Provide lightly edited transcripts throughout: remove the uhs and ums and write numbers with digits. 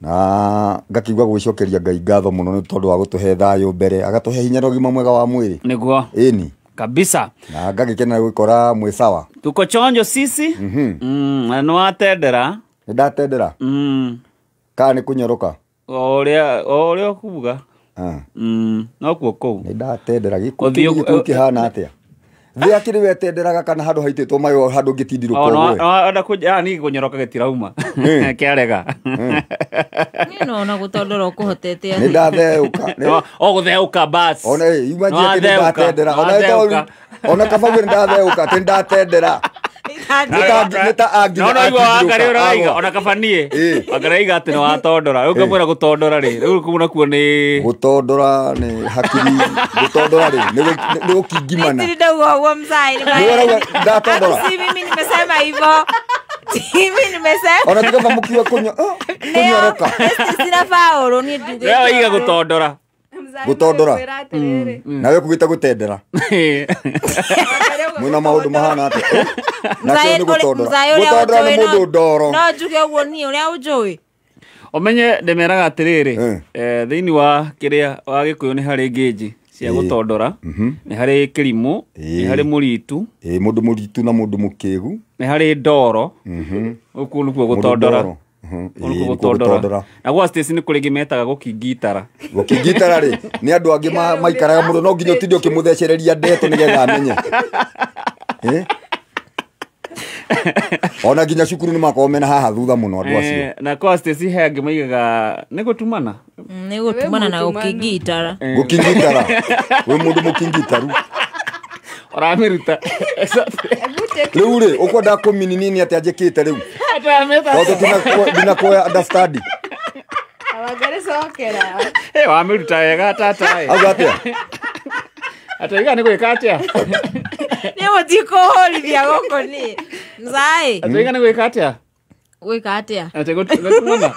Na ngakiigua gwĩcokeria Ngai ngatho mũno nĩ tondũ wa gũtũhe thayũ mbere, agatũhe hinya na ũgima mwega wa mwĩrĩ. Nĩguo. Ĩni. Kabisa. Na ngagĩkena gwĩkora mwĩ sawa. Tuko chonjo sisi. Na nĩ watendera. Nĩ ndatendera. Kana nĩ kũnyoroka? O ũrĩa ũkuga. No kuo kũu. Nĩ ndatendera. Gĩkũ kĩhana atĩa? Thĩ akĩrĩ we tenderaga kana handũ haitĩtwo mayo handũ ngĩtindirũka ũguo. Ona kũnya ni kũnyoroka gĩtirauma. Kĩarega. Niĩ no gũtondora ũkũhotete. Nĩ ndatheũka. O gũtheũka bas. Ona imagine atĩ nĩ ndatendera. Ona kaba nĩ ndatheũka atĩ ndatendera. No no igua Wangari ũraiga ona kaba niĩ. Wangari aiga atĩ nĩ watondora. Rĩu ngamwĩra gũtondora rĩ. Rĩu kũu nakuo nĩ gũtondora nĩ hakiri, gũtondora rĩ nĩ gũkingimana. Nĩ ndauga ũguo mzai. Nĩ ndatondora. Si mimi nimesema hivyo. Mimi nimesema. Ona tikaba mũkiuga kũnyoroka. Sina faulu ni nduge. Wewe waiga gũtondora. Gũtondora. Nawe kugĩta gũtendera. Mwĩna maũndũ mahana atĩa? Nakĩo nĩ gũtondora. Gũtondora nĩ mũndũ ndoro. No njuge ũguo niĩ ũrĩa ũnjũĩ. Ũmenye ndĩmeraga atĩrĩrĩ, thĩinĩ wa kĩrĩa wa Gĩkũyũ nĩ harĩ ngĩnji cia gũtondora, nĩ harĩ kĩrimũ, nĩ harĩ mũritu, mũndũ mũritu na mũndũ mũkĩgu, nĩ harĩ ndoro. Ũguo nĩkuo gũtondora. Gũtondora. Na gwa Stacy nĩ kũrĩ metaga gũkingitara. Gũkingitara rĩ nĩ andũ angĩ maikaraga mũno no nginya ũtinde ũkĩmũthecereria ndeto nĩgetha amenye. Ona nginya cukuru nĩ makoragwo mena haha thutha mũno andũ acio. Na kwa Stacy he angĩ maigaga nĩ gũtumana. Nĩ gũtumana na gũkingitara. Gũkingitara. Wĩ mũndũ mũkingitaru. Ũramĩruta. Rĩu rĩ ũkwenda kũmini nini atĩa njĩkĩte rĩu? Tondũ ndinakuoya understand. Wangari cokera. Wamĩruta wega tata. Auga atĩa? Ataiga nĩ gwĩka atĩa? Nĩ mũtikũhũrithia gũkũ niĩ. Mzai. Ataiga nĩ gwĩka atĩa? Gwĩka atĩa? Atĩ gũtumana.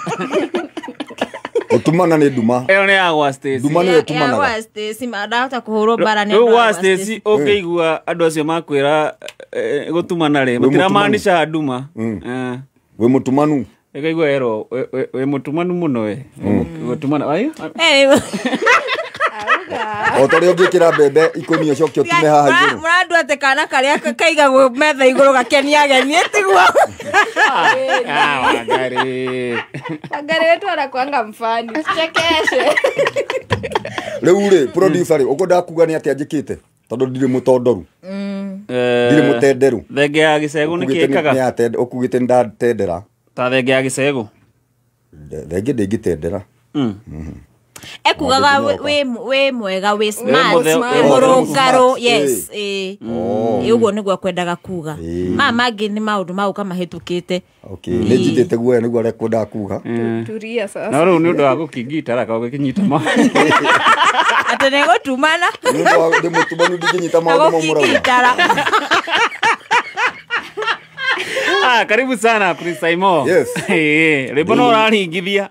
Gũtumana nĩ nduma. Ĩyo nĩ ya gwa Stacy. Nduma nĩyo ĩtumanaga. Ya gwa Stacy, ndahota kũhũrwo mbara nĩ andũ. Rĩu gwa Stacy ũngĩigua andũ acio makwĩra gũtumana rĩ, matiramaanisha nduma. Wĩ mũtumanu. Ĩkaigua erwo wĩ mũtumanu mũno we. Gũtumana. O ta ũrĩa ũngĩkĩra mbembe ikũnia ũcoke ũtume haha igũrũ. Mũrandua atĩ kana karĩa kaigagwo metha igũrũ gakenia ageni tiguo. Wangari. Wangari wetu anakuanga mfani. Chekeshe. Rĩu rĩ producer rĩ ũkwendaga kuga nĩ atĩa njĩkĩte tondũ ndirĩ mũtondoru. Ndirĩ mũtenderu. Thenge ya gĩcegũ nĩ kĩkaga. Ũkugĩte nĩ ndatendera. Ta thenge ya gĩcegũ. Thenge ndĩngĩtendera. Ekugaga wĩ mwega wĩ smart wĩ mũrũngarũ, yes, ũguo nĩguo akwendaga kuga. Maya mangĩ nĩ maũndũ ma gũka mahĩtũkĩte. Okay, nĩ njitĩte guoya nĩguo arĩa kwendaga kuga. Turia sasa. No rĩu nĩ ũndũ wa gũkingitara gũgĩkĩnyita ma. Atĩ nĩ gũtumana. Nĩ mũtumanu ndingĩnyita maũndũ mau mũrauga. Karibu sana Prince Saimo. Yes. Rĩmbo no ũraringithia.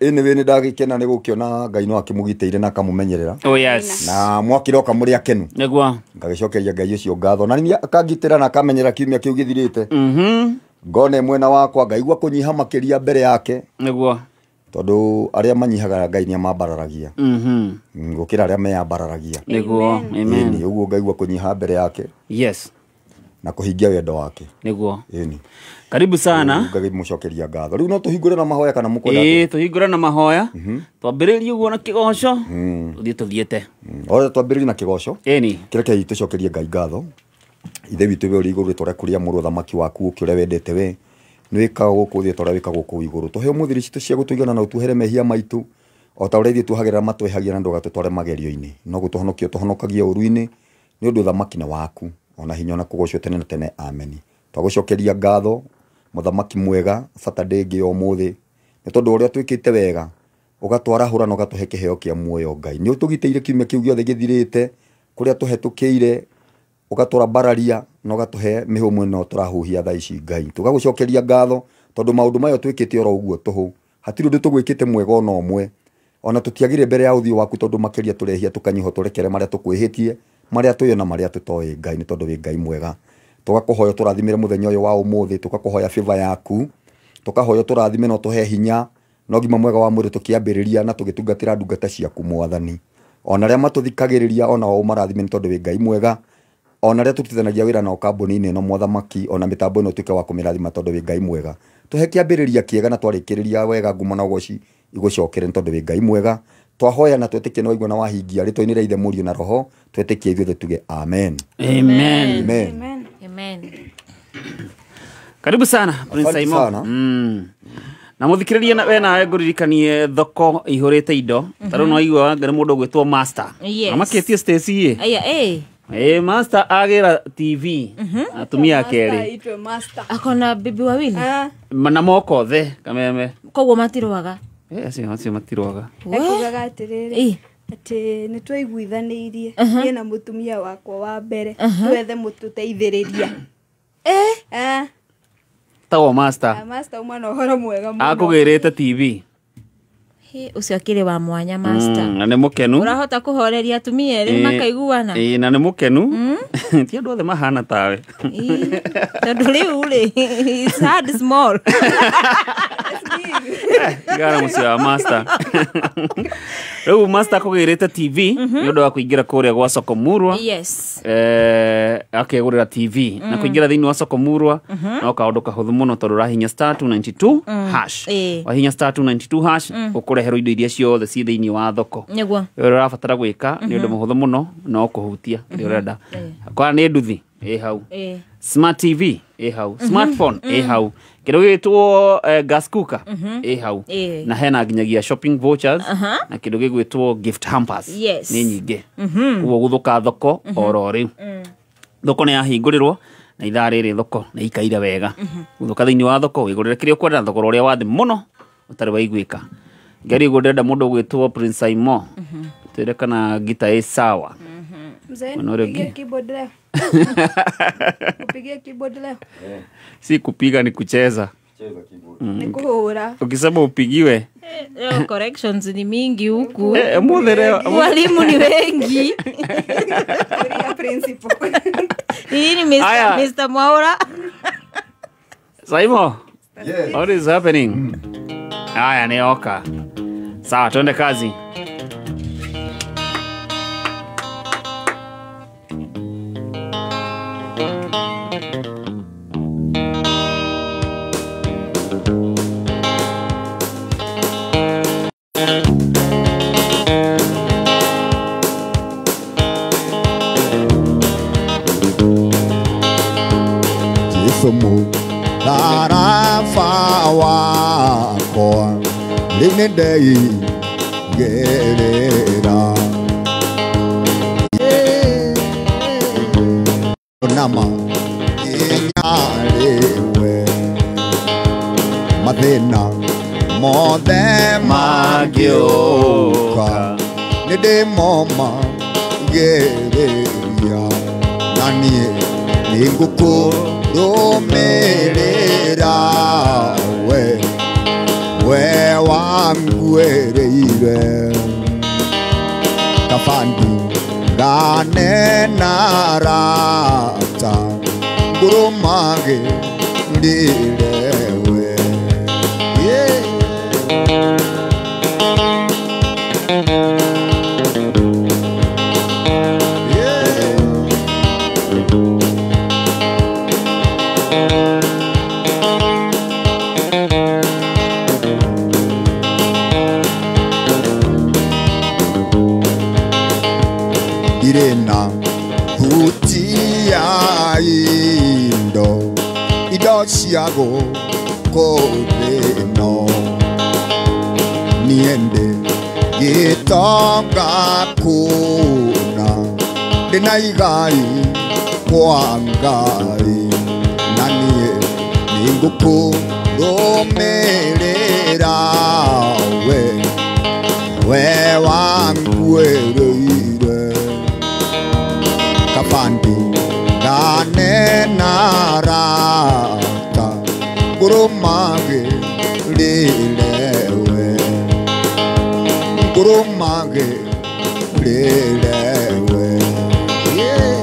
Anyway nĩ ndagĩkena nĩ gũkĩona Ngai no akĩmũgitĩire na akamũmenyerera. Oh yes. Na mwakĩroka mũrĩ akenu. Nĩguo. Ngagĩcokeria Ngai ũcio ngatho. Na nĩ akangitĩra na akamenyera kiumia kĩu gĩthirĩte. Ngone mwena wakwa ngaigua kũnyiha makĩria mbere yake. Nĩguo. Tondũ arĩa manyihaga Ngai nĩ amambararagia. Gũkĩra arĩa meyambararagia. Nĩguo. Amen. Ũguo ngaigua kũnyiha mbere yake. Yes. Na kũhingia wendo wake. Nĩguo. Ĩni. Karibu sana. Ngagĩmũcokeria ngatho. Rĩu no tũhingũre na mahoya kana mũkwenda atĩa? Tũhingũre na mahoya. Twambĩrĩrie ũguo na kĩgoco. Tũthiĩ tũthiĩte. Othe twambĩrĩrie na kĩgoco. Ĩni. Kĩreke tũcokerie Ngai ngatho. Ithe witũ we ũrĩ igũrũ rĩtwa rĩaku rĩamũrwo, thamaki waku ũkĩ ũrĩa wendete we. Nĩ wĩkaga gũkũ thĩ ta ũrĩa wĩkaga kũu igũrũ. Tũhe ũmũthĩ irio citũ cia gũtũigana na ũtuohere mehia maitũ o ta ũrĩa ithuĩ tuohagĩra matwehagia na ndũgatũtware magerio-inĩ. No gũtũhonokia ũtũhonokagia ũũru-inĩ nĩ ũndũ thamaki nĩ waku. Ona hinya ona kũgocwo tene na tene, ameni. Twagũcokeria ngatho mũthamaki mwega Saturday ĩngĩ ya ũmũthĩ nĩ tondũ ũrĩa twĩkĩte wega ũgatwarahũra na ũgatũhe kĩheo kĩa muoyo Ngai. Nĩ ũtũgitĩire kiumia kĩu gĩothe gĩthirĩte kũrĩa tũhetũkĩire ũgatũrambararia na ũgatũhe mĩhũmũ ĩno tũrahuhia thaa ici Ngai. Tũgagũcokeria ngatho tondũ maũndũ maya twĩkĩte oro ũguo tũhũ. Hatirĩ ũndũ tũgwĩkĩte mwega ona ũmwe. Ona tũtiagire mbere ya ũthiũ waku tondũ makĩria tũrehia tũkanyiha tũrekere marĩa tũkwĩhĩtie marĩa tũĩ na marĩa tũtoĩ Ngai nĩ tondũ wĩ Ngai mwega. Tũgakũhoya tũrathimĩre mũthenya ũyũ wa ũmũthĩ, tũgakũhoya favor yaku, Tũkahoya tũrathime na ũtũhe hinya na ũgima mwega wa mwĩrĩ tũkĩambĩrĩria na tũgĩtungatĩra ndungata ciaku mwathani. Ona arĩa matũthikagĩrĩria ona o marathime nĩ tondũ wĩ Ngai mwega. Ona arĩa tũrutithanagia wĩra nao kambuni-inĩ ĩno mothamaki ona mĩtambo ĩno ũtuĩke wa kũmĩrathima tondũ wĩ Ngai mwega. Tũhe kĩambĩrĩria kĩega na twarĩkĩrĩria wega ngumo na ũgoci igũcokere nĩ tondũ wĩ Ngai mwega. Twahoya na twĩtĩkie na waigua na wahingia rĩtwa-inĩ rĩa Ithe Mũriũ na Roho twĩtĩkie ithuothe tuge amen. Amen. Amen. Amen. Amen. Karibu sana Prince Asante Saimo. sana. Na muthikiriria na we nawe nguririkanie thoko ihurite indo ta riu no aigua nĩ mũndũ ũgwĩtwo Master. Yes. Amakĩtie Stacy ĩ. Aya, eh. Ĩ Master agĩra TV atumia Master kerĩ aitwe master. Akona bibi wawili. Ah, na moko othe kameme. Koguo matirwaga. Eh acio acio matirwaga. ekugaga atĩrĩrĩ Eh. atĩ nĩ twaiguithanĩirie niĩ na mũtumia wakwa wa mbere twethe mũtũteithĩrĩria. Eh. Ah, Tagwo Master. ah, master uma na ũhoro mwega mũno. Akũgĩrĩte TV. He, ũcio akĩrĩ wa mwanya master. Na nĩ mũkenu. Ũrahota kũhoreria atumia erĩ makaiguana. Ĩ na nĩ mũkenu. Ti andũ othe mahana tawe. Ĩ, tondũ rĩu rĩ it's hard small. Tigana mũciĩ wa Master. Rĩu Master akũgĩrĩte TV nĩ ũndũ wa kũingĩra kũrĩa gwa Soko Murwa. Yes. Akegũrĩra TV na kũingĩra thĩinĩ wa Soko Murwa no kaũndũ kahũthũ mũno tondũ ũrahinya star 292 hash. Ĩ. Wahinya star 292 hash ũkũreherwo indo iria ciothe ciĩ thĩinĩ wa thoko. Nĩguo. Ũrĩa ũrabatara gwĩka nĩ ũndũ mũhũthũ mũno no kũhutia kĩrĩa ũrenda. Kwa nĩ nduthi ĩ hau. Ĩ. Smart TV ĩ hau, smartphone ĩ hau, kĩndũ gĩgwĩtwo gas cooker ĩ hau, Ĩ. na hena nginyagia shopping vouchers na kĩndũ gĩgwĩtwo gift hampers. Yes. Nĩ nyingĩ. Koguo gũthũka thoko oro rĩu. Thoko nĩ yahingũrĩrwo na ithaa rĩrĩ thoko nĩ ikaire wega. Gũthũka thĩinĩ wa thoko wĩgũrĩre kĩrĩa ũkwenda na thogora ũrĩa wa thĩ mũno ũtarĩ waiguĩka. Ngari ũguo ndĩrenda mũndũ ũgwĩtwo Prince Saimo twĩre kana ngita ĩ sawa. Mzee, Mwana ũrĩa nikupigie ũngĩ. keyboard leo. Kupigia keyboard leo. Si kupiga ni kucheza. Ni kuhura. Ukisema upigiwe Leo corrections ni mingi huku. Ũmũthĩ leo Walimu ni wengi. Kuria principal. Hii ni Mr. Aya. Mr. Mwaura. Saimo, Yeah. what is happening? Haya ni oka. Sawa, tuende kazi. Jesu mũtharaba wakwa rĩu nĩ ndeigĩrĩra nama inyarĩwe mathĩna mothe mangĩũka nĩ ndĩmomagĩrĩria na niĩ nĩ ngũkũrũmĩrĩra we we wanguĩrĩire kabandi ngane na rata ngũrũmagĩrĩre we. Yeah. Yeah. Ndirĩ na thuti ya indo indo cia gũkũ thĩ ĩno niĩ ndĩ gĩtonga kũna ndĩ na igai kwa Ngai na niĩ nĩ ngũkũrũmĩrĩra we we wanguĩrĩire kabandi ngane na rata ngũrũmagĩrĩre we ngũrũmagĩrĩre we. Yeah.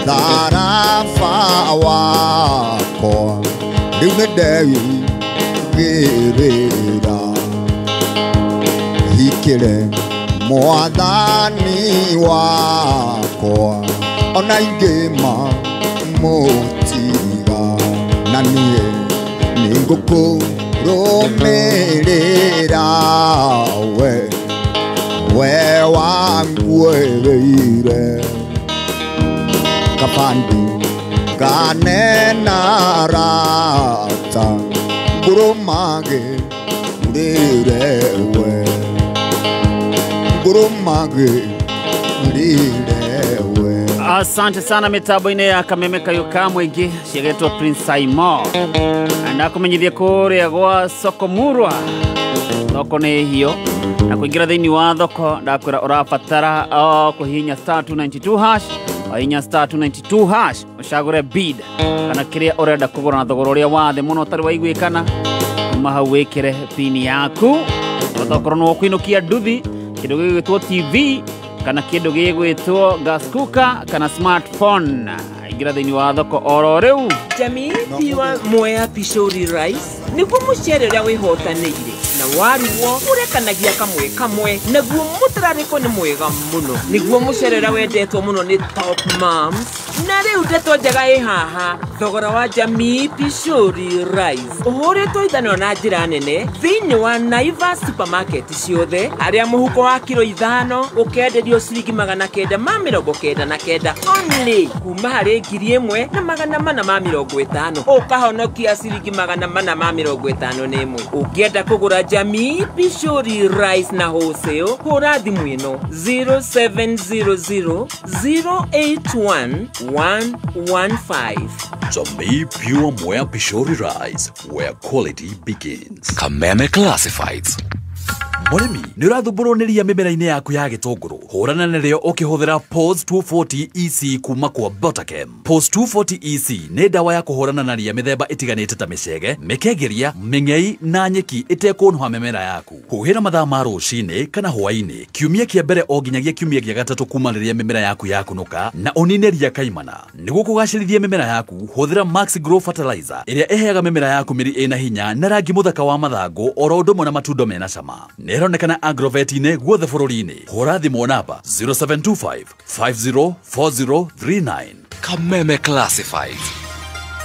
Mũtharaba wakwa rĩu nĩndeigĩrĩra hikĩre mwathani wakwa ona ingĩma mũtiga na niĩ nĩngũkũrũmĩrĩra we we wanguĩrĩire kabandi kanena rata ngũrũmage rĩre we ngũrũmage rĩre we. Asante sana mitambo-inĩ ya Kameme Kayo ka Mũingĩ ciagetwo Prince Simon. Ndakumenyithia kũrĩa gwa soko murwa thoko nĩ hiyo na kũingĩra thĩinĩ wa thoko ndakwĩra ũrabatara kũhihinya star 292 hash wahihinya star 292 hash ũcagũre bid kana kĩrĩa ũrenda kũgũra na thogora ũrĩa wa thĩ mũno ũtarĩ waiguĩkana kuma hau wĩkĩre pini yaku otokorwo nĩ ũkũinũkia nduthi kĩndũ gĩgwĩtwo TV kana kĩndũ gĩgwĩtwo gas cooker kana smartphone. Ingĩra thĩinĩ wa thoko oro rĩu. Jamii piwa Mwea Pishori Rice nĩguo mũcere ũrĩa wĩhotanĩire na waruo ũrekanagia kamwe kamwe naguo mũtararĩko nĩ mwega mũno nĩguo mũcere ũrĩa wendetwo mũno nĩ top moms na rĩu ndeto njega ĩ haha thogora wa Jamii Pishori Rice ũhũrĩtwo ithanwa na njĩra nene thĩinĩ wa Naivas supermarket ciothe harĩa mũhuko wa kiro 5 ũkenderio ciringi 999 only kuma harĩ 1450 ũkahonokia ciringi 451. Ũngĩenda kũgũra Jamii Pishori Rice na wholesale hũra thimũ ĩno 0700 081 115. Jamii Pure Mwea Pishori Rice, where quality begins. Kameme Classifieds. Mũrĩmi nĩ ũrathumbũrwo nĩ ria mĩmera-inĩ yaku ya gĩtũngũrũ hũrana narĩo ũkĩhũthĩra POS 240 EC kuma kwa Butterchem. POS 240 EC nĩ ndawa ya kũhũrana na ria mĩthemba ĩtiganĩte ta mĩcege, mĩkengeria, mĩng'ei na nyeki ĩtekũnũha mĩmera yaku. Huhĩra mathaa ma rũcinĩ kana hwaĩ-inĩ kiumia kĩa mbere o nginyagia kiumia gĩa gatatũ kuma rĩrĩa mĩmera yaku yakunũka na ũnine ria kaimana. Nĩguo kũgacĩrithia mĩmera yaku hũthĩra Max Grow Fertilizer ĩrĩa ĩheaga mĩmera yaku mĩri ĩna hinya na rangi mũthaka wa mathangũ oro ũndũ ũmwe na matundo mena cama. Nĩronekana agrovet-inĩ guothe bũrũri-inĩ. Hũra thimũ namba 0725 504039. Kameme Classifieds.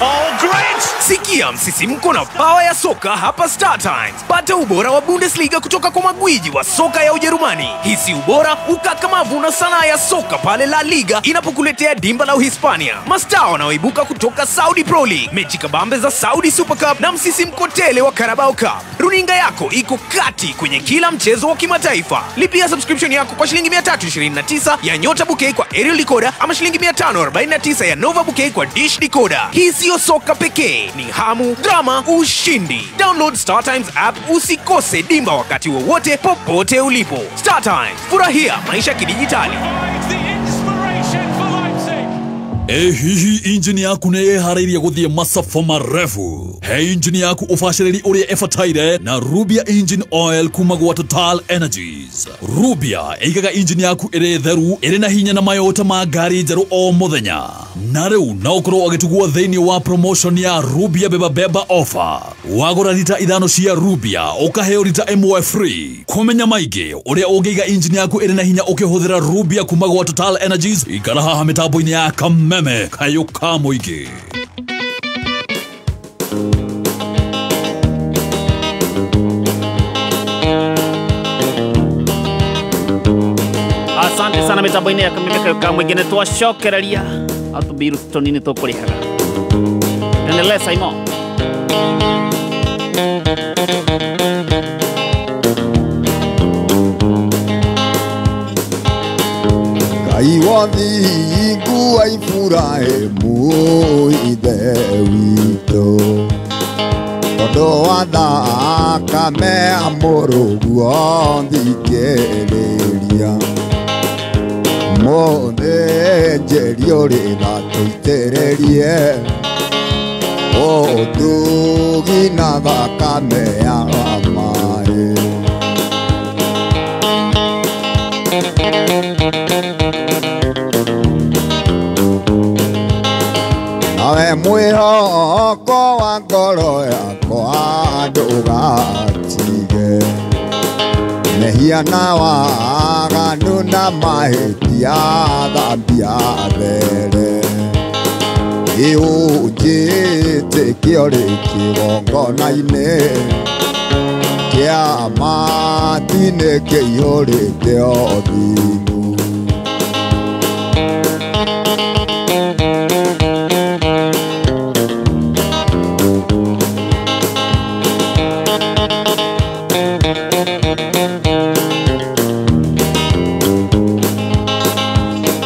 Oh, great! Sikia msisimko na power ya soka hapa Star Times. Pata ubora wa Bundesliga kutoka kwa magwiji wa soka ya Ujerumani. Hisi ubora, ukakamavu na sanaa ya soka pale La Liga inapokuletea dimba la Uhispania. Mastaa wanaoibuka kutoka Saudi Pro League, mechi kabambe za Saudi Super Cup na msisimko tele wa Carabao Cup. Runinga yako iko kati kwenye kila mchezo wa kimataifa. Lipia subscription yako kwa shilingi 329 ya Nyota Bouquet kwa aerial decoder ama shilingi 549 ya Nova Bouquet kwa dish decoder. Hii sio soka pekee, ni hamu, drama, ushindi. Download Star Times app usikose dimba wakati wowote popote ulipo. Star Times, furahia maisha kidijitali. Hihi injini yaku nĩ ĩharĩirie gũthiĩ masafa marefu. He injini yaku ũbacĩrĩri ũrĩa ĩbataire na Rubia Engine Oil kuma gwa Total Energies. Rubia ĩigaga injini yaku ĩrĩ theru, ĩrĩ na hinya na mayota ma ngari njerũ o mũthenya. Na rĩu no ũkorwo ũgĩtugwo thĩinĩ wa promotion ya Rubia Beba Beba offer. Wagũra rita 5 cia Rubia ũkaheo rita 1 free. Kũmenya maingĩ ũrĩa ũngĩiga injini yaku ĩrĩ na hinya ũkĩhũthĩra Rubia kuma gwa Total Energies, ikara haha mĩtambo-inĩ ya Kameme Kayo ka Mũingĩ. Asante sana mitambo-inĩ ya Kameme Kayo ka Mũingĩ nĩ twacokereria atũbiru tũnini tũkũrĩhaga. Endelea Simon. Ngai wa thingu wa Iburahĩmu ithe witũ tondũ wa thakame ya mũrũguo thikĩrĩria mũthĩnjĩri ũrĩ tha tũitĩrĩrie ũtugi na thakame ya maĩ. Nawe mwĩhoko wa ngoro yakwa ndũgatige mehia na waganu na mahĩtia thambia there ĩũnjĩtĩkio rĩ kĩgongona-inĩ kĩa matu-inĩ kĩihũrĩte ũthingu.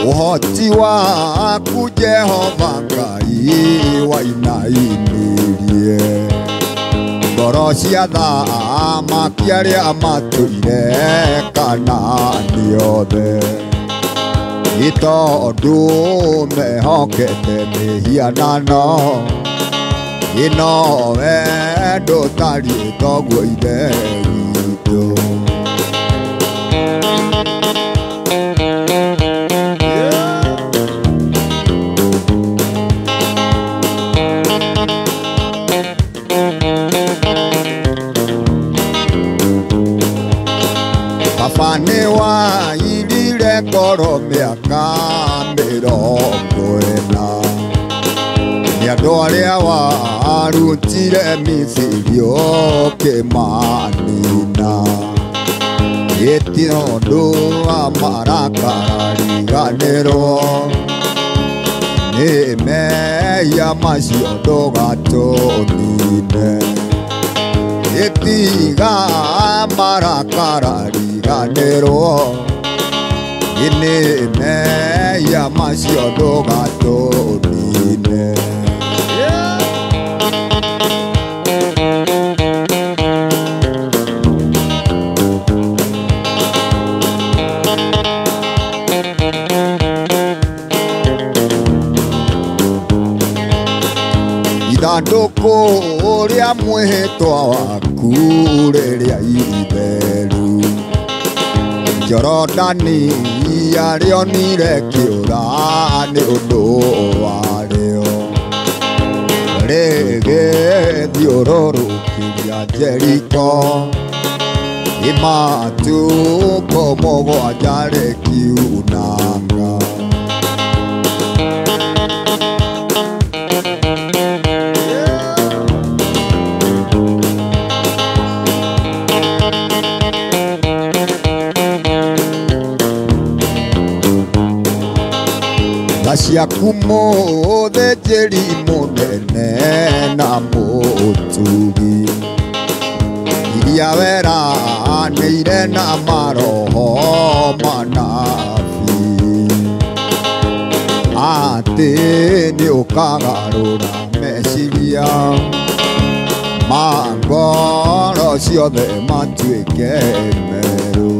Ũhoti waku Jehova Ngai wainainirie ngoro cia thamaki arĩa matũire Kanaani othe nĩ tondũ mehokete mĩhianano ĩno we ndũtariĩ toguo Ithe witũ. Baba nĩ wairire ngoro mĩaka 40 nĩ andũ arĩa warutire Misiri ũkĩmanina ĩ ti ũndũ wa marakara riganĩrwo nĩ mehia macio ndũgatũnine ĩtiga marakara riganĩrwo nĩ mehia macio ndũgatũnine. Ithandũkũ rĩa mwĩhĩtwa waku rĩrĩa itheru Jorodani arĩonire kĩũra nĩ ũndũ warĩo rĩgĩthiũrũrũkĩria Jeriko ĩmatukũ mũgwanja rĩkiunanga. Tha ciaku mũthĩnjĩri mũnene na mũtugi iria weranĩire na maroho manabii atĩ nĩũkagarũra meciria ma ngoro ciothe matuĩke merũ.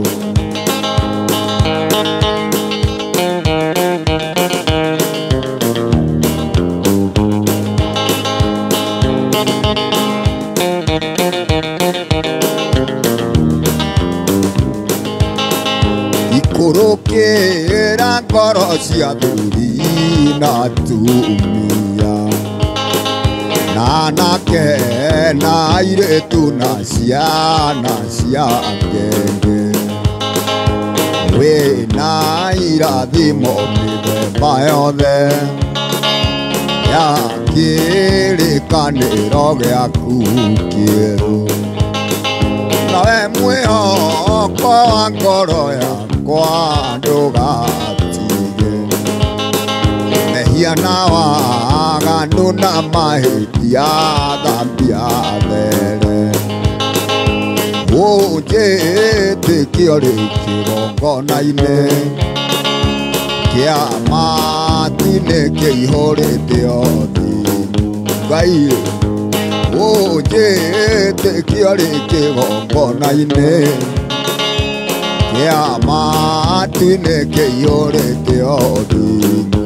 Ikũrũkĩra ngoro cia athuri na atumia na anake na airĩtu na ciana cia ngenge wĩna irathimo mĩthemba yothe ya kĩrĩkanĩro gĩaku kĩerũ nawe mwĩhoko wa ngoro yakwa ndũgatige mehia na waganu na mahĩtia thambia there ũnjĩtĩkio rĩ kĩgongona-inĩ kĩa matu-inĩ kĩihũrĩte ũthingu Ngai ũnjĩtĩkio rĩ kĩgongona-inĩ kĩa matu-inĩ kĩihũrĩte ũthingu.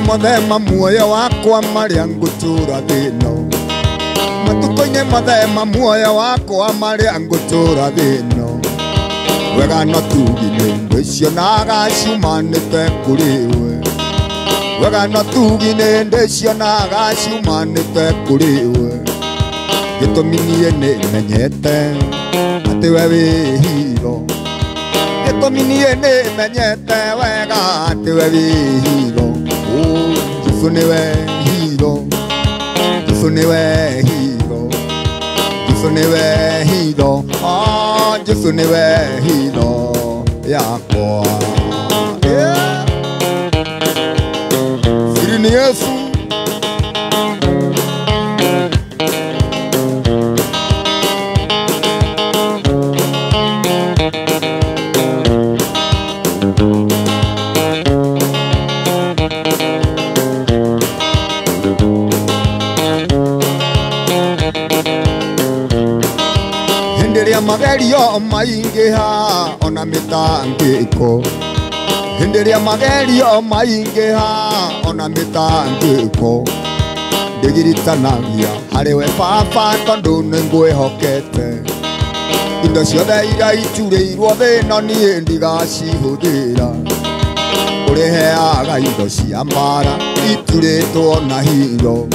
Mothe ma muoyo wakwa marĩa ngũtũra thĩno. Matukũ-inĩ mothe ma muoyo wakwa marĩa ngũtũra thĩno. Wega na tugi nĩ ndĩcionaga ciumanĩte kũrĩ we. Wega na tugi nĩ ndĩcionaga ciumanĩte kũrĩ we. Gĩtũmi niĩ nĩmenyete atĩ we wĩ hitho. Gĩtũmi niĩ nĩmenyete wega atĩ we wĩ hitho. Oh, Jesu nĩwe hitho. Jesu nĩwe hitho. Jesu nĩwe hitho. Ah, Jesu nĩwe hitho yakwa. Yeah. Siri ni Yesu. Magerio maingĩha ona mĩtangĩko. Hĩndĩ ĩrĩa magerio maingĩha ona mĩtangĩko. Ndĩgiritanagia harĩ we baba tondũ nĩngwĩhokete. Indo ciothe iria iturĩirwo thĩna niĩ ndigacihũthĩra. Ũrĩheaga indo cia mbara iturĩtwo na hitho.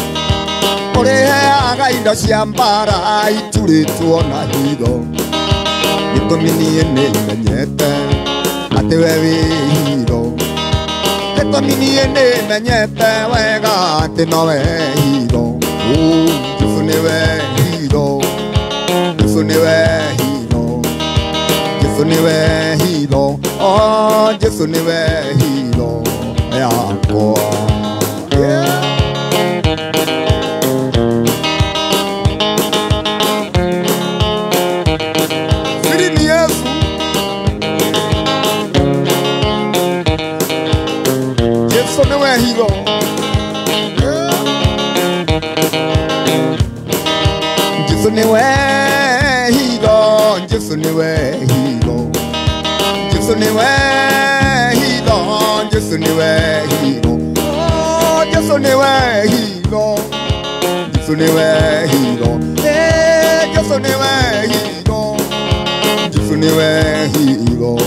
Ũrĩheaga indo cia mbara iturĩtwo na hitho. Gĩtũmi niĩ nĩmenyete atĩ we wĩ hitho. Gĩtũmi niĩ nĩmenyete wega atĩ nowe hitho. Oh, Jesu nĩwe hitho. Jesu nĩwe hitho. Jesu nĩwe hitho. Oh, Jesu nĩwe hitho yakwa. Yeah. Jesu niwe hitho, Jesu niwe hitho. Jesu niwe hitho, Jesu niwe hitho. Oh, Jesu niwe hitho. Jesu niwe hitho. Eh, Jesu niwe hitho. Jesu niwe hitho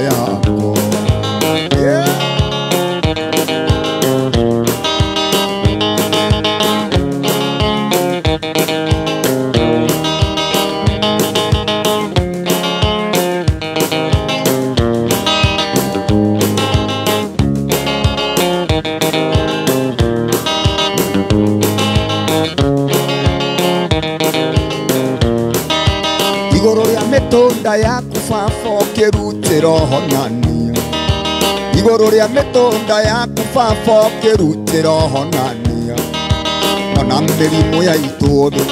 yakwa. Yeah. Mĩtũnda yaku baba ũkĩrutĩra ũhonania. Igũrũ rĩa mĩtũnda yaku baba ũkĩrutĩra ũhonania. Ona mĩrimũ ya itũ thĩ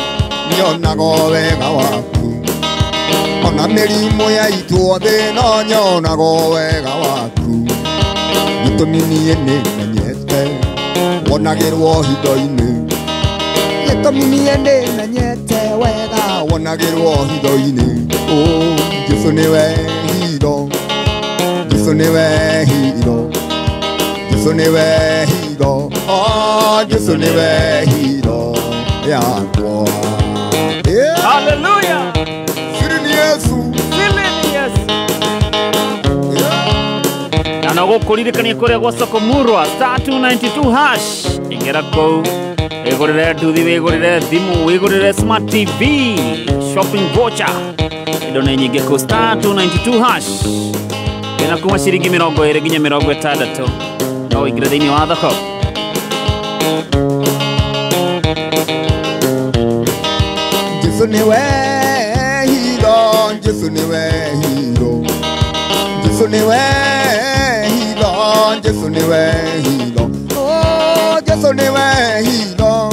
nyonaga wega waku. Ona mĩrimũ ya itũ thĩ no nyonaga wega waku. Gĩtũmi niĩ nĩmenyete wonagĩrwo hitho-inĩ. Gĩtũmi niĩ nĩmenyete wega wonagĩrwo hitho-inĩ. Oh, Jesu niwe hitho. Jesu niwe hitho. Jesu niwe hitho. Oh, Jesu niwe hitho yakwa. Yeah. Hallelujah. Siri ni Yesu. Siri ni Yesu. Yeah. Na no gũkũririkania kũrĩa gwa soko murwa star 292 hash. Ingĩra kũu wĩgũrĩre nduthi, wĩgũrĩre thimũ, wĩgũrĩre smart TV, shopping voucher. Indo nĩ nyingĩ kũu star 292 hash. Ĩna kuma ciringi 20 nginya 60. No ũingĩre thĩinĩ wa thoko. Jesu niwe hitho, Jesu niwe hitho. Jesu niwe hitho, Jesu niwe hitho. Oh, Jesu niwe hitho.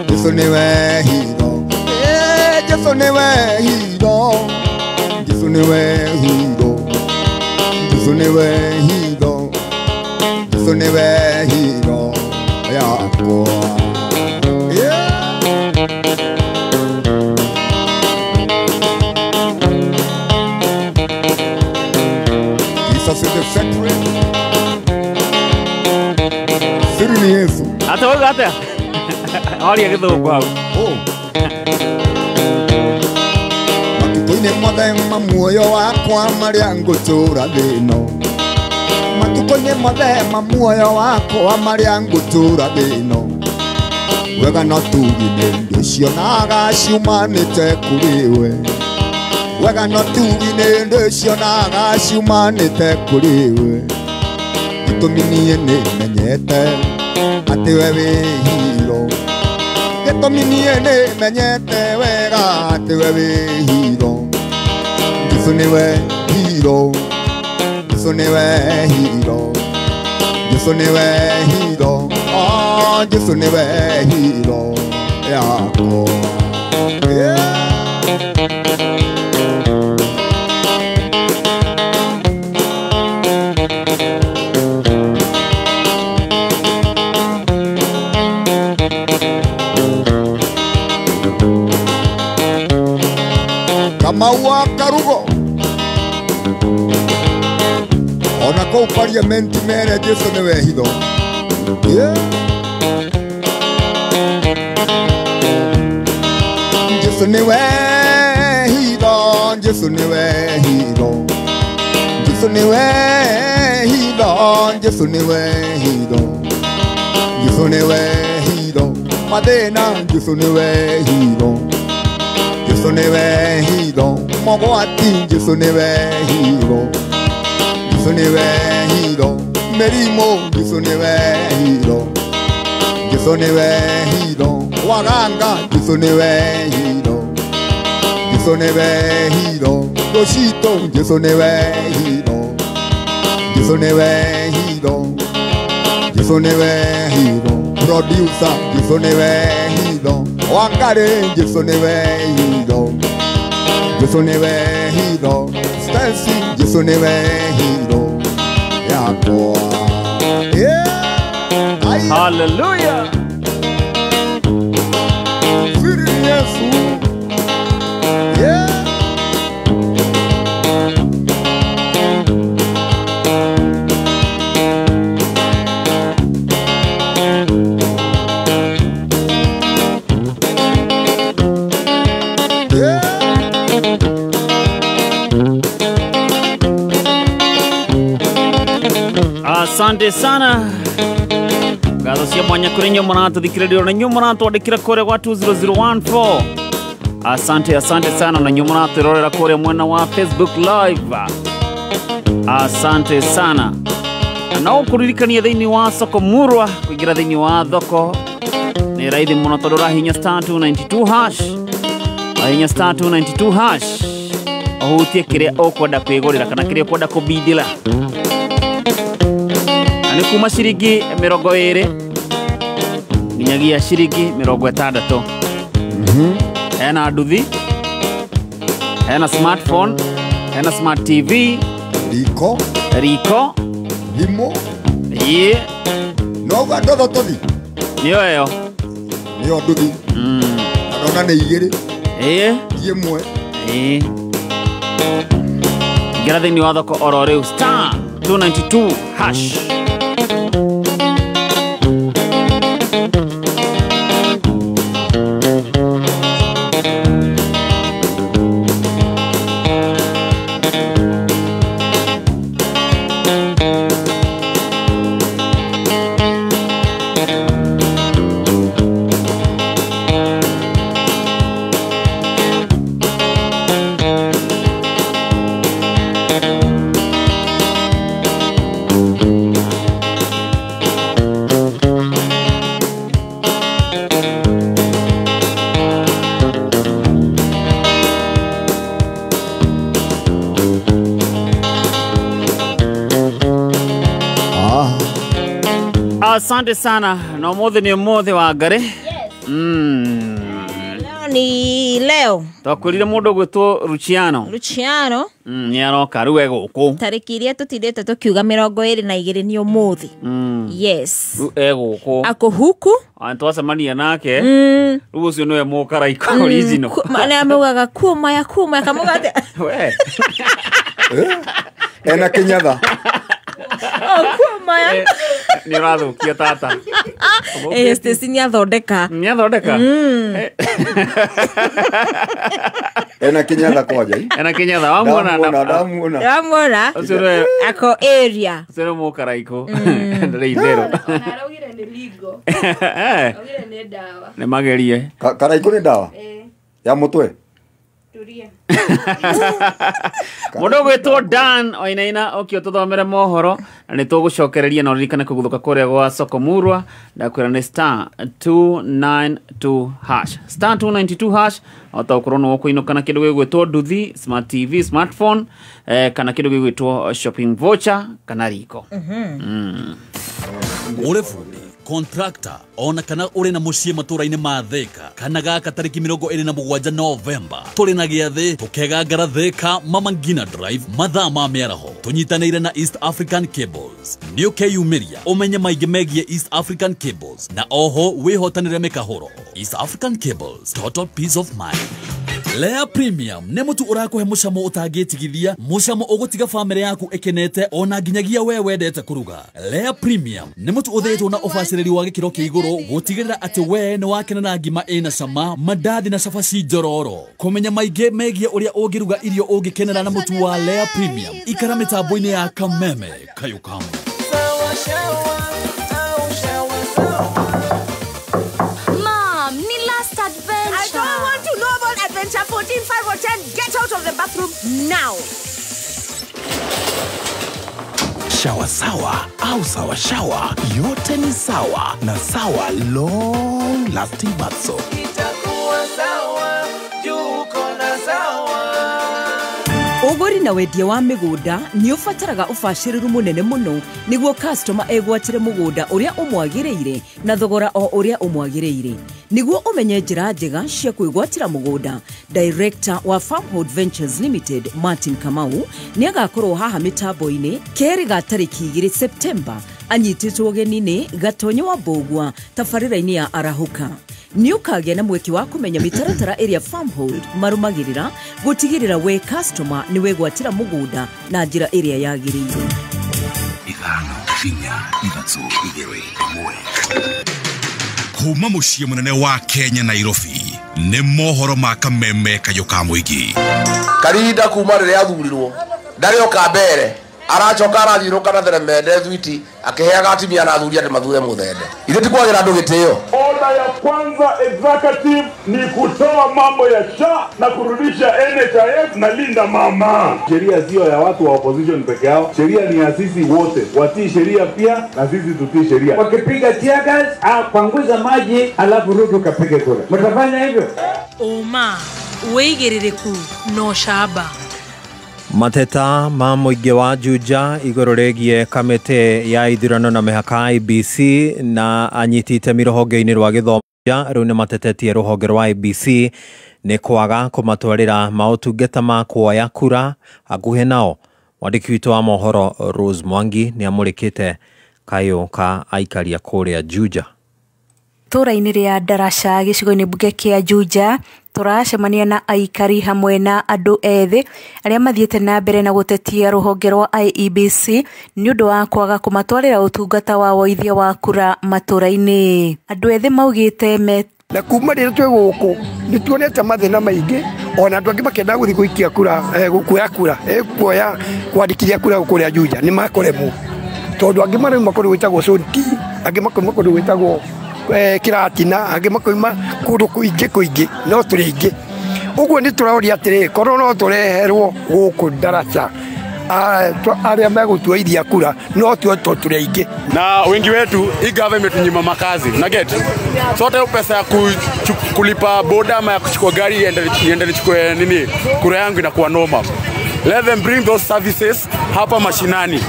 Jesu niwe hitho. Eh, Jesu niwe hitho. Jesu niwe hitho. Jesu niwe hitho. Jesu niwe hitho yakwa. Yeah. Jesus is the secret. Siri ni Yesu. Ate wauga atia? Waria gĩthũngũ hau. Matukũ-inĩ mothe ma muoyo wakwa marĩa ngũtũũra thĩ ĩno. Matukũ-inĩ mothe ma muoyo wakwa marĩa ngũtũũra thĩ ĩno. Wega na tugi nĩ ndĩcionaga ciumanĩte kũrĩ we. Wega na tugi nĩ ndĩcionaga ciumanĩte kũrĩ we. Gĩtũmi niĩ nĩmenyete atĩ we wĩ hiro. Gĩtũmi niĩ nĩmenyete wega atĩ we wĩ hiro. Jesũ nĩwe hiro. Jesũ nĩwe hiro. Jesũ nĩwe hiro. Ah, Jesũ nĩwe hiro yakwa. Yeah. Kamau wa Karugo ona kũu parliament mere Jesũ nĩwe hitho. Yeah. Jesũ nĩwe hitho, Jesũ nĩwe hitho. Jesũ nĩwe hitho, Jesũ nĩwe hitho. Jesũ nĩwe hitho, mathĩna Jesũ nĩwe hitho. Jesũ nĩwe hitho, mogwati Jesũ nĩwe hitho. Jesũ nĩwe hitho, mĩrimũ Jesũ nĩwe hitho. Jesũ nĩwe hitho, waganga Jesũ nĩwe hitho. Jesũ nĩwe hitho, rũcitũ Jesũ nĩwe hitho. Jesũ nĩwe hitho, Jesũ nĩwe hitho, producer Jesũ nĩwe hitho, Wangari Jesũ nĩwe hitho. Jesũ nĩwe hitho, Stacy Jesũ nĩwe hitho yakwa. Yeah. Hallelujah. Siri ni Yesu. Yeah. Yeah. Asante sana. Ngatho cia mwanya kũrĩ inyuĩ mũratũthikĩrĩria na inyuĩ mũratwandĩkĩra kũrĩa gwa 20014. Asante, asante sana na inyuĩ mũratwĩrorera kũrĩa mwena wa Facebook Live. Asante sana. Na ũkũririkania thĩinĩ wa soko murwa kũingĩra thĩinĩ wa thoko nĩ raithi mũno tondũ ũrahihinya star 292 hash. Ũrahihinya star 292 hash ũhutie kĩrĩa ũkwenda kwĩgũrĩra kana kĩrĩa ũkwenda kũbindĩra. Na nĩ kuma ciringi 20 nginyagia ciringi 60. Hena nduthi, hena smartphone, hena smart TV, riko, riko, thimũ, ĩĩ, no ndotho tũthi nĩyo ĩyo, nĩyo nduthi. Na ndona nĩ igĩrĩ, ĩĩ, ti ĩmwe. Ĩĩ. Ingĩra thĩinĩ wa thoko oro rĩu star 292 hash. Asante sana. Na ũmũthĩ nĩ ũmũthĩ wa Ngarĩ. Leo ni leo. Twakwĩrire mũndũ ũgwĩtwo Luciano. Luciano. Nĩ aroka rĩu egũkũ. Tarĩki iria tũtindĩte tũkiuga 22 nĩ ũmũthĩ. Yes. Rĩu egũkũ. Ako huku. Twacemania nake. Rĩu ũcio nĩwe mũkaraika original. Nĩ amaugaga kuma ya kuma kamũgate. We. Ena Kinyatha. Okuo maya. Nĩ ũrathũkia tata. Stacy nĩ athondeka. Nĩ athondeka. Ena Kinyatha kwanja. Ena Kinyatha wamuona. Ndamuona. Wamuona. Ako area. Ũcio nĩ mũkaraikũ. Ndarĩ itherũ. Ona araugire nĩ legal. Araugire nĩ ndawa. Nĩ magerie. Karaikũ nĩ ndawa? Ya mũtwe. Turia. Mũndũ ũgwĩtwo Dan Wainaina okio tũthomere mohoro na nĩ tũgũcokereria na ũririkane kũguthũka kũrĩa gwa Soko Murwa ndakwĩra nĩ star 292 hash star 292 hash ota ũkorwo nĩ ũkũinũka na kĩndũ gĩgwĩtwo nduthi, smart TV, smartphone, kana kĩndũ gĩgwĩtwo shopping voucher kana riko. Ũrĩ fundi, contractor ona kana uri na muciĩ matũra-inĩ ma Thika kana gaka tarĩki 27 Novemba tũrĩ na gĩathĩ tũkegangara Thika Mama Ngina Drive mathaa ma mĩaraho tũnyitanĩire na East African Cables. Nĩ ũkeyumĩria ũmenye maingĩ megiĩ East African Cables na oho wĩhotanĩre mĩkahũro. East African Cables, total peace of mind. Lea Premium nĩ mũtu ũrakũhe mũcamo ũtangĩtigithia, mũcamo ũgũtiga bamĩrĩ yaku ĩkenete ona nginyagia we wendete kũruga. Lea Premium nĩ mũtu ũthĩĩtwo na ũbacĩrĩri wa gĩkĩro kĩa igũrũ gũtigĩrĩra atĩ we nĩ wakena na ngima ĩna cama, mandathi na cabaci njororo. Kũmenya maingĩ megiĩ ũrĩa ũngĩruga irio ũngĩkenera na mũtu wa Lea Premium, ikara mĩtambo-inĩ ya Kameme Kayukamu. Mom, ni last adventure. I don't want to know about adventure 14, 5 or 10. Get out of the bathroom now. Shawa sawa au sawa shawa, yote ni sawa na Sawa long lasting bath soap. Itakuwa sawa, juko na sawa. Ũgũri na wendia wa mĩgũnda nĩ ũbataraga ũbacĩrĩru mũnene mũno nĩguo customer egwatĩre mũgũnda ũrĩa ũmwagĩrĩire na thogora o ũrĩa ũmwagĩrĩire. Nĩguo ũmenye njĩra njega cia kwĩgwatĩra mũgũnda, Director wa Farmhold Ventures Limited Martin Kamau nĩ agakorwo haha mĩtambo-inĩ kerĩ ga tarĩki 2 Septemba anyitĩtwo ũgeni nĩ Gatonye wa Mbũgua tabarĩra-inĩ ya Arahũka. Nĩ ũkagĩa na mweke wa kũmenya mĩtaratara ĩrĩa Farmhold marũmagĩrĩra gũtigĩrĩra we customer nĩ wegwatĩra mũgũnda na njĩra ĩrĩa yagĩrĩire. 5 4 3 2 1. Kuma mũciĩ mũnene wa Kenya Nairobi nĩ mohoro ma Kameme Kayũ ka mũingĩ. Karinda kuma rĩrĩa athurirwo ndarĩ oka mbere aracoka arathiũrũka na theremende thwiti akiheaga atumia na athuri atĩ mathure mũthende. Ithuĩ ti kwagĩra andũ gĩtĩo. Oda ya kwanza executive ni kutoa mambo ya SHA na kurudisha NHIF na Linda Mama. Sheria sio ya watu wa opposition peke yao, sheria ni ya sisi wote. Watii sheria pia na sisi tutii sheria. Wakipiga tear gas, panguza maji alafu Ruto kapige kura. Mtafanya hivyo? Oma wĩigĩrĩrĩku no ũcamba. Mateta ma mũingĩ wa Juja igũrũ rĩgiĩ kamĩtĩ ya ithurano na mĩhaka IEBC na anyiti itemi rũhonge-inĩ rwa gĩthomo rĩu nĩ matetetie rũhonge rwa IEBC nĩ kwaga kũmatwarĩra maũtungata ma kuoya kura hakuhĩ nao. Mwandĩki witũ wa mohoro Rose Mwangi nĩ amũrĩkĩte kayũ ka aikaria kũrĩa Juja. Itũra-inĩ rĩa Ndaraca gĩcigo-inĩ mbunge kĩa Juja tũracemania na aikari hamwe na andũ ethĩ arĩa mathiĩte na mbere na gũtetia rũhonge rwa IEBC nĩ ũndũ wa kwaga kũmatwarĩra ũtungata wa woithia wa kura matũra-inĩ. Andũ ethĩ maugĩte me na kuma rĩrĩa twĩ gũkũ nĩ tuonete mathĩna maingĩ ona andũ angĩ makĩenda gũthiĩ gũikia kura, kuoya kura, kuoya kwandĩkithia kura kũrĩa Juja nĩ makũremwo tondũ angĩ marauma kũndũ gwĩtagwo Sonti, angĩ makoima kũndũ gwĩtagwo Kĩratina, angĩ makoima kũndũ kũingĩ kũingĩ no tũrĩ aingĩ. Ũguo nĩ tũroria atĩrĩ, korwo no tũreherwo gũkũ Ndaraca arĩa megũtuoithia kura no tuo tũrĩ aingĩ. Na wengi wetu hii gava imetunyima makazi na get sote pesa ya kulipa boda ama ya kuchukua gari iende nichukue nini kura yangu inakuwa noma. Let them bring those services hapa mashinani.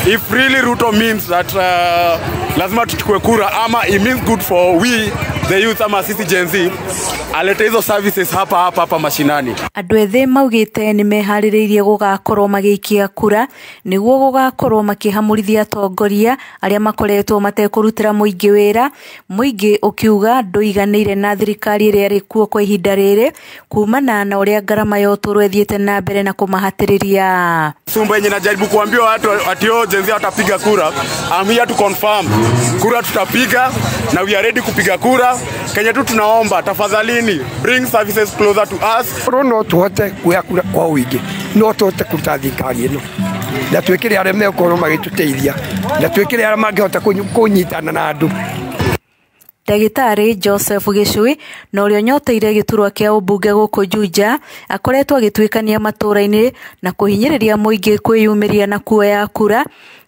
If really Ruto means that lazima tuchukue kura ama it means good for we the youth ama sisi Gen Z alete hizo services hapa hapa hapa mashinani. Andũ ethĩ maugĩte nĩ meharĩrĩirie gũgakorwo magĩikia kura nĩguo gũgakorwo makĩhamũrithia atongoria arĩa makoretwo matekũrutĩra mũingĩ wĩra, mũingĩ ũkiuga ndũiganĩire na thirikari ĩrĩa ĩrĩ kuo kwa ihinda rĩrĩ kumana na ũrĩa ngarama ya ũtũũro ĩthiĩte na mbere na kũmahatĩrĩria. Sumba yenye najaribu kuambia watu ati oh, Gen Z watapiga kura, I'm here to confirm kura tutapiga na we are ready kupiga kura. Kenya tu tunaomba tafadhalini bring services closer to us. No tuhote kuoya kura kwa ũingĩ, no tuhote kũruta thirikari ĩno na twĩkĩre arĩa megũkorwo magĩtũteithia na twĩkĩre arĩa mangĩhota kũnyitana na andũ. Ndagĩtarĩ Joseph Gĩcui na ũrĩa ũnyoteire gĩturwa kĩa ũmbunge gũkũ Juja akoretwo agĩtuĩkania matũũra-inĩ na kũhinyĩrĩria mũingĩ kwĩyumĩria na kuoya kura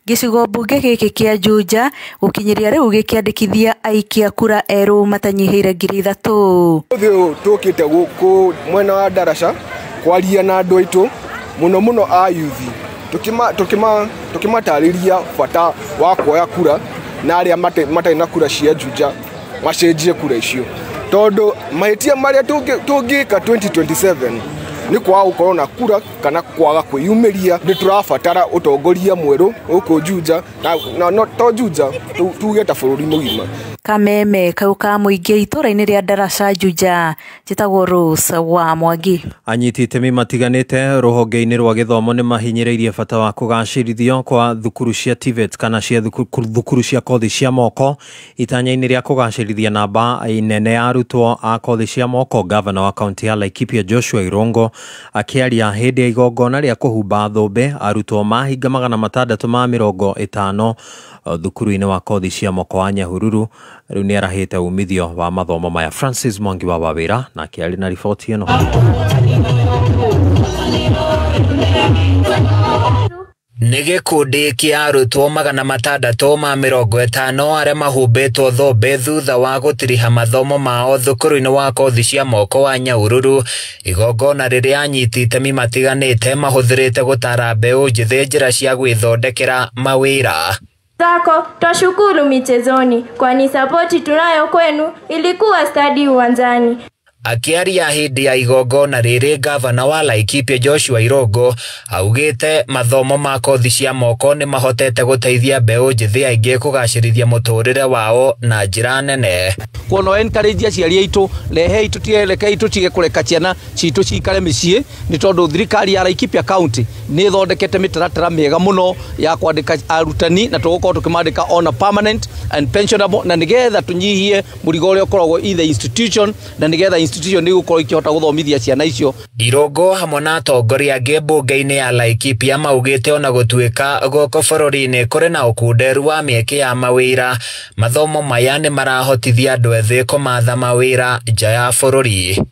gĩcigo mbunge gĩkĩ kĩa Juja gũkinyĩria rĩu gĩkĩandĩkithia aikia kura erũ matanyihĩire 3,000. Ũthĩ tũkĩte gũkũ mwena wa Ndaraca kwaria na andũ aitũ mũno mũno a youth tũkĩmatarĩria bata wa kuoya kura na arĩa matarĩ na kura cia Juja macenjie kura icio tondũ mahĩtia marĩa tũngĩka 2027 nĩ kwaga gũkorwo na kura kana kwaga kwĩyumĩria. Nĩ tũrabatara ũtongoria mwerũ gũkũ Juja na no to Juja tuge ta bũrũri mũgima. Kameme kau ka mũingĩ itũũra-inĩ rĩa Ndaraca Juja, njĩtagwo Rose wa Mwangi. Anyiti itemi matiganĩte rũhonge-inĩ rwa gĩthomo nĩ mahinyĩrĩirie bata wa kũgacĩrithio kwa thukuru cia TVET kana cia thukuru cia kothi cia moko itanya-inĩ rĩa kũgacĩrithia namba nene ya arutwo a kothi cia moko. Gavana wa kaunti ya Laikipia Joshua Irongo akĩaria hĩndĩ ya igongona rĩa kũhumba thũmbĩ arutwo mahinga 650 thukuru-inĩ wa kothi cia moko wa Nyahururu rĩu nĩ arahĩte umithio wa mathomo maya. Francis Mwangi wa Wawĩra nake arĩ na riboti ĩno. Nĩ gĩkundi kĩa arutwo 650 arĩa mahumbĩtwo thũmbĩ thutha wa gũtiriha mathomo mao thukuru-inĩ wa kothi cia moko wa Nyahururu. Igongona rĩrĩa anyiti itemi matiganĩte mahũthĩrĩte gũtara mbeũ njĩthĩ njĩra cia gwĩthondekera mawĩra. Zako twashukuru michezoni, kwani sapoti tunayo kwenu ilikuwa stadi uwanjani. Akĩaria hĩndĩ ya igongona rĩrĩ, gavana wa Laikipia Joshua Irongo augĩte mathomo ma kothi cia moko nĩ mahotete gũteithia mbeũ njĩthĩ aingĩ kũgacĩrithia mũtũrĩre wao na njĩra nene. Kuona encourage aciari aitũ rehei tũtige tũtige kũreka ciana citũ cikare mĩciĩ nĩ tondũ thirikari ya Laikipia County nĩ ĩthondekete mĩtaratara mĩega mũno ya kwandĩka arutani na tũgũkorwo tũkĩmandĩka on a permanent and pensionable na nĩgetha tũnyihie mũrigo ũrĩa ũkoragwo in the institution na nĩgetha institution nĩ gũkorwo ikĩhota gũthomithia ciana icio. Irongo hamwe na atongoria angĩ mbunge-inĩ ya Laikipia maugĩte ona gũtuĩka gũkũ bũrũri-inĩ kũrĩ na ũkunderu wa mĩeke ya mawĩra, mathomo maya nĩ marahotithia andũ ethĩ kũmatha mawĩra nja ya bũrũri.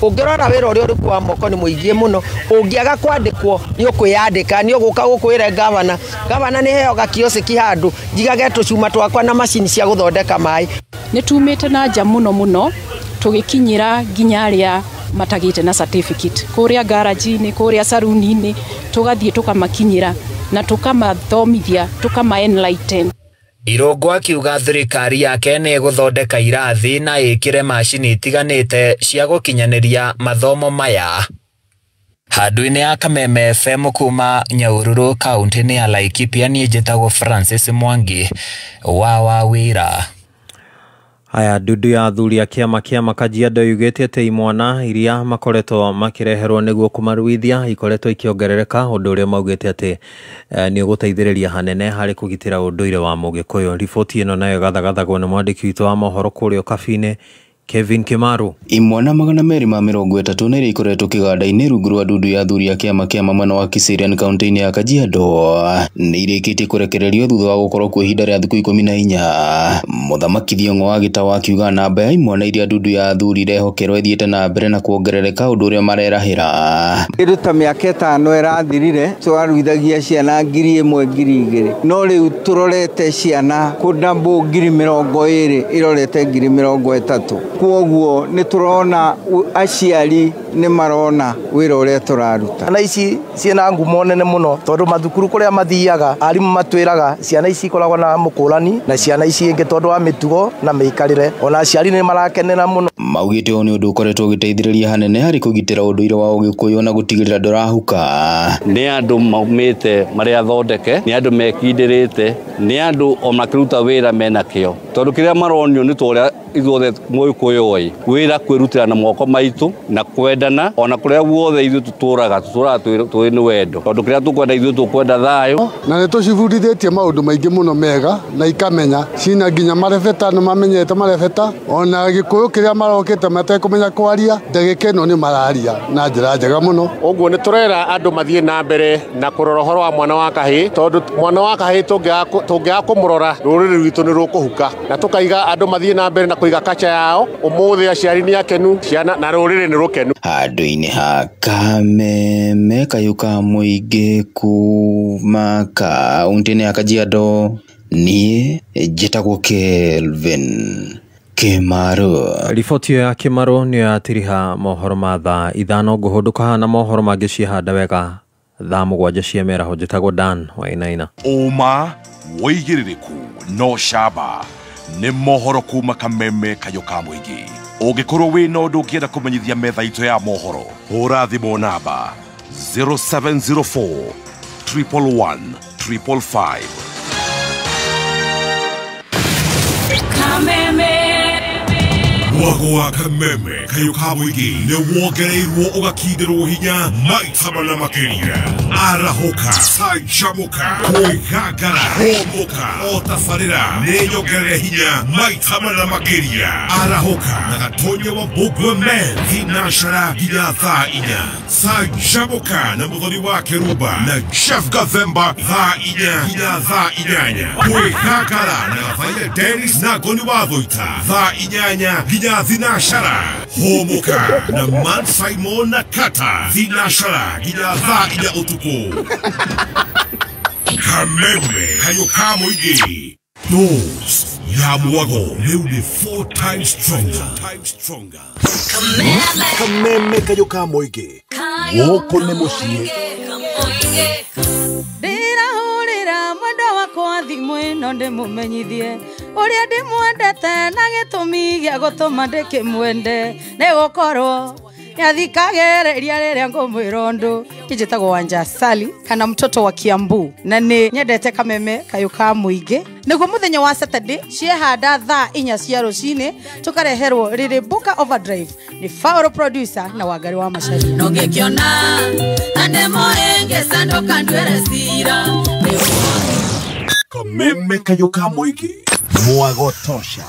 Ũngĩrora wĩra ũrĩa ũrĩ kuo wa moko nĩ mũingĩ mũno, ũngĩaga kwandĩkwo nĩ ũkwĩyandĩka, nĩ ũgũka gũkwĩre gavana, gavana nĩ heo gakiosiki handũ njigage tũcuma twakwa na macini cia gũthondeka maĩ. Nĩ tumĩte na nja mũno mũno tũgĩkinyĩra nginya arĩa matagĩte na certificate kũrĩa garage-inĩ, kũrĩa saruni-inĩ, tũgathiĩ tũkamakinyĩra na tũkamathomithia, tũkama enlighten. Irongo akiuga thirikari yake nĩ ĩgũthondeka irathi na ĩkĩre macini itiganĩte cia gũkinyanĩria mathomo maya. Handũ-inĩ ya Kameme FM kuma Nyahururu kaunti-inĩ ya Laikipia, niĩ njĩtagwo Francis Mwangi wa Wawĩra. Haya, ndundu ya athuri a kĩama kĩa Kajiado yugĩte atĩ imwana iria makoretwo makĩreherwo nĩguo kũmaruithia ikoretwo ikĩongerereka, ũndũ ũrĩa maugĩte atĩ nĩ ũgũteithĩrĩria hanene harĩ kũgitĩra ũndũire wa Mũgĩkũyũ. Riboti ĩno nayo ĩgathagathagwo nĩ mwandĩki witũ wa mohoro kũrĩa Ũkabi-inĩ Kevin Kimaru. Imwana 230 na iria ikoretwo kĩganda-inĩ rungu rwa ndundu ya athuri a kĩama kĩa mwena wa Kiserian kaunti-inĩ ya Kajiado nĩ irĩkĩtie kũrekererio thutha wa gũkorwo kuo ihinda rĩa thikũ 14. Mũthamaki Thiong'o wa Gĩtaũ akiuga namba ya imwana iria ndundu ya athuri irehokerwo ĩthiĩte na mbere na kuongerereka, ũndũ ũrĩa marerahĩra. Kĩndũ ta mĩaka 5 ĩrathirire twaruithagia ciana 1,000 2,000, no rĩu tũrorete ciana kũndambũ 20,000 irorete 30,000. Kwoguo nĩ tũrona aciari nĩ marona wĩra ũrĩa tũraruta. Ciana ici ciĩna ngumo nene mũno tondũ mathukuru kũrĩa mathiaga arimũ matwĩraga ciana ici ikoragwo na mũkũrani na ciana ici ingĩ tondũ wa mĩtugo na mĩikarĩre, ona aciari nĩ marakenera mũno. Maugĩte ũũ nĩ ũndũ ũkoretwo ũgĩteithĩrĩria hanene harĩ kũgitĩra ũndũire wa Ũgĩkũyũ na gũtigĩrĩra ndũrahuka. Nĩ andũ maumĩte marĩa athondeke, nĩ andũ mekindĩrĩte, nĩ andũ o makĩruta wĩra mena kĩo, tondũ kĩrĩa maronio nĩ ta ũrĩa ithuothe Mũgĩkũyũ oĩ wĩra kwĩrutĩra na moko maitũ na kwendana, ona kũrĩa guothe ithuĩ tũtũraga tũrĩ nĩ wendo, tondũ kĩrĩa tũkwenda ithuĩ tũkwenda thayũ. Na nĩ tũcibundithĩtie maũndũ maingĩ mũno mega na ikamenya cina nginya marebeta, nĩ mamenyete marebeta, ona Gĩkũyũ kĩrĩa marokĩte matekũmenya kwaria ndagĩka ĩno nĩ mararia na njĩra njega mũno. Ũguo nĩ tũrera andũ mathiĩ na mbere na kũrora ũhoro wa mwana wa kahĩĩ, tondũ mwana wa kahĩĩ tũngĩaga kũmũrora rũrĩrĩ rwitũ nĩ rũkũhuka, na tũkaiga andũ mathiĩ na mbere na kũiga kacha yao. Ũmũthĩ aciari nĩ akenu, ciana na rũrĩrĩ nĩ rũkenu. Handũ-inĩ ha Kameme kayũ ka mũingĩ kuma kaũntĩ-inĩ ya Kajiado, niĩ njĩtagwo Kelvin Kĩmaru. Riboti ĩyo ya Kĩmaru nĩyo yatiriha mohoro ma thaa 5. Ngũhũndũka na mohoro mangĩ ciehanda wega thaa 7 cia mĩaraho. Njĩtagwo Dan Wainaina. Ũma wĩigĩrĩrĩku no camba nĩ mohoro kuma Kameme kayũ ka mũingĩ. Ũngĩkorwo wĩna ũndũ ũngĩenda kũmenyithia metha itũ ya mohoro, hũra thimũ namba 0704 111 555. Kameme. Mwago wa Kameme kayũ ka mũingĩ nĩ wongereirwo ũgakindĩrwo hinya maita mana makĩria. Arahũka, canjamũka, kwĩgangara, hũmũka, o tabarĩra nĩ nyongerere hinya maita mana makĩria. Arahũka na Gatonya wa Mbũgua Men thinacara nginya thaa 4. Canjamũka na Mũthoni wa Kĩrumba na Jeff Gathemba thaa 4 nginya thaa 8. Kwĩgangara na Gathaia Dennis na Ngoni wa Thũita thaa 8 nginya thinashara. Hũmũka na Man Simon na Kata thinashara nginya thaa 4 ũtukũ. Kameme kayũ ka mũingĩ. Dose ya mwago rĩu nĩ 4 times stronger. Kameme kayũ ka mũingĩ. Gũkũ nĩ mũciĩ. Ndĩrahũrĩra mwendwa wakwa thimũ ĩno ndĩmũmenyithie ũrĩa ndĩmwendete na gĩtũmi gĩa gũtũma ndĩkĩmwende, nĩ gũkorwo nĩathikagĩrĩria rĩrĩa ngũmwĩra ũndũ. Njĩtagwo Wanja Sali kana mtoto wa Kiambu, na nĩ nyendete Kameme kayũ ka mũingĩ. Nĩguo mũthenya wa Saturday ciehanda thaa 4 cia rũcinĩ tũkareherwo rĩrĩ Buka Overdrive nĩ Fauro producer na Wangari wa Macharia. Nongĩkĩona na ndĩmũhĩngĩca ndũkanduĩre cira. Kameme kayũ ka mũingĩ. Mwago tosha.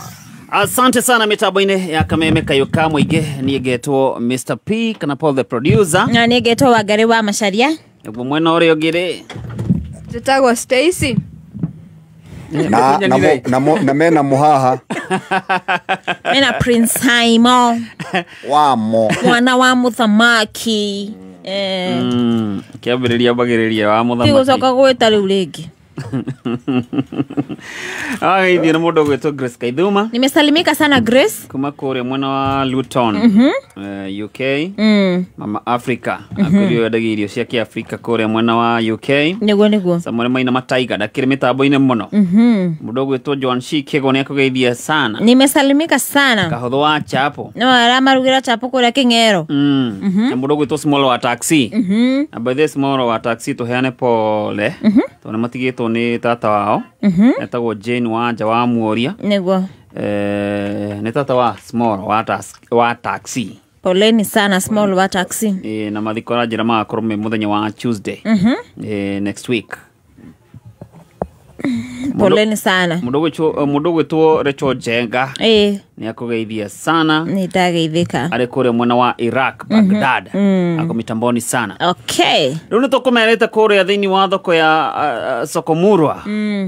Asante sana mitambo-inĩ ya Kameme kayũ ka mũingĩ. Niĩ ngetwo Mr P kana Paul the producer, na niĩ ngetwo Wangari wa Macharia. Nĩguo mwena ũrĩa ũngĩ rĩ, njĩtagwo Stacy na mena muhaha mena Prince Haimo wamo mwana wa muthamaki. Kĩambĩrĩria mbagĩrĩria wa muthamaki tigũcoka gwĩta rĩu rĩngĩ. Ithiĩ nĩ mũndũ ũgwĩtwo Grace Kaithuma. Nimesalimika sana Grace kuma kũrĩa mwena wa Luton, UK. Mama Africa akwĩrio endagia irio cia kĩafrika kũrĩa mwena wa UK. Nĩguo nĩguo. Samuel Maina Mataiga ndakĩrĩ mĩtambo-inĩ mũno. Mũndũ ũgwĩtwo John Shi Kĩgo nĩakũgeithia sana. Nimesalimika sana. Kahũthũ wa chapo no aramarugĩra chapo kũrĩa Kĩng'ero. Na mũndũ ũgwĩtwo Small wa taxi. Na by the Small wa taxi tũheane pole tondũ nĩmatigĩtwo nĩ tata wao. Etagwo Jane Wanja wa Muoria. Nĩguo. Nĩ tata wa Small wa taxi. Poleni sana Small wa taxi. Na mathiko aranjĩra magakorwo me mũthenya wa Tuesday. Next week. Poleni sana. Mũndũ ũgwĩtwo Rachel Jenga nĩ akũgeithia sana. Nĩ ndageithĩka. Arĩ kũrĩa mwena wa Iraq, Baghdad. Ako mitamboni sana. Okay. Rĩu nĩ tũkũmerĩte kũrĩa thĩinĩ wa thoko ya Sokomurwa.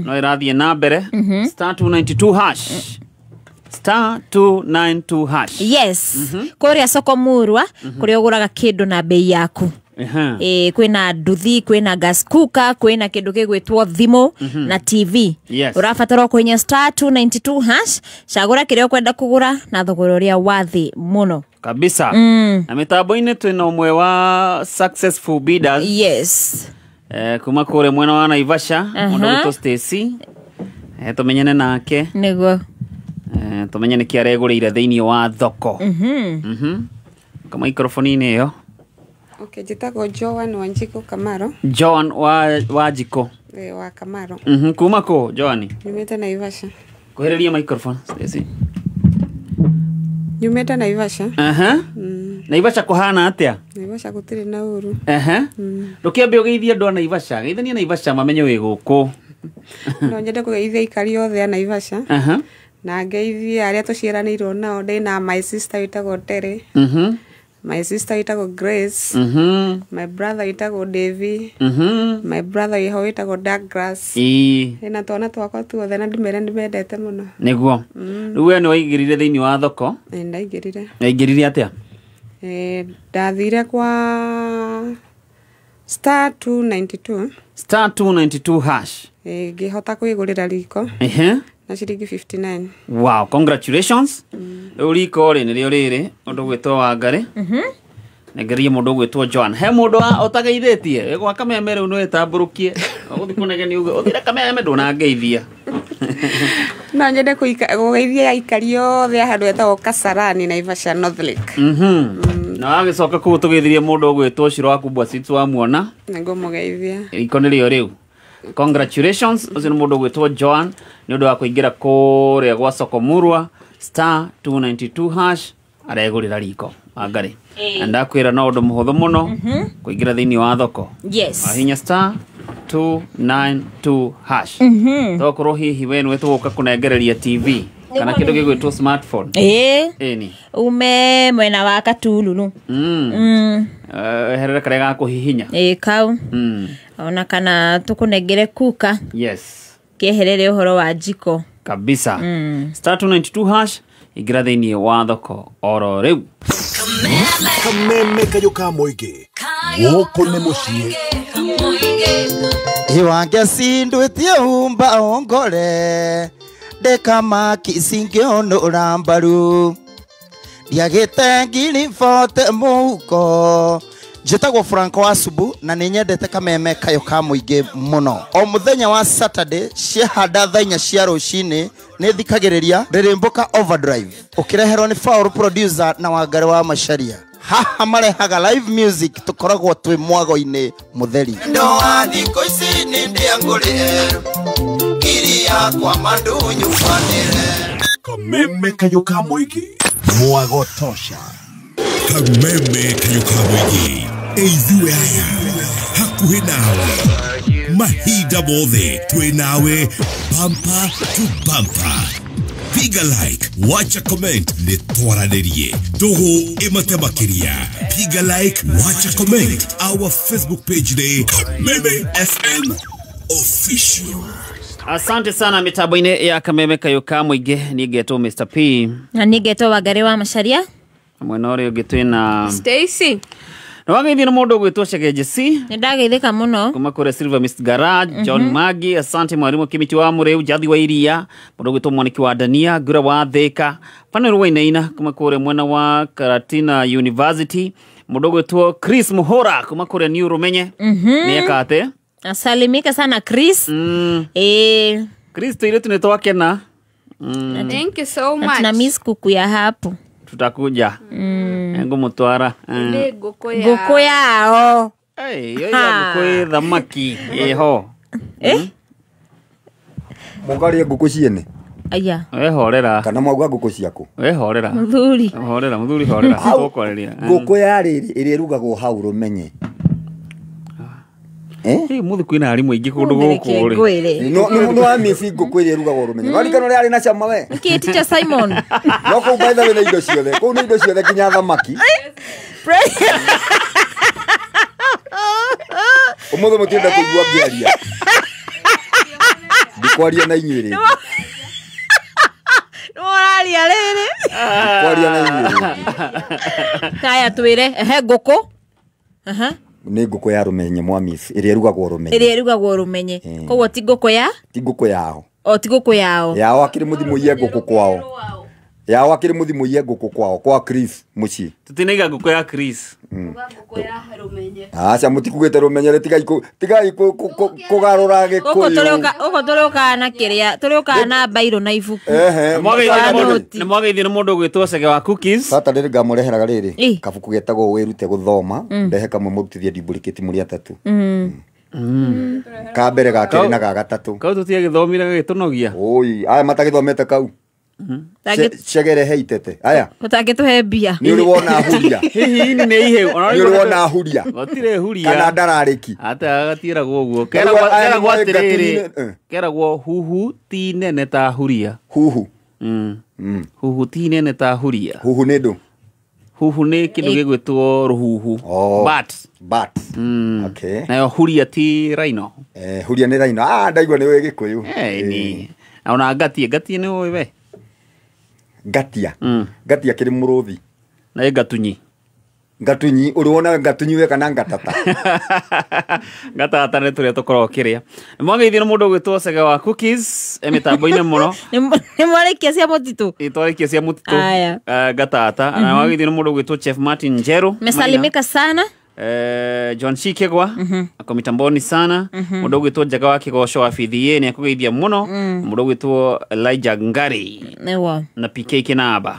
No ĩrathiĩ na mbere. Star 292 hash. Star 292 hash. Yes. Kũrĩa Sokomurwa kũrĩa ũgũraga kĩndũ na bei yaku. Ĩ kwĩna nduthi, kwĩna gas cooker, kwĩna kĩndũ gĩgwĩtwo thimũ na TV. Yes. Ũrabatara kũhinya star 292 hash, cagũra kĩrĩa ũkwenda kũgũra na thogora ũrĩa wa thĩ mũno kabisa. Na mitambo-inĩ twĩna ũmwe wa successful bidders. Yes. Kuma kũrĩa mwena wa Naivasha, mũndũ ũgwĩtwo Stacy. Tũmenyane nake nĩguo tũmenye nĩkĩ aregũrĩire thĩinĩ wa thoko. Ka microphone-inĩ ĩyo. Okay, njĩtagwo Joan Wanjikũ Kamaro. Joan Wanjikũ. Wa Kamaro. Kuma kũ Joan? Nyumĩte Naivasha. Kuhĩrĩria microphone Stacy. Nyumĩte Naivasha. Naivasha kũhana atĩa? Naivasha gũtirĩ na ũru. Ndũkĩambe ũgeithie andũ a Naivasha, geithania Naivasha mamenye wĩ gũkũ. No nyende kũgeithia aikari othe a Naivasha. Na ngeithie arĩa tũciaranĩirwo nao, ndĩna my sister wĩtagwo Terry. My sister wĩtagwo Grace. My brother wĩtagwo Davy. My brother wĩho wĩtagwo Douglas. Ĩna twana twakwa tuothe na ndĩmere ndĩmendete mũno. Nĩguo. Rĩu we nĩ waingĩrire thĩinĩ wa thoko? Ndaingĩrire. Waingĩrire atĩa? Ndathire kwa star 292. Star 292 hash. Ngĩhota kwĩgũrĩra riko. Na ciringi 59. Wow, congratulations. Rĩu riko rĩ nĩrĩo rĩrĩ ũndũ gwĩtwo Wangari. Nengerie mũndũ ũgwĩtwo Joan. He mũndũ ũtageithĩtie gwa Kameme rĩu nĩ wĩtambũrũkie ũgũthiĩ kũnegenia uge ũthire Kameme ndũnangeithia. No nyende kũgeithia aikari othe a handũ hetagwo Kasarani, Naivasha North Lake. Na wagĩcoka kũu tũgeithirie mũndũ ũgwĩtwo Shiro wa Kubwa Seeds wamuona. Nĩngũmũgeithia. Riko nĩrĩo rĩu. Congratulations, ũcio nĩ mũndũ ũgwĩtwo Joan nĩ ũndũ wa kũingĩra kũrĩa gwa Soko Murwa star 292 hash aregũrĩra riko Wangari. Na ndakwĩra no ũndũ mũhũthũ mũno kũingĩra thĩinĩ wa thoko. Yes. Ahinya star 292 hash. Tokorwo hihi we nĩwe tũgũka kũnengereria TV kana kĩndũ gĩgwĩtwo smartphone. Ĩni. Ume mwena wa Katululu. Herera karĩa ga kũhihinya. Kau. Ona kana tũkũnengere kuka. Yes. Kĩeherere ũhoro wa jiko. Kabisa. Star 292 hash ingĩra thĩinĩ wa thoko oro rĩu. Kameme kayũ ka mũingĩ gũkũ nĩ mũciĩ. Iwange sindwĩtie umba ongore ndekamaki singĩonũra mbaru ndiagĩte ngiri bote mũhuko. Njĩtagwo Franco wa Subu na nĩ nyendete Kameme kayũ ka mũingĩ mũno. O mũthenya wa Saturday ciahanda thaa inya cia rũcinĩ nĩ thikagĩrĩria Rĩrĩmbũka Overdrive ũkĩreherwo nĩ Faul producer na Wangari wa Macharia. Haha marehaga live music tũkoragwo twĩ mwago-inĩ mũtheri. Ndoa thikũ ici nĩ ndĩangũrĩre ngiri yakwa mandunyubanĩre. Kameme kayũ ka mũingĩ mwago tosha. Kameme kayũ ka mũingĩ ithuĩ aya hakuhĩ nawe mahinda mothe twĩ nawe bumper to bumper. Piga like, wacha comment, nĩ twaranĩrie ndũgũ ĩmate makĩria. Piga like, wacha comment, our Facebook page nĩ Kameme FM Official. Asante sana mitambo-inĩ ya Kameme kayũ ka mũingĩ. Niĩ ngetwo Mr P na niĩ ngetwo Wangari wa Macharia. Mwena ũrĩa ũngĩ twĩna Stacy. Na wageithio nĩ mũndũ ũgwĩtwo Shegeje C. Nĩ ndageithĩka mũno. Kuma kũrĩa Silver Mist Garage, John Magi, asante mwarimu Kimiti wa Mũrĩu, Jathi wa Iria, mũndũ ũgwĩtwo Mwaniki wa Dania, Ngura wa Thĩka, Fanuel Wainaina kuma kũrĩa mwena wa Karatina University, mũndũ ũgwĩtwo Chris Muhora kuma kũrĩa New Rumenye. Nĩ eka atĩa? Asalimika sana Chris. Chris tũirĩtu nĩ twakena. Thank you so much. Na miss kuku ya hapo. Tutakuja. Ngũmũtwara. Ngũkũ yao. Ĩyo ya ngũkũ ĩ thamaki ĩho. Mũngarĩe ngũkũ ciene? Aya. Wehorera. Kana mwauga ngũkũ ciaku? Wehorera. Mũthuri. Horera, mũthuri horera. Tũkwarĩria. Ngũkũ ya rĩrĩ ĩrĩa ĩrugagwo hau rũmenye. Mũthĩ kwĩna arimũ aingĩ kũndũ gũkũ rĩ. No wa mici ngũkũ ĩrĩa ĩrugagwo rũmenye. Warikana ũrĩa arĩ na cama we? Nĩkĩ teacher Simon? No kũu by the way nĩ indo ciothe. Kũu nĩ indo ciothe nginya thamaki. Ũmũthĩ mũtienda kũigua ngĩaria. Ndikwaria na inyuĩ rĩngĩ. Nĩũraria rĩrĩ. Ndikwaria na inyuĩ rĩngĩ. Kaya twĩre, ehe ngũkũ. Aha. Nĩ ngũkũ ya rũmenye mwamis ĩrĩa ĩrugagwo rũmenye. Ĩrĩa ĩrugagwo rũmenye. Koguo ti ngũkũ ya? Ti ngũkũ yao. O ti ngũkũ yao. Yao akĩrĩ mũthimũ ye ngũkũ kwao. Yao akĩrĩ mũthimũ ye ngũkũ kwao kwa Chris mũciĩ. Tutinaiga ngũkũ ya Chris. Ngũkũ ya rũmenye. Aca mũtikugĩte rũmenye tigai kũgarũra Gĩkũyũ. Gũkũ tũrĩũkaga na kĩrĩa tũrĩũkaga na mbairũ na ibuku. Nĩ mwageithio nĩ mũndũ ũgwĩtwo Cege wa Cookies. Bata rĩrĩ ngamũreheraga rĩrĩ kabuku getagwo wĩrute gũthoma ndehe kamwe mũrutithie duplicate mũrĩ atatũ. Ka mbere ga kerĩ na ga gatatũ. Kau tũtiagĩthomire gagĩtũnogia. Oi, aya matagĩthomete kau. Cegere he itete. Aya. Ũtangĩtũhe mbia. Nĩ ũrĩ wona huria. Hihi nĩ iheu. Nĩ ũrĩ wona huria. Gũtirĩ huria. Kana ndararĩki. Ata gatiĩragwo ũguo. Keragwo atĩrĩrĩ. Keragwo huhu ti nene ta huria. Huhu. Huhu ti nene ta huria. Huhu nĩ ndũ? Huhu nĩ kĩndũ gĩgwĩtwo rũhuhu. Bat. Bat. Okay. Nayo huria ti rhino. Huria nĩ rhino. Ah, ndaigua nĩ ũĩ Gĩkũyũ. Ni. Ona ngatie nĩ ũĩ we. Ngatia. Ngatia kĩrĩ mũrũthi. Na ngatunyi. Ngatunyi ũrĩ wona ngatunyi we kana ngatata. Ngatata nĩ tũrĩa tũkoragwo kĩrĩa. Nĩ mwageithio nĩ mũndũ ũgwĩtwo Cege wa Cookies mĩtambo-inĩ mũno. Nĩ mwarĩkia cia mũtitũ. Twarĩkia cia mũtitũ. Ngatata. Na mwageithio nĩ mũndũ ũgwĩtwo Chef Martin Njeru. Mesalimika sana. John Shikegwa ako mitamboni sana. Mũndũ ũgwĩtwo Njaga wa Kĩgoco wa BDA nĩ akũgeithia mũno. Mũndũ ũgwĩtwo Elijah Ngari na PK Kinaba.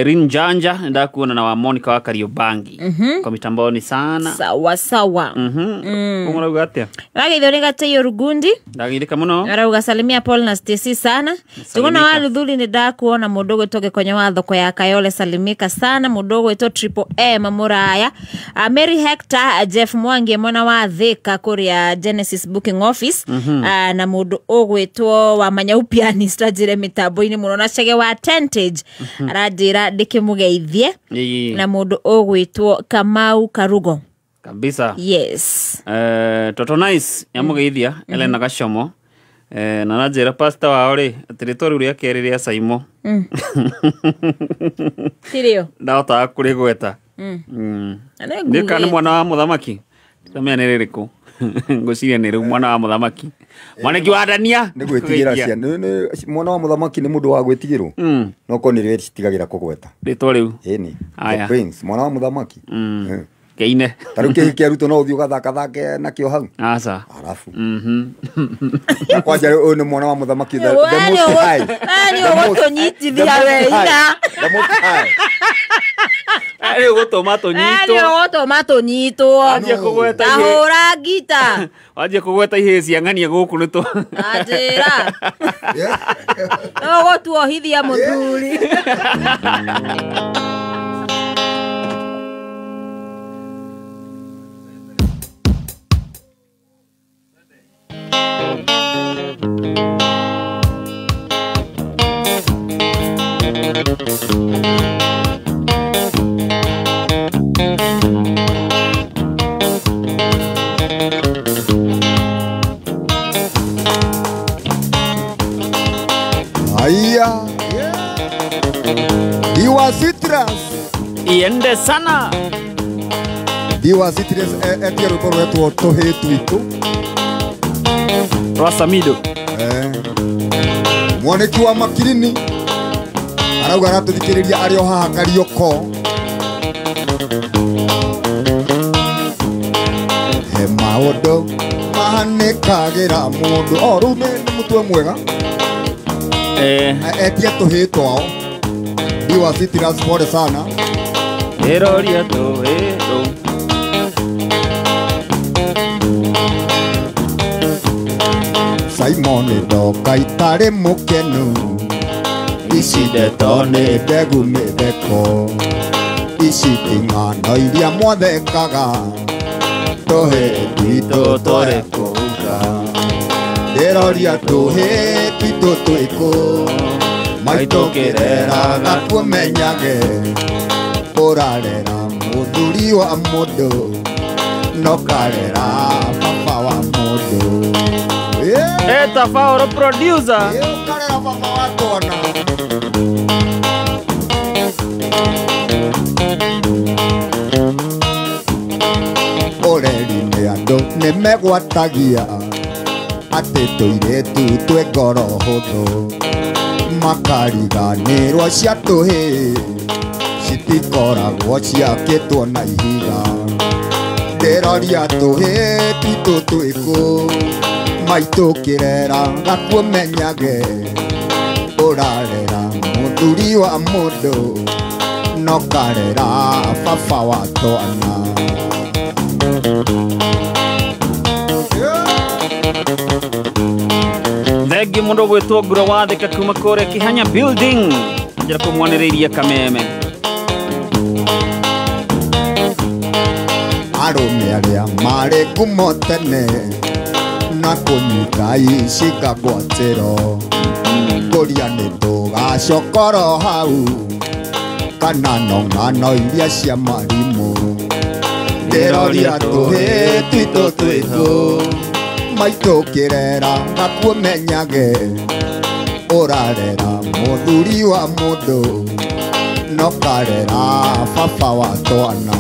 Irene Janja ndakuona na wa Monica wa Kariobangi ako mitamboni sana. Sawa sawa. Ũmũrauga atĩa? Wageithio nĩ Gateyo Rugundi. Ndageithĩka mũno. Arauga salimia Paul na Stacy sana. Tugona wa Luthuli nĩ ndakuona mũndũ ũgwĩtwo Gĩkonyo wa thoko ya Kayole salimika sana. Mũndũ ũgwĩtwo Triple M Muraya. Mary Hector Jeff Mwangi mwana wa Thika kuria Genesis Booking Office. Na mũndũ ũgwĩtwo wa Manyau pianist anjĩre mĩtambo-inĩ mũno na Chege wa Tentage aranjĩra ndĩkĩmũgeithie. Na mũndũ ũgwĩtwo Kamau Karugo kabisa. Yes. Toto Nice yamũgeithia Elena Gacomo. Na nanjĩra pastor wao rĩ atĩ rĩtwa rĩu rĩa kerĩ rĩa Saimo tirio ndahotaga kũrĩgweta. Nĩ kana mwana wa mũthamaki ndamenya nĩ rĩrĩkũ. Ngwĩciria nĩ rĩu mwana wa mũthamaki mwaniki wa Dania nĩ gwĩtigĩra ciana. Mwana wa mũthamaki nĩ mũndũ wa gwĩtigĩrwo. No korwo nĩ rĩo citigagĩra kũgweta rĩtwa rĩu. Ĩni the prince mwana wa mũthamaki. Keine ta rĩu kĩhiki kĩa Ruto no ũthiĩ ũgathakathake nakĩo hau. Aca. Arabu. Kwanja ũyũ nĩ mwana wa mũthamaki the most high. Nĩ ũgũtũnyitithia we ina. The most high. Rĩu gũtũma tũnyitwo. Nĩ ũgũtũma tũnyitwo. Wanjie kũgweta ihĩ. Ahũra ngita. Wanjie kũgweta ihĩ cia ng'ania gũkũ nĩ tũ. Anjĩra. No ũgũtuohithia mũthuri. Aya. Diwa Citrus. Iende sana. Diwa Citrus etie rwĩmbo rwetwo tũhĩ twitũ. Rwa Samido. Mwaniki wa Makirini arauga aratũthikĩrĩria arĩ o haha Karioko. He maũndũ mahanĩkagĩra mũndũ. O rĩu nĩ mũtwe mwega. Etie tũhĩ twao. Diwa Citrus pole sana. Eroria tũhĩ tũu. Simon ndoka itarĩ mũkenu. Ici ndeto nĩ ndegu mĩtheko. Ici ti ng'ano iria mwathekaga. Tũhĩ twitũ twarĩ kũuga. Ndĩroria tũhĩ twitũ twĩkũ. Maitũ kĩreraga tumenyage. Ũrarera mũthuri wa mũndũ. No karera baba wa mũndũ. Eta Faoro producer. Karera baba wa twana. Nĩ megwatagia atĩ tũirĩtu twĩ ngoro hũthũ makariganĩrwo cia tũhĩĩ citikoragwo ciakĩtwo na ihiga ndĩroria tũhĩĩ twitũ twĩkũ maitũ kĩrera gakumenyage ũrarera mũthuri wa mũndũ no karera baba wa twana. Thengi mũndũ gwĩtwo Ngura wa Thika kuma kũrĩa Kihanya building njĩra kũmwanĩrĩria Kameme. Arũme arĩa marĩ ngumo tene na kũnyita icinga ngwatĩro kũria nĩ tũgacokoro hau kana no ng'ano iria cia marimũ ndĩroria tũhĩĩ twitũ twĩkũ maitũ kĩrera gakumenyage ũrarera mũthuri wa mũndũ no karera baba wa twana.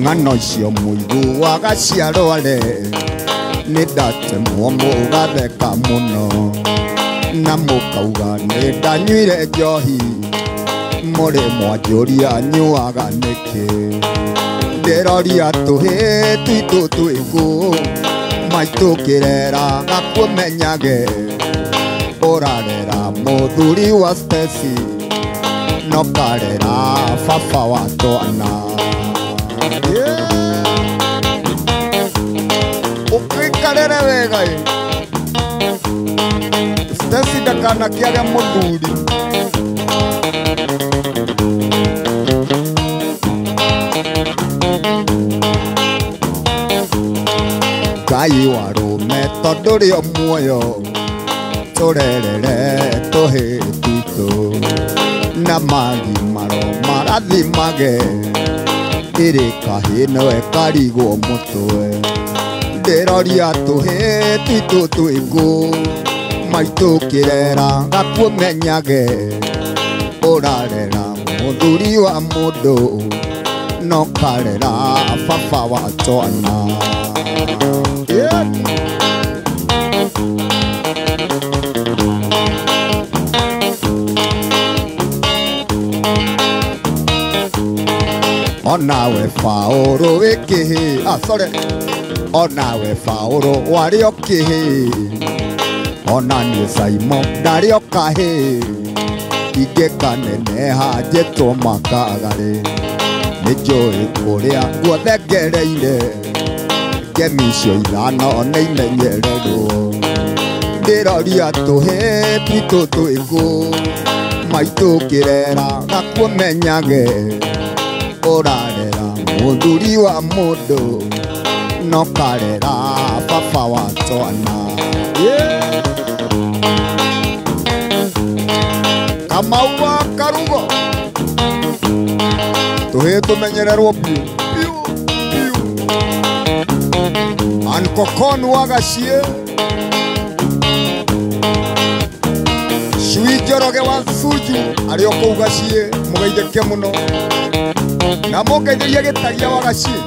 Ng'ano icio mũiguaga cia rware nĩ ndatemwo mũgatheka mũno na mũkauga nĩ ndanyuire njohi mũrĩ mwanjũria nyuaga nĩkĩ ndĩroria tũhĩĩ twitũ twĩkũ maitũ kĩrera gakumenyage ũrarera mũthuri wa Stacy no karera baba wa twana. Ũgĩikarĩre wega ĩ Stacy ndakanakĩage mũthuri. Ngai wa rũme tondũ rĩ o muoyo tũrerere tũhĩĩ twitũ na magimaro marathimage ĩrĩ kahĩĩ nowe karigwo mũtwe ndĩroria tũhĩĩ twitũ twĩkũ maitũ kĩrera gakumenyage ũrarera mũthuri wa mũndũ no karera baba wa twana. Onawe Faũrũ wĩ kĩhĩĩ sorry onawe Faũrũ warĩ o kĩhĩĩ ona niĩ Simon ndarĩ o kahĩĩ ingĩkaneneha njĩtwo makagarĩ nĩ njũĩ kũrĩa guothe ngereire ngemi icio ithano nĩ imenyererwo ndĩroria tũhĩĩ twitũ twĩkũ maitũ kĩrera gakumenyage ũrarera mũthuri wa mũndũ no karera baba wa twana. Kamau wa Karugo tũhĩĩ tũmenyererwo biũ biũ biũ Ankokon wa Gaciĩ Cui Njoroge wa Suju arĩ o kũu Gaciĩ mũgeithĩke mũno na mũngeithĩrie Gĩtagia wa Gaciĩ.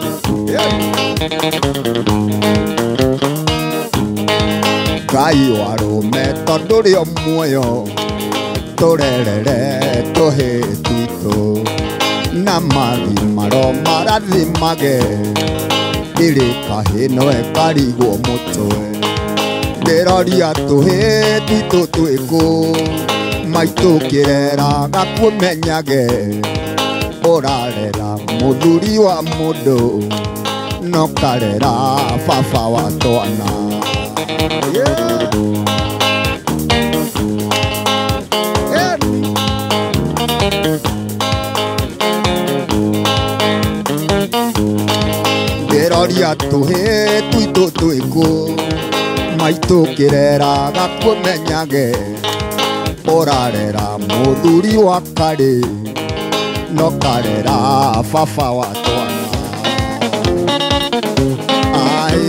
Ngai wa rũme tondũ rĩ o muoyo tũrerere tũhĩĩ twitũ na magimaro marathimage ĩrĩ kahĩĩ nowe karigwo mũtwe ndĩroria tũhĩĩ twitũ twĩkũ maitũ kĩrera gakumenyage ũrarera mũthuri wa mũndũ no karera baba wa twana. Ndĩroria tũhĩĩ twitũ twĩkũ maitũ kĩrera gakumenyage ũrarera mũthuri wa karĩ no karera baba wa twana. Ai.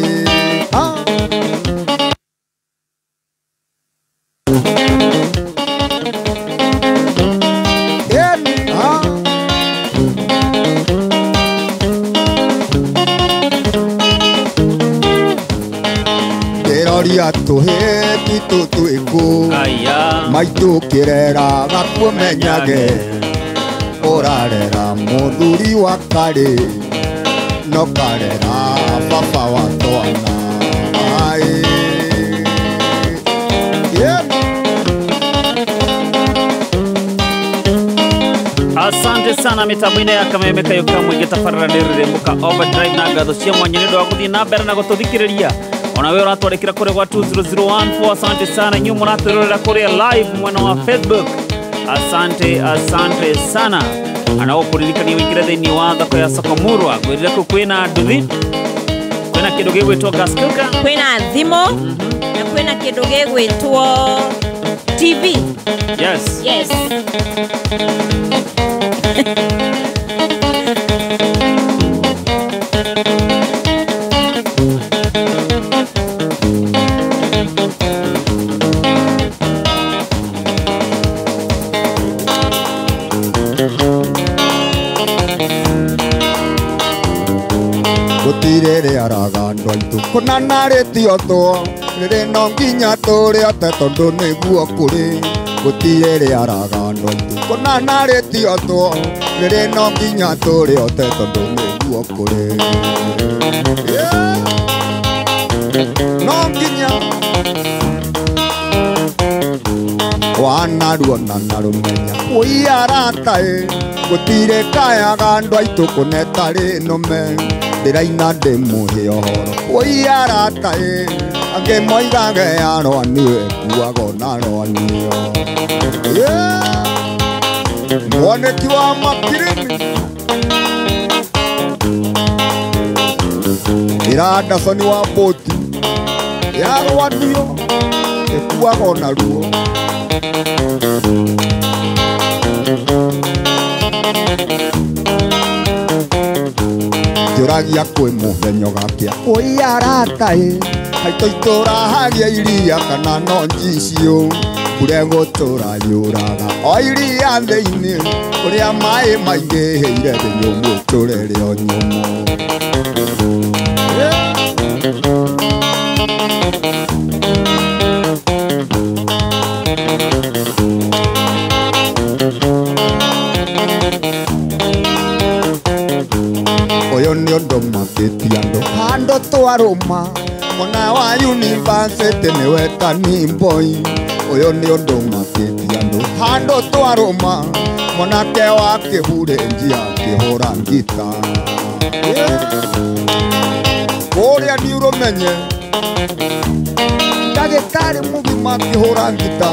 Ngoria tũhĩ twitũ twĩkũ maitũ kĩrera gakumenyage ũrarera mũthuri wa karĩ no karera baba wa twana ai. Yeah. Asante sana mitambo-inĩ ya Kameme Kayo ka Mũingĩ tabarĩra nĩ rũrĩmũka Overdrive na ngatho cia mwanya nĩ ũndũ wa gũthiĩ na mbere na gũtũthikĩrĩria. Ona we ũratwarĩkĩra kũrĩa gwa 20014 asante sana. Inyuĩ mũratwĩrorera kũrĩa live mwena wa Facebook, asante asante sana. Ana gũkũririkania wĩingĩre thĩinĩ wa thoko ya Sokomurwa ngwĩrire kũu kwĩna nduthi, kwĩna kĩndũ gĩgwĩtwo gas cooker, kwĩna thimũ na kwĩna kĩndũ gĩgwĩtwo TV. Yes. Yes. Gũtirĩ araga andũ aitũ kũna narĩtio rĩrĩ no nginya tũrĩote tondũ nĩguo kũrĩ. Gũtirĩ araga andũ aitũ kũna narĩtio rĩrĩ no nginya tũrĩote tondũ nĩguo kũrĩ. No nginya wanaruona na rũmenya wũi arata ĩ gũtirĩ kayaga andũ aitũ kũna ĩtarĩ nũme ndĩraina ndĩmũhe ũhoro wũi arata ĩ angĩ moigage arwanio ĩkuaga ona arwanio. Mwanĩki wa Makirimi ĩra Anderson wa bũti yarwanio ĩkuaga ona ruo. Njũragia kwĩ mũthenya ũgakĩa wũi arata ĩ haitũ itũrahagia iria kana no njicio mbura ĩgũtũra yũraga o iria thĩinĩ kũrĩa maĩ maingĩhĩire thĩ nyũmũ ĩtũre rĩo nyũmũ. Ũyũ nĩ ũndũ makĩtie andũ handũ twarũma mwana wa university nĩwe Tani Boy. Ũyũ nĩ ũndũ makĩtie andũ handũ twarũma mwanake wa kĩhure njia akĩhũra ngita. Kũrĩa nĩ ũrũmenye ndagĩtarĩ mũgima akĩhũra ngita.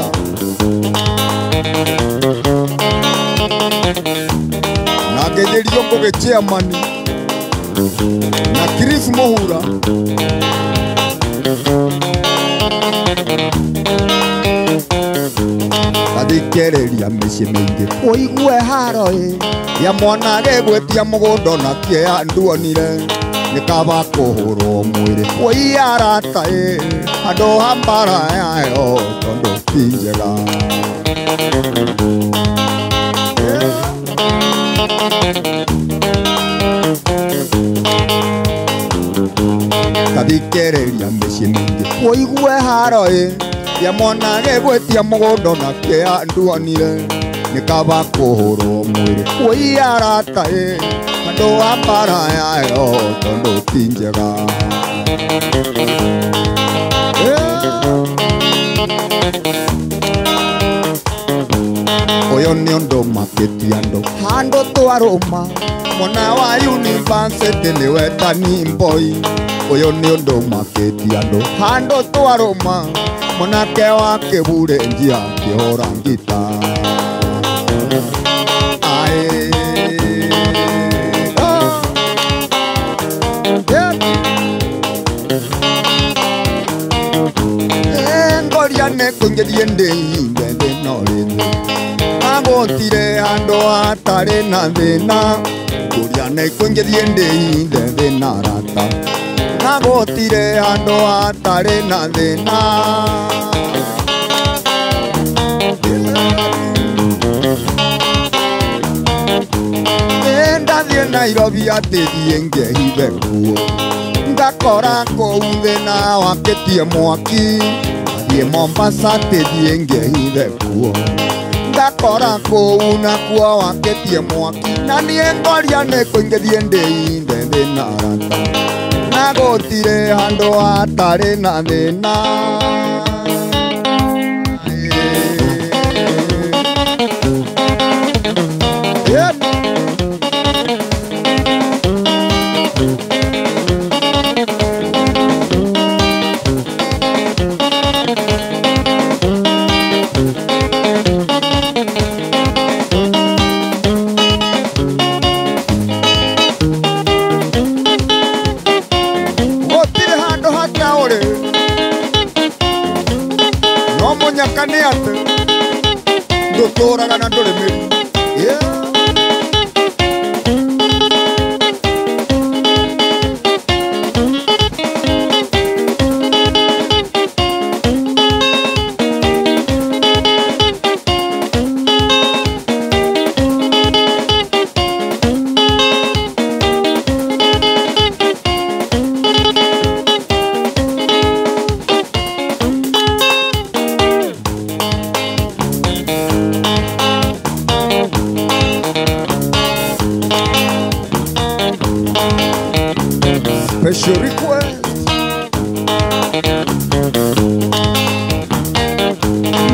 Na ngĩthĩrio Ngũgĩ chairman na Chris Muhura. Athikĩrĩria mĩciĩ mĩingĩ ũigue haro ĩ ya mwana gĩgwĩtia mũgũnda na kĩeha nduonire nĩ kaba kũhũrwo mwĩrĩ wũi arata ĩ handũ ha mbara yayo tondũ ti njega. Athikĩrĩria mĩciĩ mĩingĩ ũigue haro ĩ ya mwana gĩgwĩtia mũgũnda na kĩeha nduonire nĩ kaba kũhũrwo mwĩrĩ wũi arata ĩ handũ ha mbara yayo tondũ ti njega. Ũyũ nĩ ũndũ makĩtie andũ handũ twarũma mwana wa university nĩwe Tani Boy. Ũyũ nĩ ũndũ makĩtie andũ handũ twarũma mwanake wa kĩhure njia akĩhũra ngita. Ae. Ngoria nĩ kũingĩrie ndĩinde thĩna ũrĩ thĩ agũtire handũ hatarĩ na thĩna. Ngoria nĩ kũingĩrie ndĩinde thĩna arata agũtire handũ hatarĩ na thĩna. Ndathiĩ Nairobi atĩ thiĩ ngehithe kuo Ngakora kũu thĩna wakĩtie mwaki Thiĩ Mombasa tĩthiĩ ngehithe kuo Ngakora kũu nakuo wakĩtie mwaki Na niĩ ngoria nĩ kũingĩthiĩ ndĩinde thĩna arata Na gũtirĩ handũ hatarĩ na thĩna. Special request.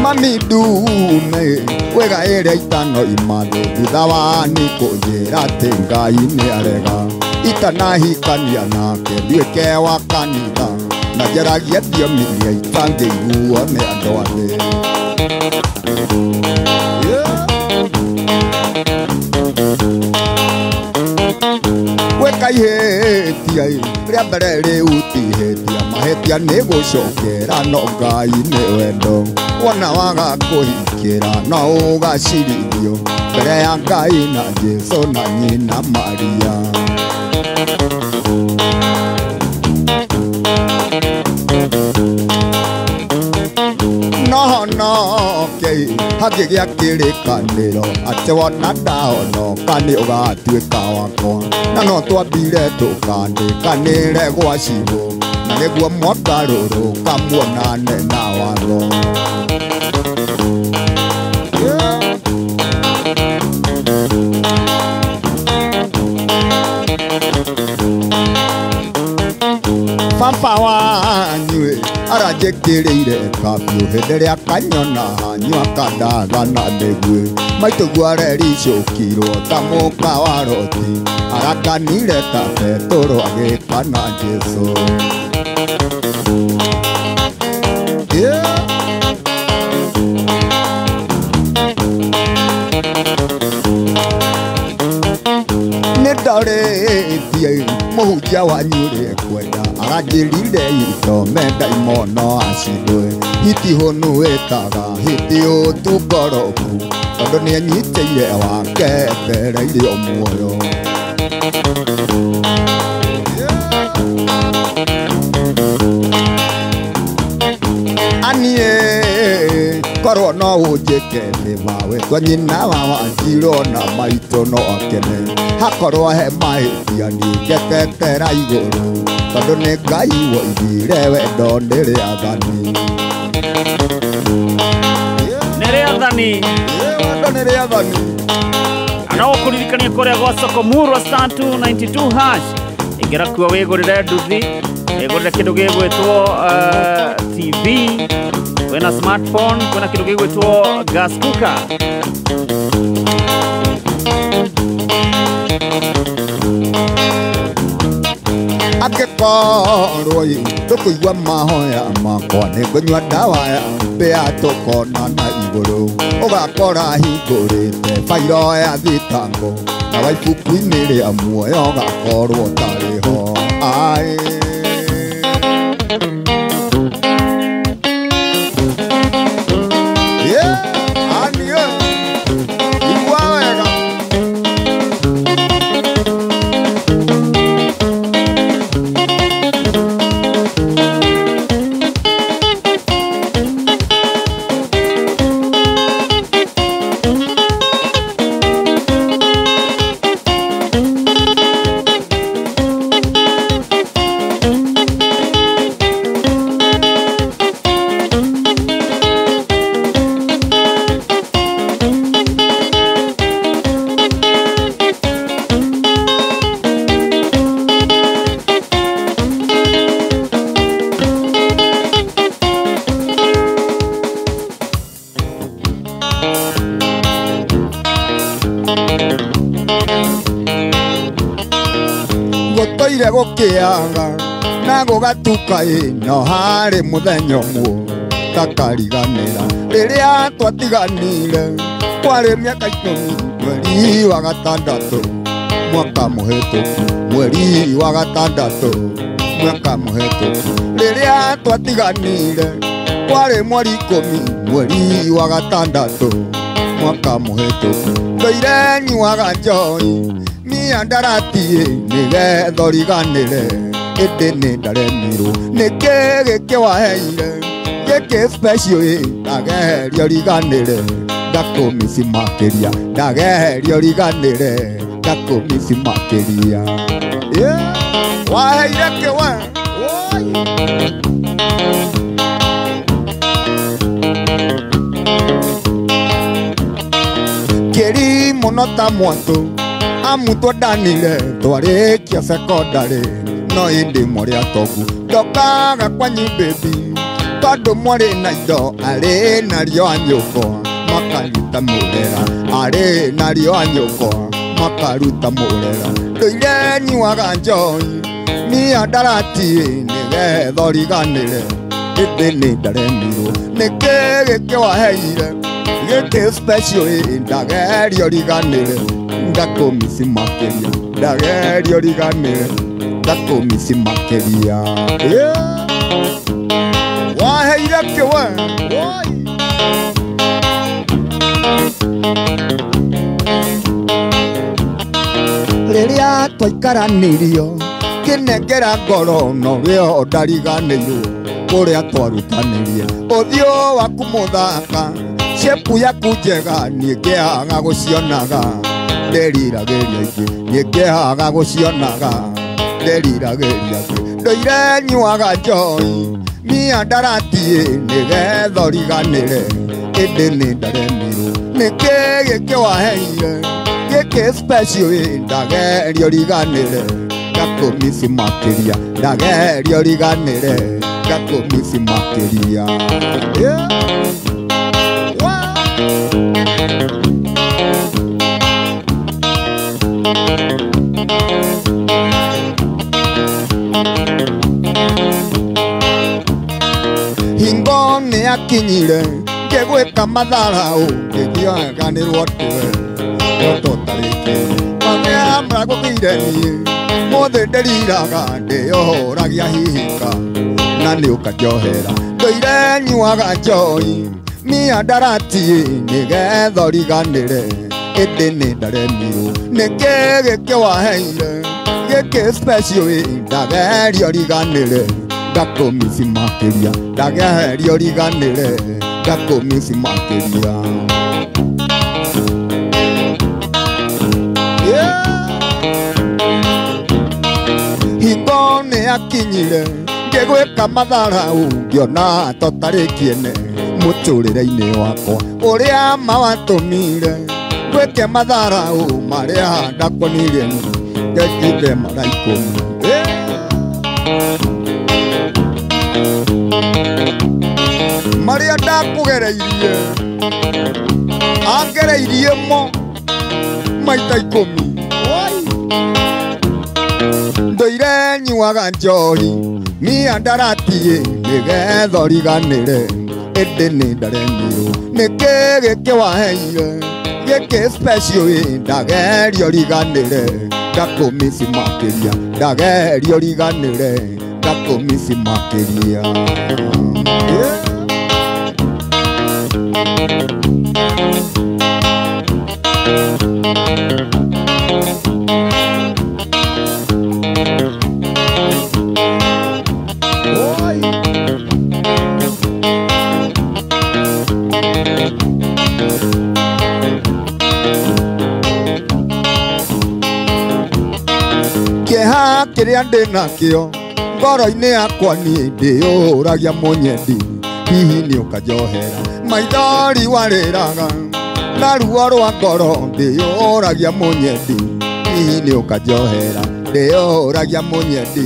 Mami dume wega ĩrĩa itano imathe thutha wa nĩ kũnjĩra atĩ Ngai nĩ arega itanahikania nake nduĩke wa kanitha na njaragia thiomi iria itangĩiguo nĩ andũ a thĩ. Gwĩka ihĩtia rĩa mbere rĩu ti ihĩtia mahĩtia nĩ gũcokera no Ngai nĩ wendo wona waga kũhikĩra no ũgacirithio mbere ya Ngai na Jesũ na nyina Maria. No honoke hangĩgĩa kĩrĩkanĩro atĩ wona ndahonoka nĩ ũgatuĩka wakwa na no twambire tũkandĩkanĩre gwa cibũ na nĩguo mwagarũrũka muonane na watho. Baba wanyu aranjĩkĩrĩire kabiũ hĩndĩ ĩrĩa kanyona hanyua kandatha na mĩguĩ maitũguo arericũkirwo ta mũka wa Loti arakanire ta Petũrũ agĩkana Jesũ. Nĩ ndarĩtie mũhunjia wanyu ũrĩa ekwenda aranjĩrire ithome ndaimono acindwe hiti hũnũ ĩtaga hiti ũtu ngoroku tondũ nĩanyitĩire wake etereire o muoyo. Aniĩ korwo no ũnjĩke thĩma wetwa nyina wa Wanjirũ na maitũ no akene hakorwo he mahĩtia niĩ ngetetera igũrũ tondũ nĩ Ngai woigire wendo nĩ rĩathani. Nĩ rĩathani. Wendo nĩ rĩathani. Ana ũkũririkania kũrĩa gwa soko murwa star 292 hash ingĩra kuo wĩgũrĩre nduthi wĩgũrĩre kĩndũ gĩgwĩtwo TV kwĩna smartphone kwĩna kĩndũ gĩgwĩtwo gas cooker. Angĩkorwo ndũkũigua mahoya makwa nĩ ngũnyua ndawa ya mbĩa tũkonana igũrũ ũgakora hingũrĩte bairo ya thitango na wa ibuku-inĩ rĩa muoyo ũgakorwo ũtarĩ ho. Aĩ. Igua wega. Gũtũire gũkĩaga na gũgatuka ĩ no harĩ mũthenya ũmwe takariganĩra rĩrĩa twatiganire kwarĩ mĩaka 10 mweri wa gatandatũ mwaka mũhĩtũku mweri wa gatandatũ mwaka mũhĩtũku rĩrĩa twatiganire kwarĩ mweri 10 mweri wa gatandatũ mwaka mũhĩtũku ndũire nyuaga njohi miandarati nĩgetha ũriganĩre ĩndĩ nĩ ndaremirwo nĩkĩ gĩkĩ waheire gĩkĩ special ĩ ndageria ũriganĩre ndakũmisi makĩria ndageria ũriganĩre ndakũmisi makĩria waheire kĩ we kĩri mũno ta mwatũ amu twendanire twarĩkia cekondarĩ no ĩndĩ mwarĩ atogu ndokaga kwanyu baby tondũ mwarĩ na indo arĩ nario a nyũkwa makaruta mũrera arĩ nario a nyũkwa makaruta mũrera ndũire nyuaga njohi miandarati nĩgetha ũriganĩre ĩndĩ nĩ ndaremirwo nĩkĩ gĩkĩ waheire gĩkĩ special ĩ ndageria ũriganĩre ndakũmisi makĩria ndageria ũriganĩre ndakũmisi makĩria waheire kĩ we rĩrĩa twaikaranirio kĩnengera ngoro norĩo ndariganĩirwo kũrĩa twarutanirie ũthiũ waku mũthaka cepu yaku njega niĩ ngĩaga gũcionaga nderiragĩria ingĩ niĩ ngĩaga gũcionaga nderiragĩria ingĩ ndũire nyuaga njohi miandarati nĩgetha ũriganĩre ĩndĩ nĩ ndaremirwo nĩkĩ gĩkĩ waheire gĩkĩ special ĩ ndageria ũriganĩre ndakũmisi makĩria ndageria ũriganĩre ndakũmisi makĩria hingo nĩ akinyire ngĩgwĩka matharau ngĩkĩoganĩrwo tiwe tũtarĩkĩire marĩa maragũkĩire niĩ mũthĩ ndĩriraga ndĩyohoragia hihika na nĩ ũkanjohera ndũire nyuaga njohi miandarati nĩgetha ũriganĩre ĩndĩ nĩ ndaremirwo nĩkĩ gĩkĩ waheire gĩkĩ special ĩ ndageria ũriganĩre ndakũmisi makĩria ndageria ũriganĩre ndakũmisi makĩria hingo nĩ akinyire ngĩgwĩka matharau ngĩona totarĩ kĩene mũtũrĩre-inĩ wakwa ũrĩa mawatũmire ngwĩke matharau marĩa ndakuonirie ngekire mara 10 marĩa ndakũgereirie angereirie mo maita 10 ndũire nyuaga njohi miandarati nĩgetha ũriganĩre ĩndĩ nĩ ndaremirwo nĩkĩ gĩkĩ waheire gĩkĩ special ĩ ndageria ũriganĩre ndakũmisi makĩria ndageria ũriganĩre ndakũmisi makĩria Kĩeha kĩrĩa ndĩ nakĩo ngoro-inĩ yakwa niĩ ndĩyũragia mũnyendi hihi nĩ ũkanjohera maithori warĩraga na ruo rwa ngoro ndĩyũragia mũnyendi hihi nĩ ũkanjohera ndĩyũragia mũnyendi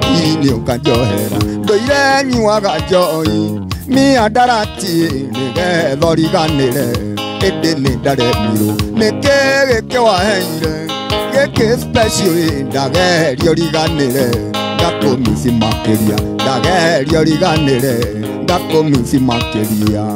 hihi nĩ ũkanjohera ndũire nyuaga njohi miandarati nĩgetha ũriganĩre Ĩndĩ nĩ ndaremirwo nĩkĩ gĩkĩ waheire gĩkĩ special ndagerio riganĩre ndakũmici makĩria ndagerio riganĩre ndakũmici makĩria.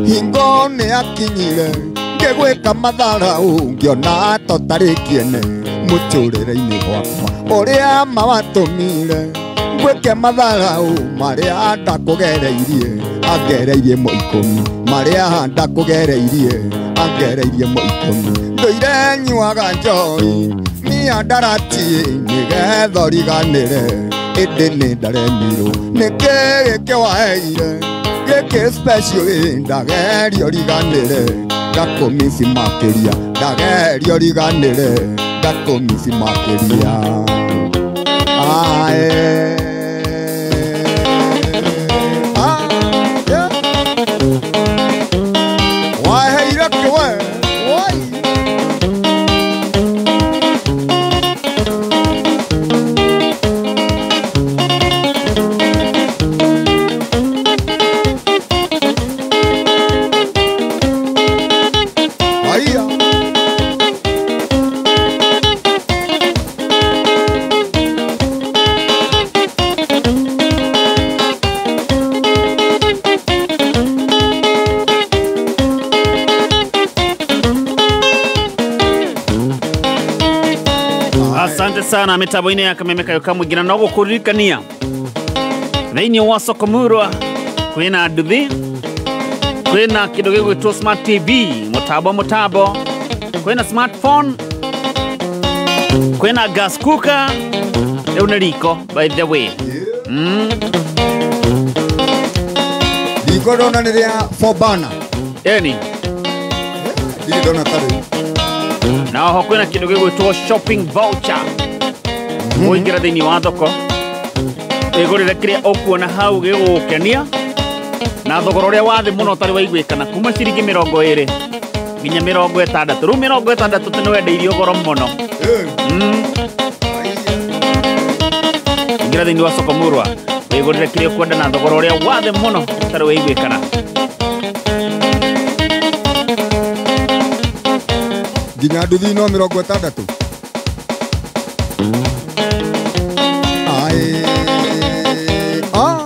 Hingo nĩ akinyire ngĩgwĩka matharau ngĩona totarĩ kĩene mũtũrĩre-inĩ wakwa ũrĩa mawatũmire ngwĩke matharau marĩa ndakũgereirie angereirie mo ikũmi marĩa ndakũgereirie angereirie mo ikũmi ndũire nyuaga njohi mĩandarati nĩgetha ũriganĩre ĩndĩ nĩ ndaremirwo nĩkĩ gĩkĩ waheire gĩkĩ special ndagerio riganĩre ndakũmici makĩria ndagerio riganĩre ndakũmici makĩria. Ae waheire kĩwe wai. Asante sana mitambo-inĩ ya Kameme Kayo ka Mũingĩ na no gũkũririkania thĩinĩ wa soko murwa kwĩna nduthi kwĩna kĩndũ gĩgwĩtwo smart TV mũtambo kwĩna smartphone kwĩna gas cooker rĩu nĩ riko by the way. Riko ndona nĩ rĩa four burner. Ĩni ndirĩ ndona ta rĩu. Na oho kwĩna kĩndũ gĩgwĩtwo shopping voucher ũingĩra thĩinĩ wa thoko wĩgũrĩre kĩrĩa ũkuona hau gĩgũgũkenia na thogora ũrĩa wa thĩ mũno ũtarĩ waiguĩkana kuma ciringi 20 nginya 60. Rĩu 60 tĩ nĩwendeirio goro mũno. Ingĩra thĩinĩ wa soko murwa wĩgũrĩre kĩrĩa ũkwenda na thogora ũrĩa wa thĩ mũno ũtarĩ waiguĩkana. Nginya nduthi no 60. Ae ah.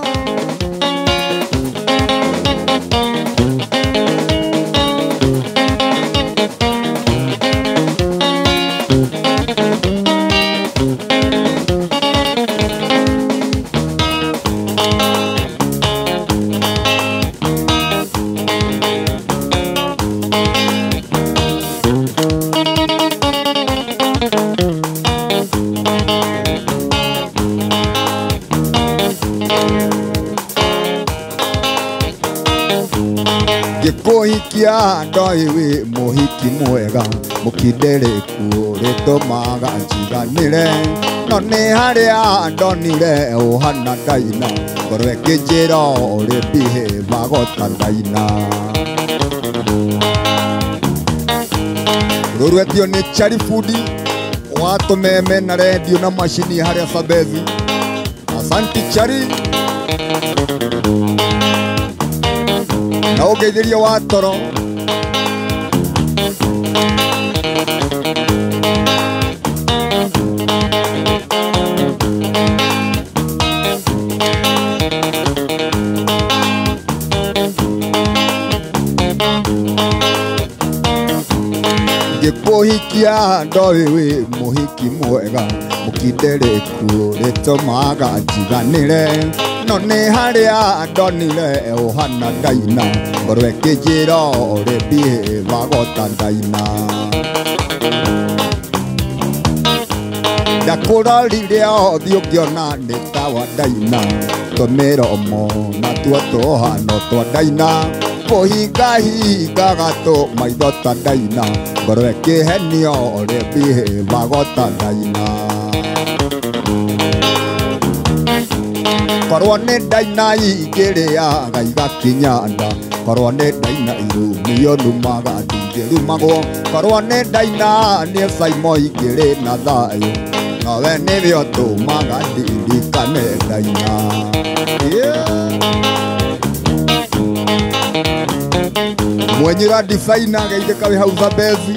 Ngĩkũhikia ndoĩ wĩ mũhiki mwega mũkindĩrĩku ũrĩtũmaga njiganĩre no nĩ harĩa ndonire ũhana ndaina ngoro ĩkĩnjĩra ũrĩ behave ta ndaina. Rũrwetio nĩ Chari Food wa tũmeme na redio na macini harĩa Sabezi. Asanti Chari na ũngeithĩrie wa toro. Ngĩkũhikia ndoĩ wĩ mũhiki mwega mũkindĩrĩku ũrĩtũmaga njiganĩre no nĩ harĩa ndonire ũhana ndaina ngoro ĩkĩnjĩra ũrĩ behave ta ndaina. Ndakũrorire ũthiũ ngĩona nĩ ta wa ndaina tũmĩromo natuo tũhano twa ndaina kũhingahingaga tũmaitho ta ndaina ngoro ĩkĩhenio ũrĩ behave ta ndaina. Korwo nĩ ndaina ingĩrĩaga igakinya nda Korwo nĩ ndaina irumio numaga ndingĩrumagwo. Korwo nĩ ndaina niĩ Saimo ingĩrĩ na thayũ. Nowe nĩwe ũtũmaga ndirikane ndaina. Mwenyira designer geithĩka wĩ hau Zambezi.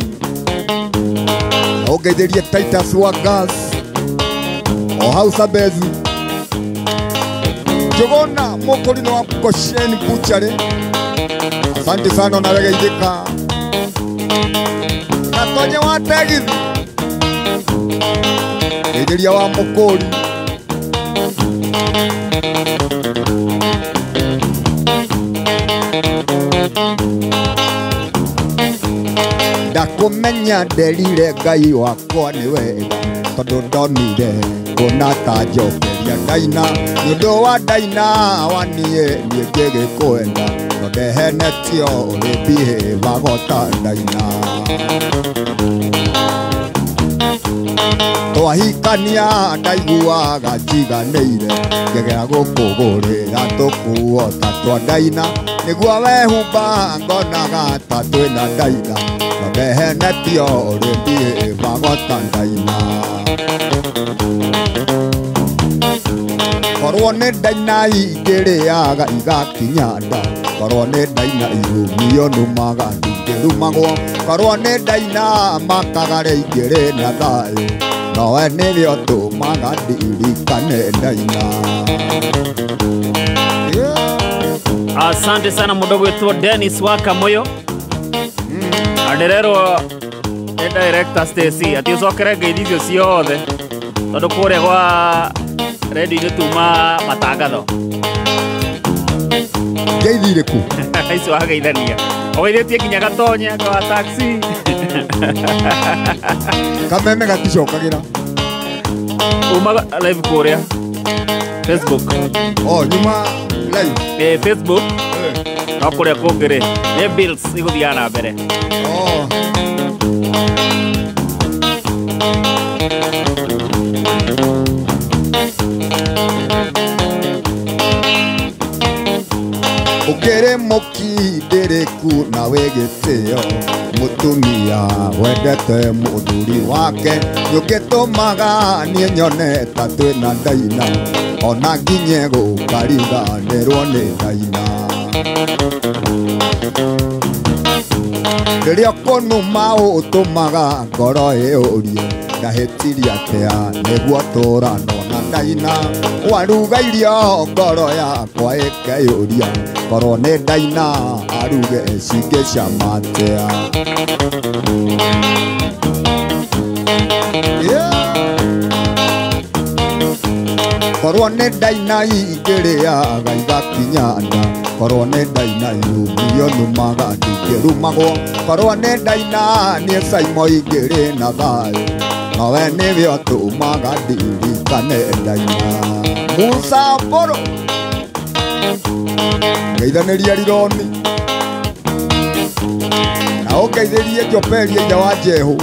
Na ũngeithĩrie Titus wa gas o hau Zambezi. Njũgũna mũkũrinũ wa Goshen Butchery, asante sana nawe geithĩka. Gatonye wa tegithi geithĩria wa mũkũri. Ndakũmenya nderire Ngai wakwa nĩ wega, tondũ ndonire kuona ta njokeria ndaina. Nĩ ũndũ wa ndaina wa niĩ niĩ ngĩgĩkwenda, no ndehenetio ũrĩ behave ta ndaina. Twahikania ndaiguaga njiganĩire, ngĩgera gũkũgũrĩra tũkuo ta twa ndaina. Nĩguo wehumba ngonaga ta twĩna ndaina, no ndehenetio ũrĩ behave ta ndaina. Korwo nĩ ndaina ingĩrĩaga igakinya nda. Korwo nĩ ndaina irumio numaga ndingĩrumagwo. Korwo nĩ ndaina makagare ingĩrĩ na thayũ. Nowe nĩwe ũtũmaga ndirikane ndaina. Asante sana mũndũ gwĩtwo Dennis wa Kamoyo. Andererwo nĩ director Stacy atĩ ũcokere ngeithi icio ciothe tondũ kũrĩa gwa redio-inĩ tuma matangatho. Ngeithi irĩkũ? Icio wageithania. Ũgeithĩtie nginya Gatonye wa taxi. Kameme gaticokagĩra. Uma live kũrĩa Facebook. Oh, nyuma live. Eh, Facebook. No kũrĩa kũngĩ rĩ, nĩ bills igũthiaga na mbere. Oh. Ũkĩrĩ mũkindĩrĩku na wĩ gĩtĩo, mũtumia wendete mũthuri wake, nĩũgĩtũmaga niĩ nyone ta twĩna ndaina, ona nginye gũkariganĩrwo nĩ ndaina. Rĩrĩa ũkũnuma ũtũmaga ngoro ĩũrie, ndahĩtirie atĩa nĩguo tũranwo na ndaina. Waruga irio ngoro yakwa ĩkeyũria, korwo nĩ ndaina aruge cingĩcama atĩa. Korwo nĩ ndaina ingĩrĩaga igakinya nda. Korwo nĩ ndaina irumio numaga ndingĩrumagwo. Korwo nĩ ndaina niĩ Saimo ingĩrĩ na thayũ. Nowe nĩwe ũtũmaga ndirikane ndaina. Musa Mbũrũ ngeithanĩria Rironi, na ũngeithĩrie Njoperia ithe wa Jehu,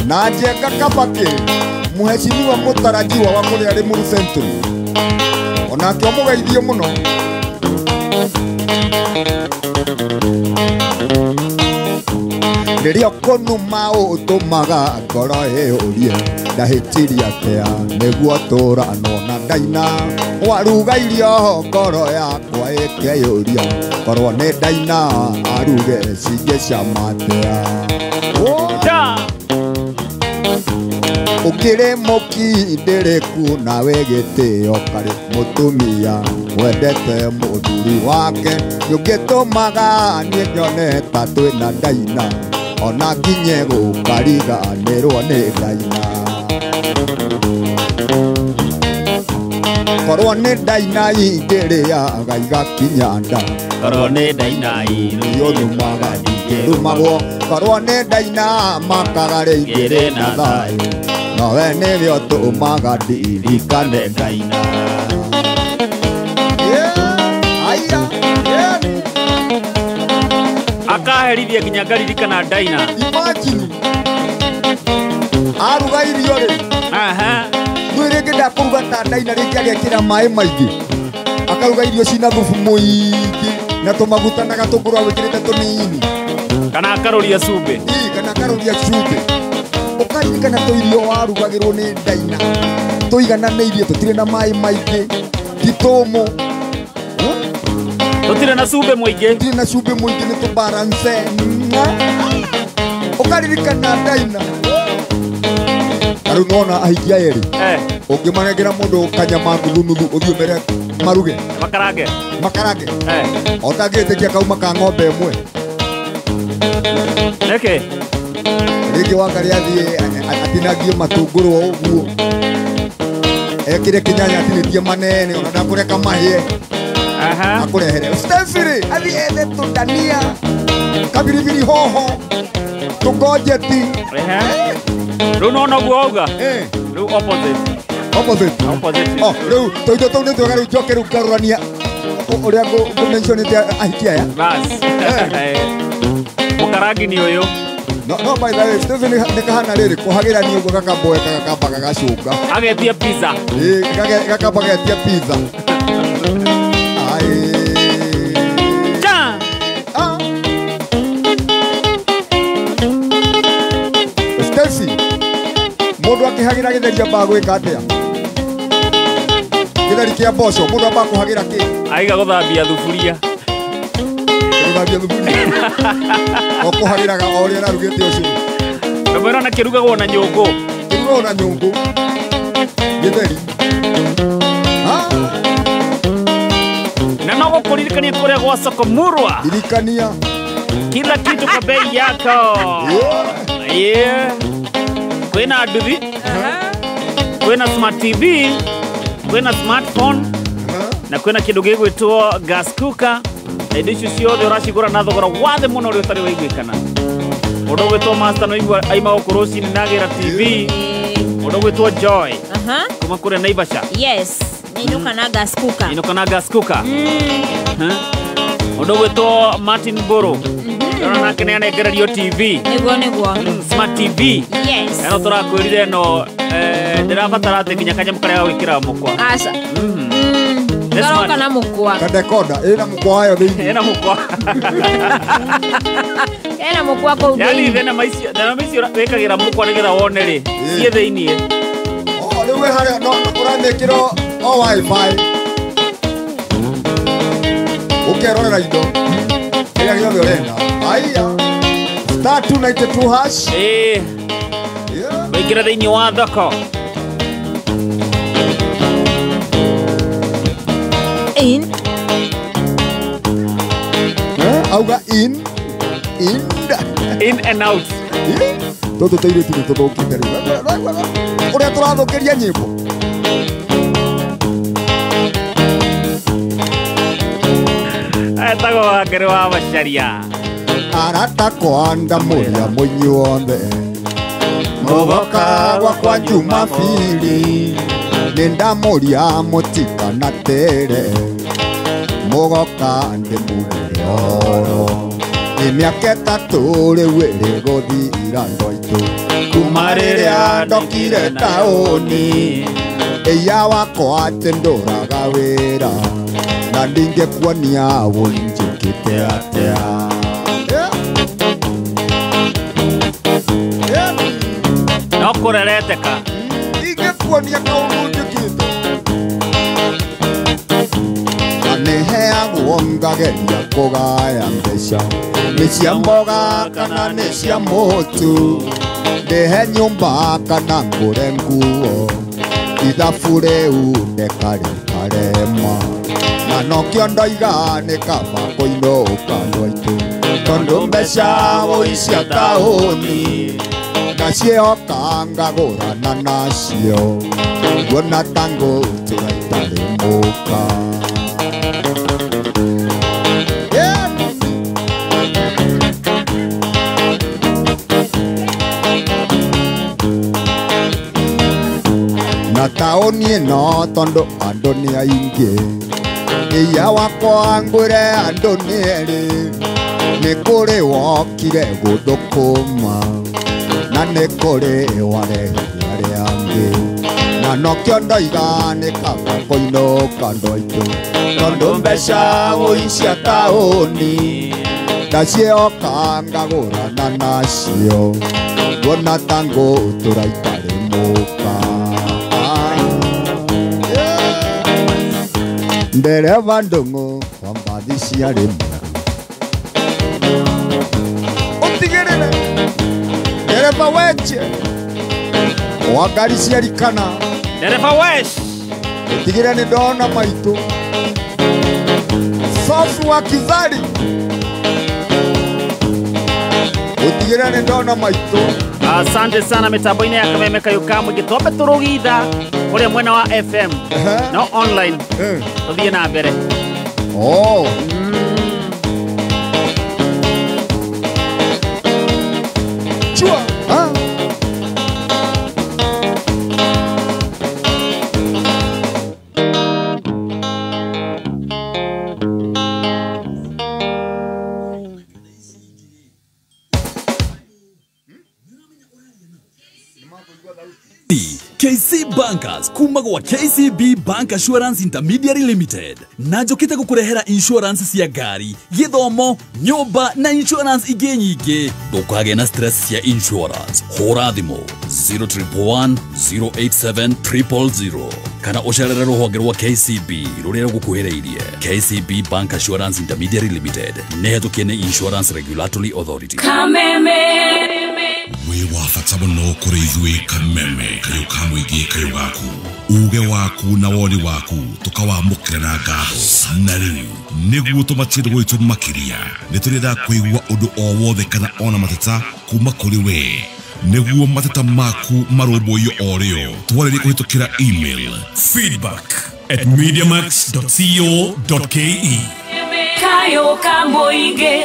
na Njenga Kabakĩ mũhecimiwa mũtarajiwa wa kũrĩa Limuru Central, onake ũmũgeithie mũno. Rĩrĩa ũkũnuma ũtũmaga ngoro ĩũrie, ndahĩtirie atĩa nĩguo tũranwo na ndaina. Waruga irio ngoro yakwa ĩkeyũria, korwo nĩ ndaina aruge cingĩcama atĩa. Ũkĩrĩ mũkindĩrĩku na wĩ gĩtĩo, karĩ mũtumia wendete mũthuri wake, nĩũgĩtũmaga niĩ nyone ta twĩna ndaina, ona nginye gũkariganĩrwo nĩ ndaina. Korwo nĩ ndaina ingĩrĩaga igakinya nda. Korwo nĩ ndaina irumio numaga ndingĩrumagwo. Korwo nĩ ndaina makagare ingĩrĩ na thayũ. Nowe nĩwe ũtũmaga ndirikane ndaina. Akaherithia nginya ngaririkana ndaina. Imagine aruga irio rĩ, aha, rĩu rĩngĩ ndakũruga ta ndaina rĩngĩ agekĩra maĩ maingĩ. Akaruga irio cina thubu mũingĩ na tũmaguta na gatũngũrũ agwĩkĩrĩte tũnini. Kana akaroria cumbĩ. Ii, kana akaroria cumbĩ. Ũkaririkana tũirio warugagĩrwo nĩ ndaina. Tũigananĩirie tũtirĩ na maĩ maingĩ, ti tũmũ. Tũtirĩ na cumbĩ mũingĩ. Tũtirĩ na cumbĩ mũingĩ nĩ tũbalance. Ũkaririkana ndaina. Na rĩu nĩwona ahikia erĩ. Ũngĩmanengera mũndũ kanyama nuthu nuthu ũthiĩ ũmere maruge. Makarange. Makarange. Otangĩtĩkia kauma ka ng'ombe ĩmwe. Nĩkĩ? Rĩngĩ Wangarĩ athiĩ atinangie matũngũrũ o ũguo. Ekĩre kĩnyanya atinĩtie manene ona ndakũreka mahĩe. Akũrehere. Stefiri athiĩ ethe tũndania, kabiribiri hoho, tũngonjeti. Rĩu nĩwona ũguo wauga? Rĩu opposite. Opposite. Opposite. Oh, rĩu tũindo tũu nĩ twega rĩu njoke rĩu ngarũrania ũrĩa ngũmentionĩte ahikia aya. Bas. Mũkarangi nĩ ũyũ. No, by the way, Stephen nĩ kahana rĩrĩ kũhagĩra nĩ ũguo gakamboeka gakamba gagacũnga. Agetia pizza. Ĩĩ, gakamba getia pizza. Ai. Ja. Ah. Stacy, mũndũ akĩhagĩra gĩtheri ambaga gwĩka atĩa? Gĩtheri kĩa mboco, mũndũ ambaga kũhagĩra kĩ? Aiga gũthambia thuburia. Gũthambia thuburia. O kũhagĩraga o ũrĩa ararugĩte ũcũrũ. Ndũmwĩra na kĩrugagwo na nyũngũ. Kĩrugagwo na nyũngũ. Gĩtheri. Na no gũkũririkania kũrĩa gwa soko Murwa. Ririkania. Kila kitu kwa bei yako. Yeah. Kwĩna nduthi, kwĩna smart TV, kwĩna smartphone, na kwĩna kĩndũ gĩgwĩtwo gas cooker. Na indo icio ciothe ũracigũra na thogora wa thĩ mũno ũrĩa ũtarĩ waiguĩkana. Mũndũ ũgwĩtwo Master no igua aima gũkũ rũcinĩ na agĩra TV. Mũndũ ũgwĩtwo Joy kuma kũrĩa Naivasha. Yes, nĩinũka na gas cooker. Inũka na gas cooker. Mũndũ ũgwĩtwo Martin Mbũrũ. Ndĩrona nake nĩ anengererio TV. Nĩguo nĩguo. Smart TV. Yes. Na no tũrakwĩrire no ndĩrabatara atĩ nginya kanyamũ karĩa gagwĩkĩra mũkwa. Aca. Karoka na mũkwa. Kadekoda ĩna mũkwa wayo thĩinĩ. Ĩna mũkwa. Ĩna mũkwa kũu thĩinĩ. Yaani thenema icio wĩkagĩra mũkwa nĩgetha wone rĩ. Ciĩ thĩinĩ. Oh, rĩu wĩ harĩa no ũramĩkĩra o wifi. Ũkerorera indo kĩrĩa gĩothe ũrenda. Aya. Star 292 hash. Eh. Wĩkĩre thĩinĩ wa thoko. In. Auga in. In. In and out. Tũtũ tũirĩtu nĩ tũthũkĩte rĩu. Ũrĩa tũrathũkĩria nyĩmbo. Etagwo Wangari wa Macharia. Arata kwanda mũrĩa mũinyuothe. Mũgoka gwakwa Jumapili. Nĩndamũria mũtikanatere. Mũgoka ndĩmugĩre oro. Nĩ mĩaka ĩtatũ rĩu ĩrĩ gũthira ndwaitũ. Kuma rĩrĩa ndokire taũni. Ĩya wakwa atĩ ndũraga wĩra. Na ndingĩkuonia wũnjĩkĩte atĩa. No kũrereteka. Ingĩkuonia kaũndũ njĩkĩte. Na nĩheagwo ngageria kũgaya mbeca. Nĩ cia mboga kana nĩ cia mũtu. Ndĩhe nyũmba kana ngũre nguo. Ithabu rĩu ndekarĩkarema. Na nokĩo ndoiga nĩ kaba kũinũka andũ aitũ. Tondũ mbeca wũi cia taũni. Naciĩhoka ngagũrana nacio. Nguona ta ngũtũra itarĩ mũka. Na taũni ĩno tondũ andũ nĩ aingĩ. Ĩya wakwa ngwĩre andũ nĩ erĩ. Nĩ kũrĩ wokire gũthũkũma. Na nĩ kũrĩ warehire arĩa angĩ. Na Na nokĩo ndoiga nĩ kaba kũinũka andũ aitũ tondũ mbeca wũi cia taũni ndaciĩhoka ngagũrana nacio nguona ta ngũtũra itarĩ mũka. Ndereba ndũng'ũ wa mbathi cia rĩmwe ũtigĩrĩre ndereba wenje wa ngari cia rikana ndereba wesh ũtigĩrĩre nĩ ndona maitũ Sofu wa Kizari ũtigĩrĩre nĩ ndona maitũ. Asante sana mitambo-inĩ ya Kameme Kayũ ka Mũingĩ twambe tũrũgitha kũrĩa mwena wa FM no online tũthiĩ na mbere. Oh. Chua. Ah. KC Bankers kuma gwa KCB Bank Assurance Intermediary Limited na njũkĩte gũkũrehera insurance cia ngari, gĩthomo, nyũmba na insurance ingĩ nyingĩ. Ndũkagĩe na stress cia insurance. Hũra thimũ 0111 087 000 kana ũcerere rũhonge rwa KCB rũrĩa rũgũkuhĩrĩirie. KCB Bank Assurance Intermediary Limited nĩ hetũkie nĩ Insurance Regulatory Authority. Kameme wĩ wa bata mũno kũrĩ ithuĩ Kameme Kayũ ka Mũingĩ kayũ gaku uge waku na woni waku tũkawamũkĩra na ngatho. Na rĩu nĩguo tũmatie gwitũ makĩria nĩ tũrenda kũigua ũndũ o wothe kana ona mateta kuma kũrĩ we nĩguo mateta maku marũmbũiyo o rĩo twarĩrie kũhĩtũkĩra email feedback@mediamax.co.ke. Kayũ ka Mũingĩ.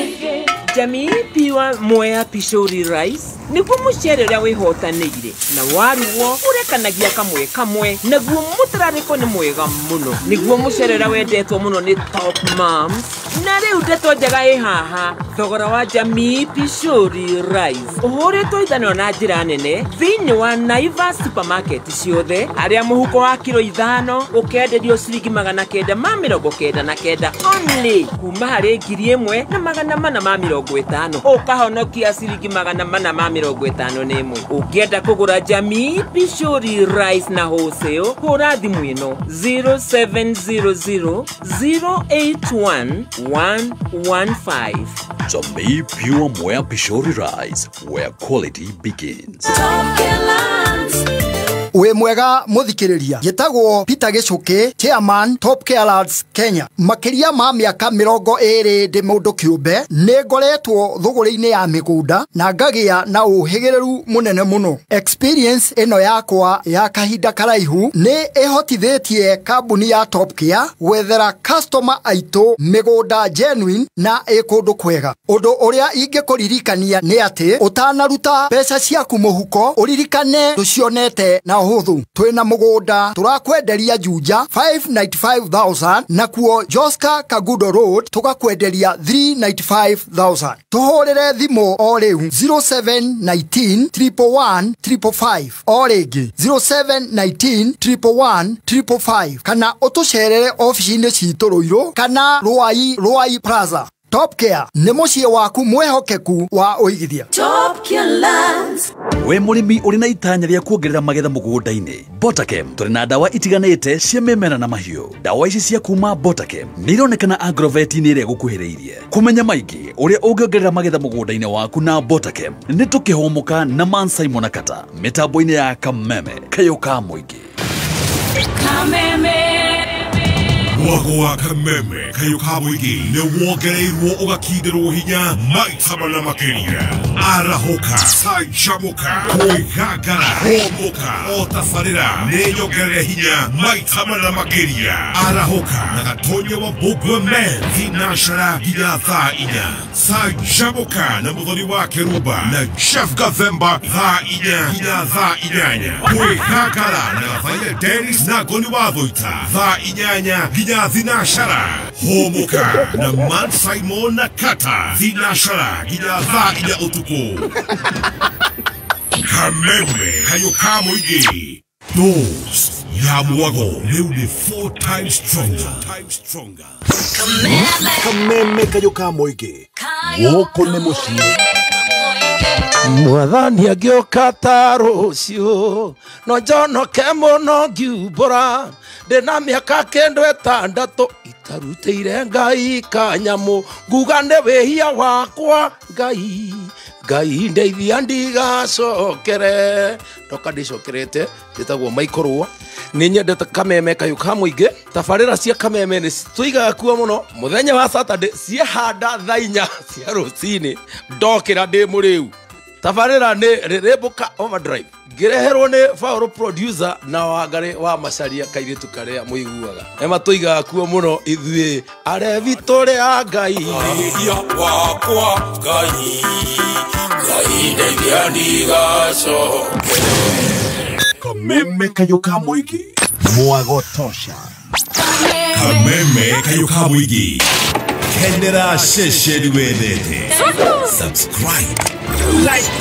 Jamii Pure Mwea Pishori Rice nĩguo mũcere ũrĩa wĩhotanĩire na warugwo ũrekanagia kamwe kamwe naguo mũtararĩko nĩ mwega mũno nĩguo mũcere ũrĩa wendetwo mũno nĩ top moms na rĩu ndeto njega ĩ haha thogora wa Jamii Pishori Rice ũhũrĩtwo ithanwa na njĩra nene thĩinĩ wa Naivas supermarket ciothe arĩa mũhuko wa kiro 5 ũkenderio ciringi 999 only kuma harĩ 1450 ũkahonokia ciringi 451. Ũngĩenda kũgũra Jamii Pishori Rice na wholesale hũra thimũ ĩno 0700 081 115. Jamii Pure Mwea Pishori Rice, where quality begins. Wĩ mwega mũthikĩrĩria njĩtagwo Peter Gĩcũkĩ, chairman Top Care Lads Kenya. Makĩria ma mĩaka 20 ndĩ mũndũ kĩũmbe nĩ ngoretwo thũgũrĩ-inĩ ya mĩgũnda na ngagĩa na ũhĩgĩrĩru mũnene mũno. Experience ĩno yakwa ya kahinda karaihu nĩ ĩhotithĩtie kambuni ya Top Care gwethera customer aitũ mĩgũnda genuine na ĩ kũndũ kwega. Ũndũ ũrĩa ingĩkũririkania nĩ atĩ ũtanaruta mbeca ciaku mũhuko ũririkane tũcionete na ũhũthũ. Twĩna mũgũnda tũrakwenderia Juja 595,000 nakuo Joska Kagudo Road tũgakwenderia 395,000. Tũhũrĩre thimũ o rĩu 0719 111 555 o rĩngĩ 0719 111 555 kana ũtũcerere ofici-inĩ citũ Rũirũ kana Rwai Rwai Plaza. Top Care nĩ mũciĩ waku mwĩhokeku wa ũigithia. Top Care Lands. We mũrĩmi ũrĩ na itanya rĩa kuongerera magetha mũgũnda-inĩ, Botakem tũrĩ na ndawa itiganĩte cia mĩmera na mahiũ. Ndawa ici cia kuma Botakem nĩ ironekana agrovet-inĩ ĩrĩa ĩgũkuhĩrĩirie. Kũmenya maingĩ ũrĩa ũngĩongerera magetha mũgũnda-inĩ waku na Botakem nĩ tũkĩhũmũka na Man Simon Akata mĩtambo-inĩ ya Kameme Kayũ ka Mũingĩ. Kameme Mwago wa Kameme Kayũ ka Mũingĩ nĩ wongereirwo ũgakindĩrwo hinya maita mana makĩria. Arahũka, canjamũka, kwĩgangara, hũmũka, o tabarĩra nĩ nyongerere hinya maita mana makĩria. Arahũka na Gatonya wa Mbũngwe Men thinacera nginya thaa 4. Canjamũka na Mũthoni wa Kĩrumba na Jeff Gathemba thaa 4 nginya thaa 8. Kwĩgangara na Gathaia Dennis na Ngoni wa Thũita thaa 8 nginya thinacera. Hũmũka na Man Simon na Kata thinacera nginya thaa 4 ũtukũ. Kameme Kayũ ka Mũingĩ. Dose ya mwago rĩu nĩ 4 times stronger. Kameme kayũ ka mũingĩ gũkũ nĩ mũciĩ. Mwathani agĩũka ta rũciũ no njonoke mũno ngiumbũra ndĩna mĩaka kĩndũ ĩtandatũ itarutĩire Ngai kanyamũ nguga nĩ wĩhia wakwa Ngai Ngai ndeithia ndigacokere ndoka ndĩcokerete njĩtagwo Michael Rũa. Nĩ nyendete kameme kayũ ka mũingĩ. Tabarĩra cia kameme nĩ tũigaga kuo mũno mũthenya wa Saturday ciehanda thaa 4 cia rũcinĩ ndokĩra ndĩ mũrĩu. Tabarĩra nĩ Rĩrĩmbũka Overdrive ngĩreherwo nĩ Faũrũ producer na Wangarĩ wa Macaria kairĩtu karĩa mũiguaga. Ema tũigaga kuo mũno ithuĩ arevi tũrĩ a Ngai. Wakwa Ngai Ngai ndeithia ndigacokere. Kameme kayũ ka mũingĩ mwago tosha. Kameme kayũ ka mũingĩ kenera ceceni wendete. Subscribe, like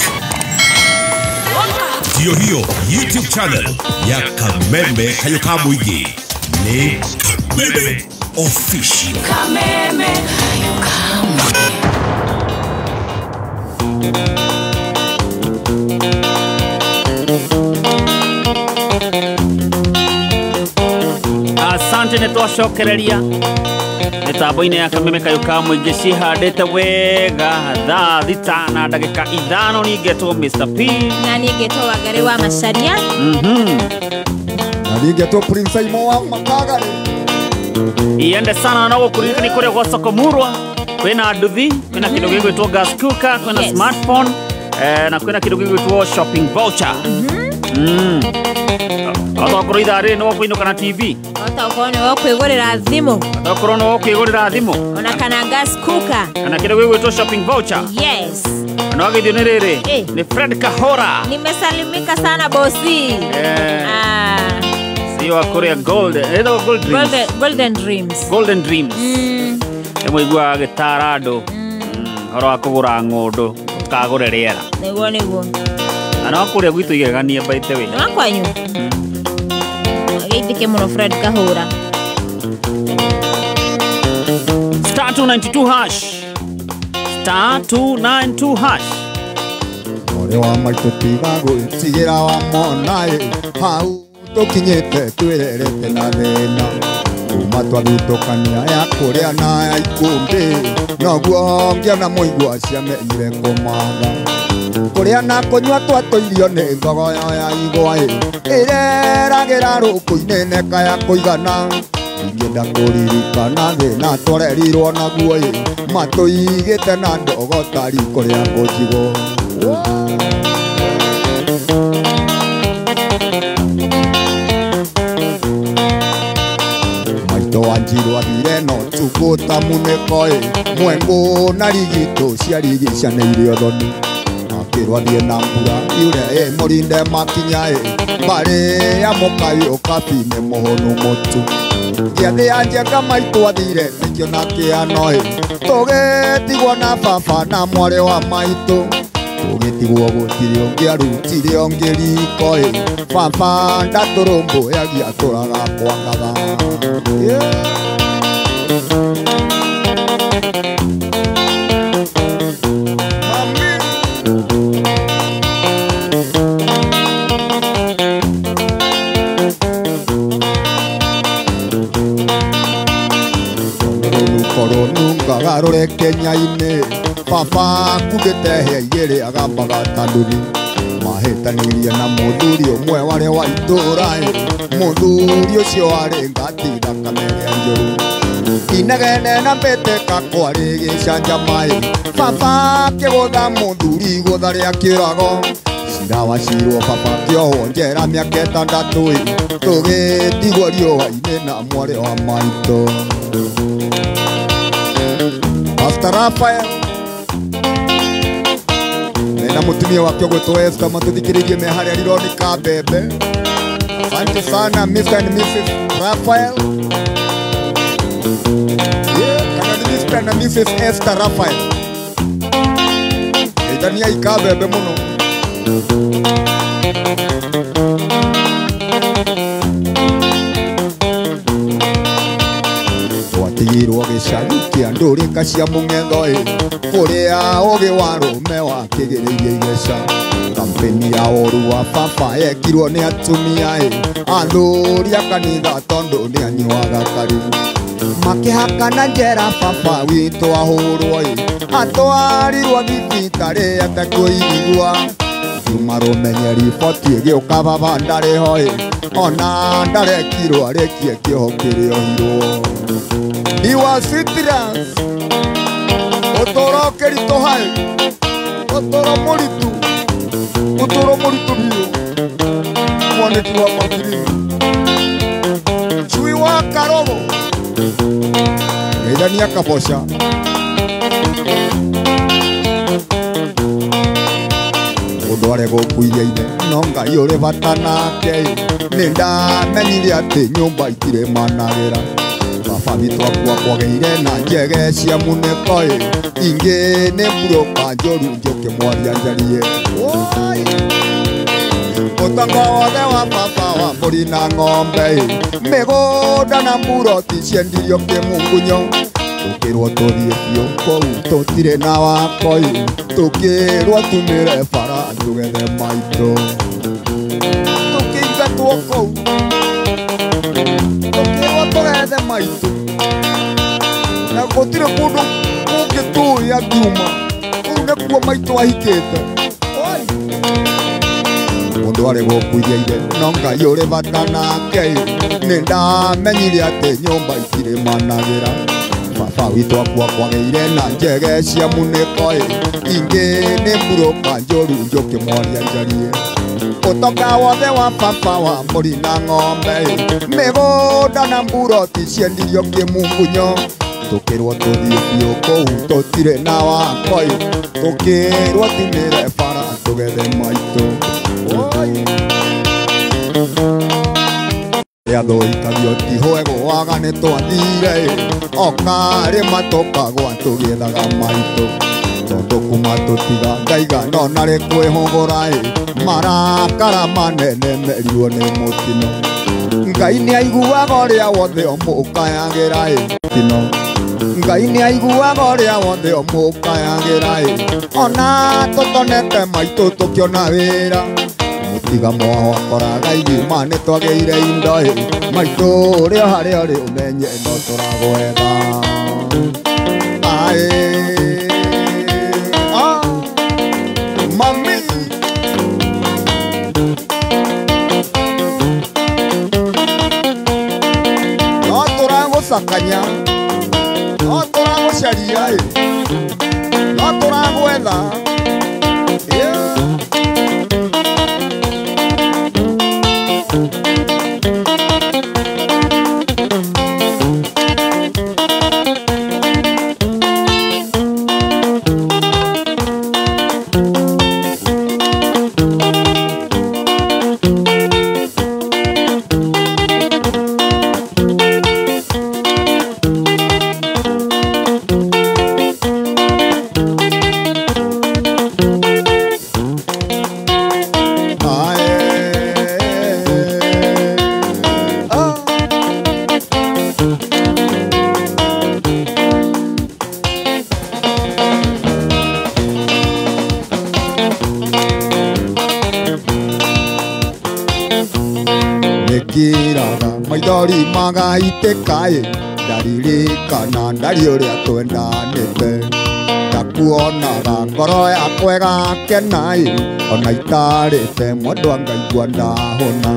Ndiyo hiyo YouTube channel ya Kameme kayũ ka mũingĩ nĩ Kameme Official. Kameme kayũ ka mũingĩ. Asante nĩ twacokereria mĩtambo-inĩ ya Kameme kayũ ka mũingĩ cihandĩte wega thaa 6 na ndagĩka 5. Ningetwo Mr. P na ningetwo Wangarĩ wa Macaria na ningetwo Prince Aimo wa Makagari. Iende sana na gũkũririkania kũrĩa gwa soko murwa kwĩna nduthi, kwĩna kĩndũ gĩgwĩtwo gas cooker, kwĩna smartphone na kwĩna kĩndũ gĩgwĩtwo shopping voucher. Otokorwo ithaa rĩrĩ nĩ ũkũinũka na TV, otokorwo nĩ ũkwĩgũrĩra thimũ, otokorwo nĩ ũkwĩgũrĩra thimũ ona kana gas cooker kana kĩndũ gĩgwĩtwo shopping voucher. Yes. Na wagithio nĩ rĩrĩ nĩ Fred Kahora. Nimesalimika sana bosi. Sio wa kũrĩa Gold, ĩtagwo Gold Dreams. Golden Dreams. Golden Dreams. Nĩ mũiguaga agĩtara andũ ũhoro wa kũgũra ng'ũndũ ũkagũre rĩera. Nĩguo nĩguo. Na no kũrĩa gwitũ igegania by the way. Nĩ wakwanyu? Geithĩke mũno Fred Kahora. Star 292 hash. Star 292 hash. Mwarĩ wa maitũ tiga gwĩtigĩra wa mona hau tũkinyĩte twĩrerete na thĩna kuma twathutũkania ya kũrĩa na ya ikũmbĩ noguo ngĩona mũigua ciamenyire kũmatha kũrĩa na kũnyua twatũirio nĩ ngogoyo ya igwa ĩreragĩra rũkũ-inĩ neka ya kũigana ingĩenda kũririkana thĩna twarerirwo naguo matũigĩte na ndogo ta riko rĩa ngũnjigũ. Maitũ wanjirwo athire no tukũ ta munĩko mwengũ na rigitũ ciarigicanĩirio thoni akĩrwo athiĩ na mbura yure mũrinde makinya mbarĩ ya mũkaĩ ũkabi nĩ mũhũnũ mũtu gĩathĩ ya njenga maitũ athire nĩkĩo na kĩano tũgĩtigwo na baba na mwarĩ wa maitũ tũgĩtigwo gũtirĩ ũngĩ arutire ũngĩ riko baba ndatũrũmbũyagia atũraga kwa ngatha. Rore Kenya-inĩ baba kugĩte hĩa igĩrĩ agambaga ta nduthi mahĩtanirie na mũthuri ũmwe warĩ wa itũũra mũthuri ũcio warĩ ngati thakame ĩrĩa njũru inegene na mbĩtĩka kwarĩ gĩcanjama baba akĩgũtha mũthuri gũtha rĩa kĩũrago cira wacirwo baba akĩohwo njera mĩaka 6 tũgĩtigwo riũa-inĩ na mwarĩ wa maitũ. Pastor Raphael na mutumia wake ũgwĩtwo Esther matũthikĩrĩirie me harĩa Rironi Kabembe. Asante sana Mr. and Mrs. Raphael. Yeah, kana ni Mr. and Mrs. Esther Raphael. Geithania Ikabembe mũno. Kĩa ndũrĩka cia mũng'etho ĩ kũrĩa ũgĩ wa rũme wakĩgĩrĩirie igeca. Kampeni ya ũru wa baba yekirwo nĩ atumia ĩ athuri a kanitha tondũ nĩ anyuaga karibu. Makĩhakana njera baba witũ ahũrwo ĩ atwarirwo thibitarĩ atekũigua. Juma rũmenye riboti ĩgĩũka baba ndarĩ ho ĩ ona ndarekirwo arĩkie kĩoho kĩrĩa ohirwo. Iwa citrus ũtũũro ũkĩritũha ĩ ũtũũro mũritũ ũtũũro mũritũ biũ. Mwanĩki wa makirini cui wa karogo geithania kaboca. Mũndũ aregũkuirie ithe no Ngai ũrĩ bata nake ĩ nĩ ndamenyire atĩ nyũmba itirĩ managĩra. Baba witũ akua kwagĩire na njege cia munĩko ĩ ingĩ nĩ mburũka njũru njũkĩ mwaria njarie. Ũtonga wothe wa baba wa mbũri na ng'ombe ĩ mĩgũnda na mburoti ciendirio kĩmungunyo. Tũkĩrwo tũthiĩ biũ kũu tũtirĩ na wako ĩ tũkĩrwo tumĩre bara tũgethe maitũ. Tũkĩingatwo kũu tũkĩrwo tũgethe maitũ na gũtirĩ kũndũ kũngĩ tũĩ akiuma kũu nĩkuo maitũ ahikĩte. Mũndũ arĩ gũkuirie ithe no Ngai ũrĩ bata nake ĩ nĩ ndamenyire atĩ nyũmba itirĩ managĩra. Baba witũ akua kwagĩire na njege cia munĩko ĩ ingĩ nĩ mburũka njũru njũkĩ mwaria njarie. Ũtonga wothe wa baba wa mbũri na ng'ombe ĩ mĩgũnda na mburoti ciendirio kĩmungunyo. Tũkĩrwo tũthiĩ biũ kũu tũtirĩ na wako ĩ tũkĩrwo tumĩre bara tũgethe maitũ. Yathũikagio ti hwegũaga nĩ twathire ĩ okarĩma tũkagwa tũgĩethaga maitũ. Tondũ kuma tũtiga ndaiga no narĩ kwĩhũgũra ĩ marakara manene merirwo nĩ mũtino. Ngai nĩ aiguaga ũrĩa wothe ũmũkayagĩra ĩ tino. Ngai nĩ aiguaga ũrĩa wothe ũmũkayagĩra ĩ ona tũtonete maitũ tũkĩona wĩra. Mũtiga mwaho akoraga igima nĩ twagĩire indo ĩ maitũ ũrĩa harĩa ũrĩ ũmenye no tũragwetha. Aĩ ah mami no tũragũcakanya no tũragũcaria ĩ no tũragwetha. Nĩkĩraga maithori magaitĩka ĩ ndaririkana ndari ũrĩa twendanĩte. Ndakuonaga ngoro yakwa ĩgakena ĩ ona itarĩte mwendwa ngaigua ndahũna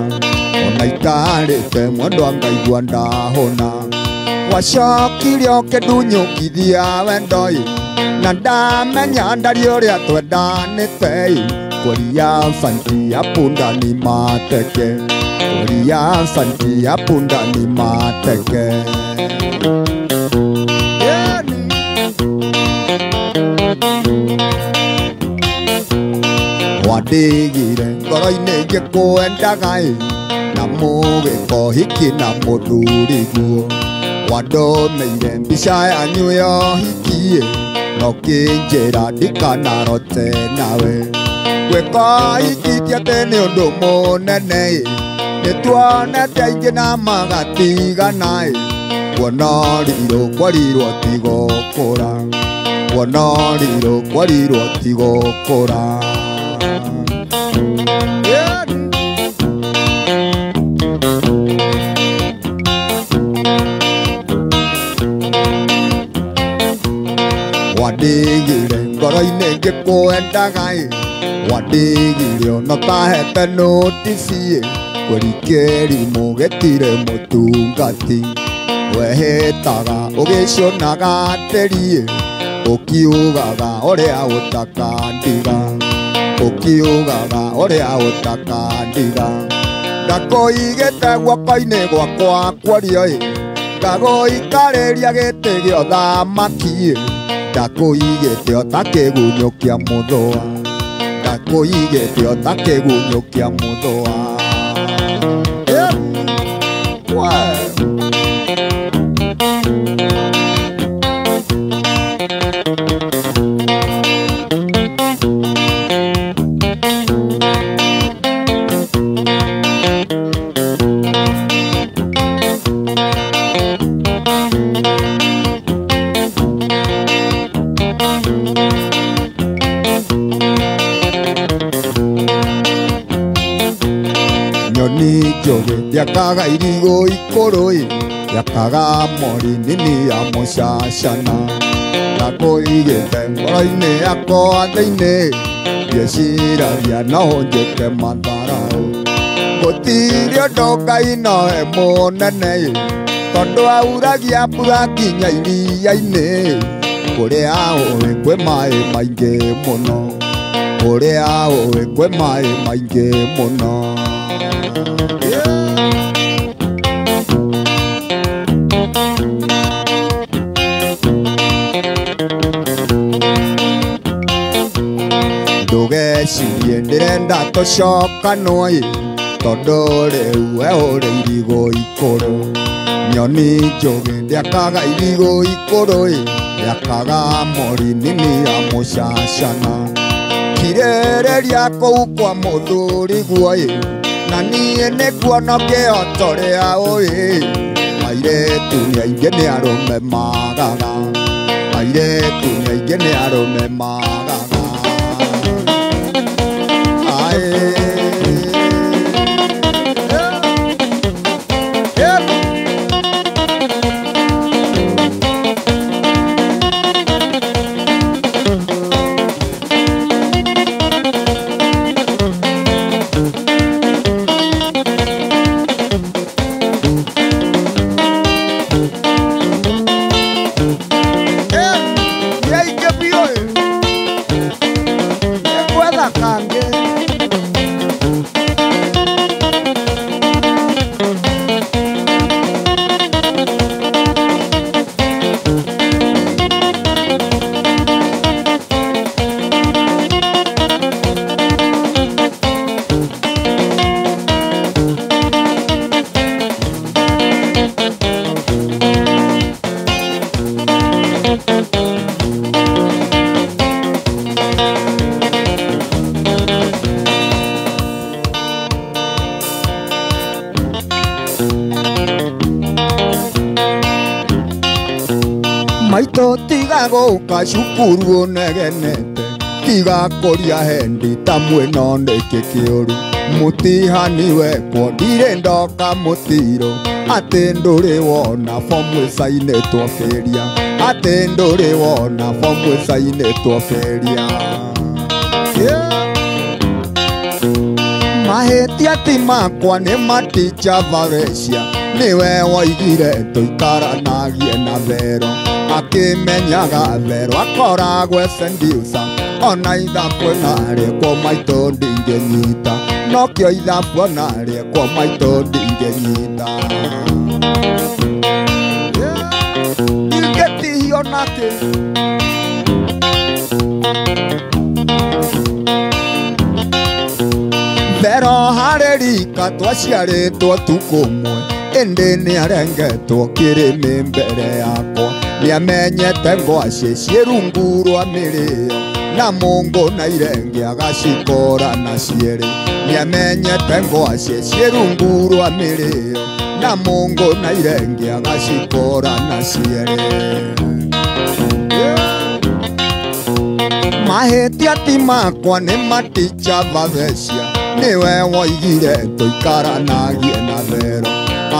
ona itarĩte mwendwa ngaigua ndahũna. Wacokire ũkĩndunyũkithia wendo ĩ na ndamenya ndari ũrĩa twendanĩte ĩ kweria santi ya punda ni mateke kweria santi ya punda ni mateke. Wandigire ngoro-inĩ ngĩkwendaga ĩ na mũgĩko hiki na mũthuriguo. Wandũmĩire mbica yanyu ya ũhiki ĩ no kĩnjĩra ndikanarote nawe. Gwĩka hiki ti atĩ nĩ ũndũ mũnene ĩ nĩ tuonete aingĩ na magatigana ĩ Wonorirwo kwarirwo tigũkũra. Wonorirwo kwarirwo tigũkũra. Wandigire ngoro-inĩ ngĩkwendaga ĩ, wandigire ona ũtahete notice ĩ, kweri kĩrimũ gĩtirĩ mũtungati. Wehĩtaga ũgĩcionaga atĩrĩ ĩ, ũkiugaga ũrĩa ũtakandiga, ũkiugaga ũrĩa ũtakandiga. Ndakũigĩte guoko-inĩ gwakwa kwario ĩ, ngagũikarĩria gĩtĩ gĩa ũthamaki ĩ, ndakũigĩte o ta kĩgunyũ kĩa mũthũa, ndakũigĩte o ta kĩgunyũ kĩa mũthũa. Yakaga irigo ikũrũ ĩ, yakaga mori nini ya mũcacana. Ndakũigĩte ngoro-inĩ yakwa thĩinĩ, ngĩciragia no njĩke matharaũ. Gũtirĩ ũndũ Ngai nowe mũnene ĩ, tondũ auragia mbura nginya iria-inĩ. Kũrĩa ũĩ kwĩ maĩ maingĩ mũno, kũrĩa ũĩ kwĩ maĩ maingĩ mũno. Ndũgecirie ndĩrenda tũcokanwo ĩ, tondũ rĩu we ũrĩ irigũ ikũrũ. Nyoni njũgĩ ndĩakaga irigũ ikũrũ ĩ, yakaga mori nini ya mũcacana. Kirĩrĩria kũu kwa mũthuri guo ĩ, na niĩ nĩnguona kĩhoto rĩa ũĩ. Airĩtu nĩ aingĩ nĩ arũme magaga, airĩtu nĩ aingĩ nĩ arũme magaga. Maitũ tiga gũka cukuru ũnegenete, tiga kũria hendi ta mwĩno nĩkĩ kĩũru. Mũtihani wekwo ndirĩ ndoka mũtiro, atĩ ndũrĩ wona bomu ĩcainĩtwo bĩria, atĩ ndũrĩ wona bomu ĩcainĩtwo bĩria. Mahĩtia ti makwa nĩ maticha Valencia, nĩwe woigire tũikaranagie na Vero. Akĩmenyaga Vero akoragwo esendiusa, ona ithabu narĩkwo maitũ ndingĩnyita, nokĩo ithabu onarĩkwo maitũ ndingĩnyita. Ndingĩtihio nakĩ. Vero harĩ rika twaciarĩtwo tukũ ũmwe, ĩndĩ nĩarengetwo kĩrĩmĩ mbere yakwa. Nĩamenyete ngwacĩ ciĩ rungu rwa mĩrĩo, na mũngũ na irenge agacikora na cierĩ. Nĩamenyete ngwacĩ ciĩ rungu rwa mĩrĩo, Na Mungu na irenge agacikora na cierĩ. Mahĩtia ti makwa nĩ maticha vavecia nĩwe woigire tũikaranagie na thero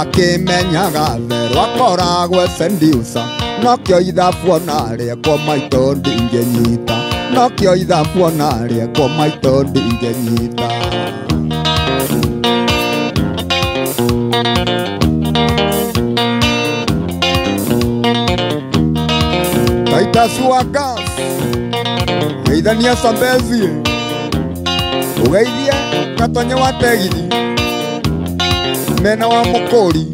akĩmenyaga thero akoragwo sendiusa nokĩo ithabu ona rĩekwo maitũ ndingĩnyita nokĩo ithabu ona rĩekwo maitũ ndingĩnyita. Titus wa gas geithania Sambezi ugeithie Gatonye wa tegithi mena wa Mukuri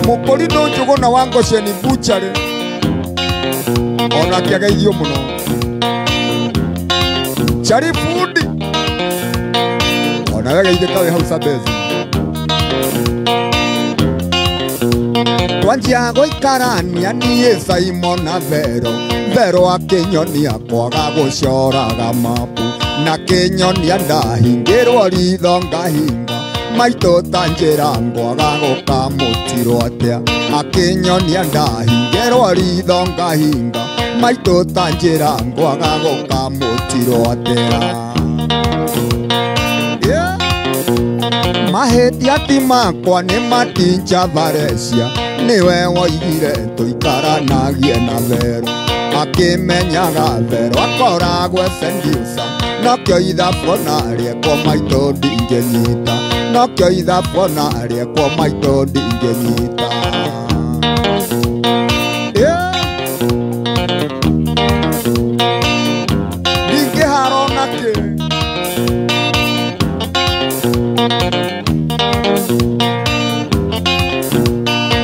Mukuri no Njuguna wa Ngosheni Butchery ona kĩageithio mũno Chari Fundi ona we geithĩka wĩ hau Sambezi. Twanjia gũikarania niĩ Simon na Vero Vero akĩnyonia kwaga gũcoraga mapu na kĩnyonia ndahingĩrwo ritho ngahinga maitũ ta njĩra ngwaga gũkamũtirwo atĩa akĩnyonia ndahingĩrwo ritho ngahinga maitũ ta njĩra ngwaga gũkamũtirwo atĩa. Mahĩtia ti makwa nĩ matinja varecia nĩwe woigire tũikaranagie na Vero akĩmenyaga Vero akoragwo sendiusa nokĩo ithabu ona rĩekwo maitũ ndingĩnyita nokĩo ithabu ona rĩekwo maitũ ndingĩnyita. Ndingĩharo nakĩ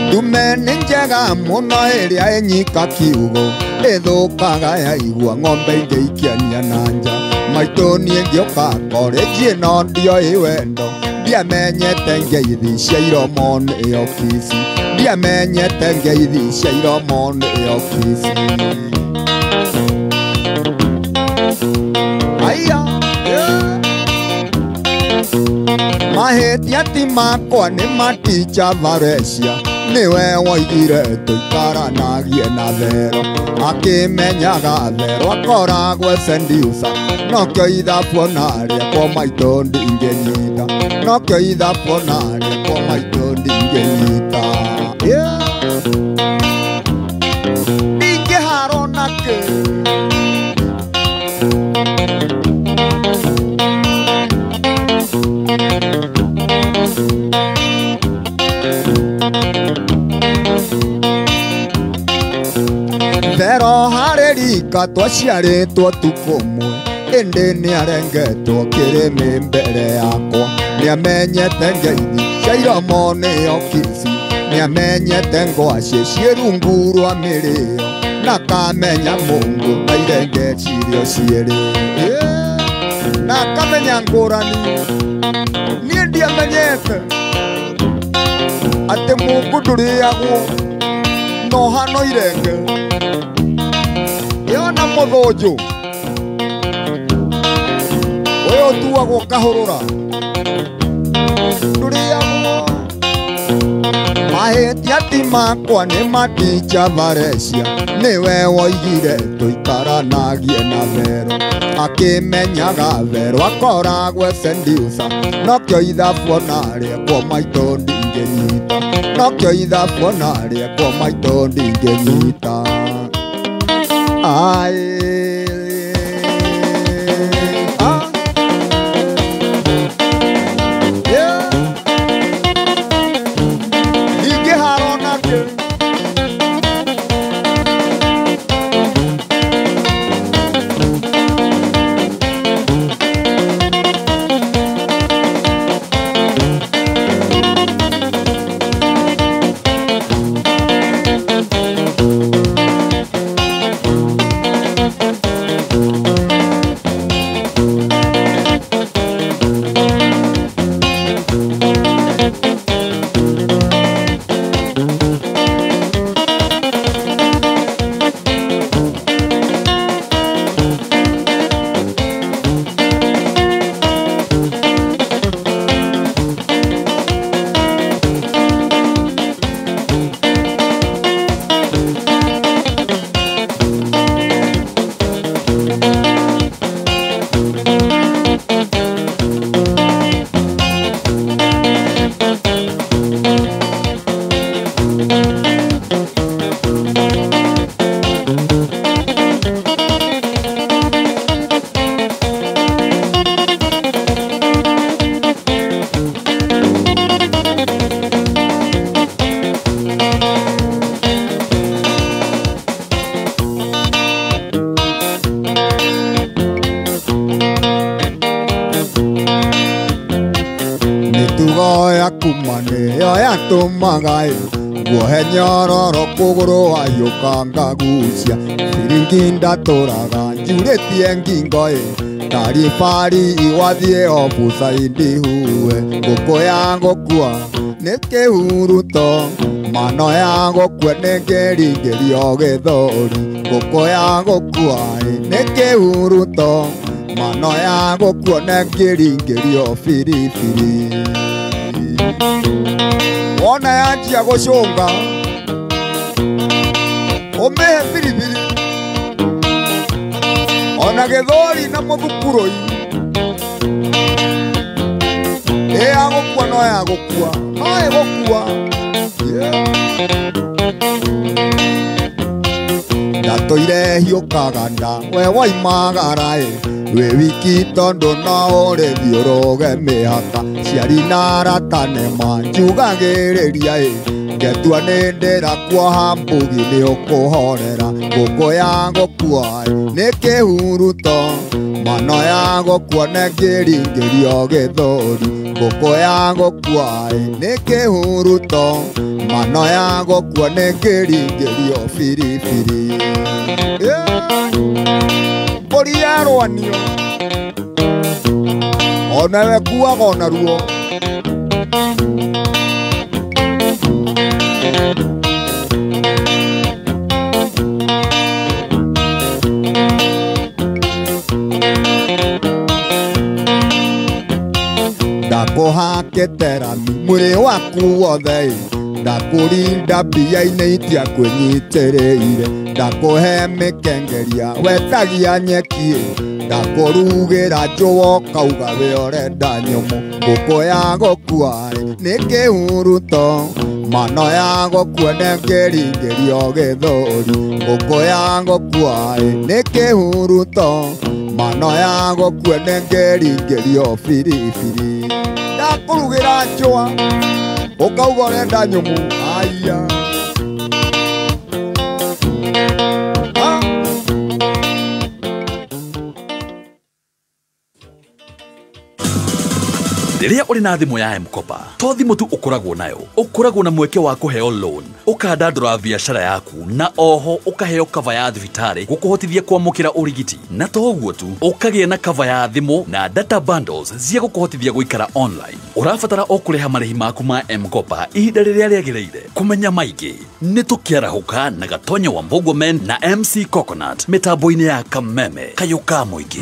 ndume nĩ njega mũno ĩrĩa ĩnyika kiugo ĩthũkaga yaigua ng'ombe ingĩ ikĩania na nja maitũ niĩ ngĩũka korenji ĩno ndioĩ wendo ndiamenyete ngeithi cia iromo nĩyo kici ndiamenyete ngeithi cia iromo nĩyo kici. Aya mahĩtia ti makwa nĩ maticha varecia nĩwe woigire tũikaranagie na Vero akĩmenyaga Vero akoragwo sendiusa nokĩo ithabu ona rĩekwo maitũ ndingĩnyita nokĩo ithabu ona rĩekwo maitũ ndingĩnyita. Ndingĩharo nakĩ. Vero harĩ rika twaciarĩtwo tukũ ũmwe ĩndĩ nĩarengetwo kĩrĩmĩ mbere yakwa nĩamenyete ngeithi cia iromo nĩyo kici nĩamenyete ngwacĩ ciĩ rungu rwa mĩrĩo na kamenya Mungu na irenge cirio cierĩ na kamenya ngũrani niĩ ndiamenyete atĩ Mungu ndũrĩagwo no hano irenge yona mũthũnjũ ũyũ ũtuagwo kahũrũra ndũrĩagwo. Mahĩtia ti makwa nĩ maticha varecia nĩwe woigire tũikaranagie na Vero akĩmenyaga Vero akoragwo sendiusa nokĩo ithabu ona rĩekwo maitũ ndingĩnyita nokĩo ithabu ona rĩekwo maitũ ndingĩnyita. Ai ah yeah ndingĩharo nakĩ. ya kuma nĩyo yatũmaga nguohe nyororo kũgũrũ wayũka ngagucia ciringi ndatũraga njurĩtie ngingo ĩ taribari iwathiĩ obucaindi huwe ngũkũ ya gũkua nĩ kĩhuruto mano ya gũkua nĩ ngĩringĩrio gĩthũri ngũkũ ya gũkua nĩ kĩhuruto mano ya gũkua nĩ ngĩringĩrio biribiri wona yanjia gũcũnga ũmĩhe biribiri ona gĩthũri na mũthukurũi ĩ ya gũkua no ya gũkua no ĩgũkua ndatũire hiũkaga nda we waimagara ĩ wĩ wiki tondũ no ũrĩthiĩ ũrũge mĩhaka ciari na arata nĩmanjugagĩrĩria ĩ ngetua nĩ ndĩrakuoha mbugi nĩ ũkũhorera ngũkũ ya gũkua nĩ kĩhuruto mano ya gũkua nĩ ngĩringĩrio gĩthũri ngũkũ ya gũkua nĩ kĩhuruto mano ya gũkua nĩ ngĩringĩrio biribiri mbũri yarwanio onawe kuaga ona ruo ndakũhakĩte rami mwĩrĩ waku wothe ndakũrinda mbia-inĩ itiakwĩnyitĩrĩire ndakũhe mĩkengeria wetagia nyeki ndakũrugĩra njũa ũkauga we ũrenda nyũmũ ngũkũ ya gũkua nĩ kĩhuruto mano ya gũkua nĩ ngĩringĩrio gĩthũri ngũkũ ya gũkua nĩ kĩhuruto mano ya gũkua nĩ ngĩringĩrio biribiri ndakũrugĩra njũa ũkauga ũrenda nyũmũ aya Rĩrĩa ũrĩ na thimũ ya M-Kopa to thimũ tu ũkoragwo nayo ũkoragwo na mweke wa kũheo loan ũkandandũra biacara yaku na oho ũkaheo cover ya thibitarĩ gũkũhotithia kwamũkĩra ũrigiti na to ũguo tu ũkagĩa na cover ya thimũ na data bundles cia gũkũhotithia gũikara online ũrabatara o kũrĩha marĩhi maku ma M-Kopa ihinda rĩrĩa rĩagĩrĩire kũmenya maingĩ nĩ tũkĩarahũka na Gatonya wa Mbogomen na MC Coconut mĩtambo-inĩ ya Kameme kayũ ka mũingĩ.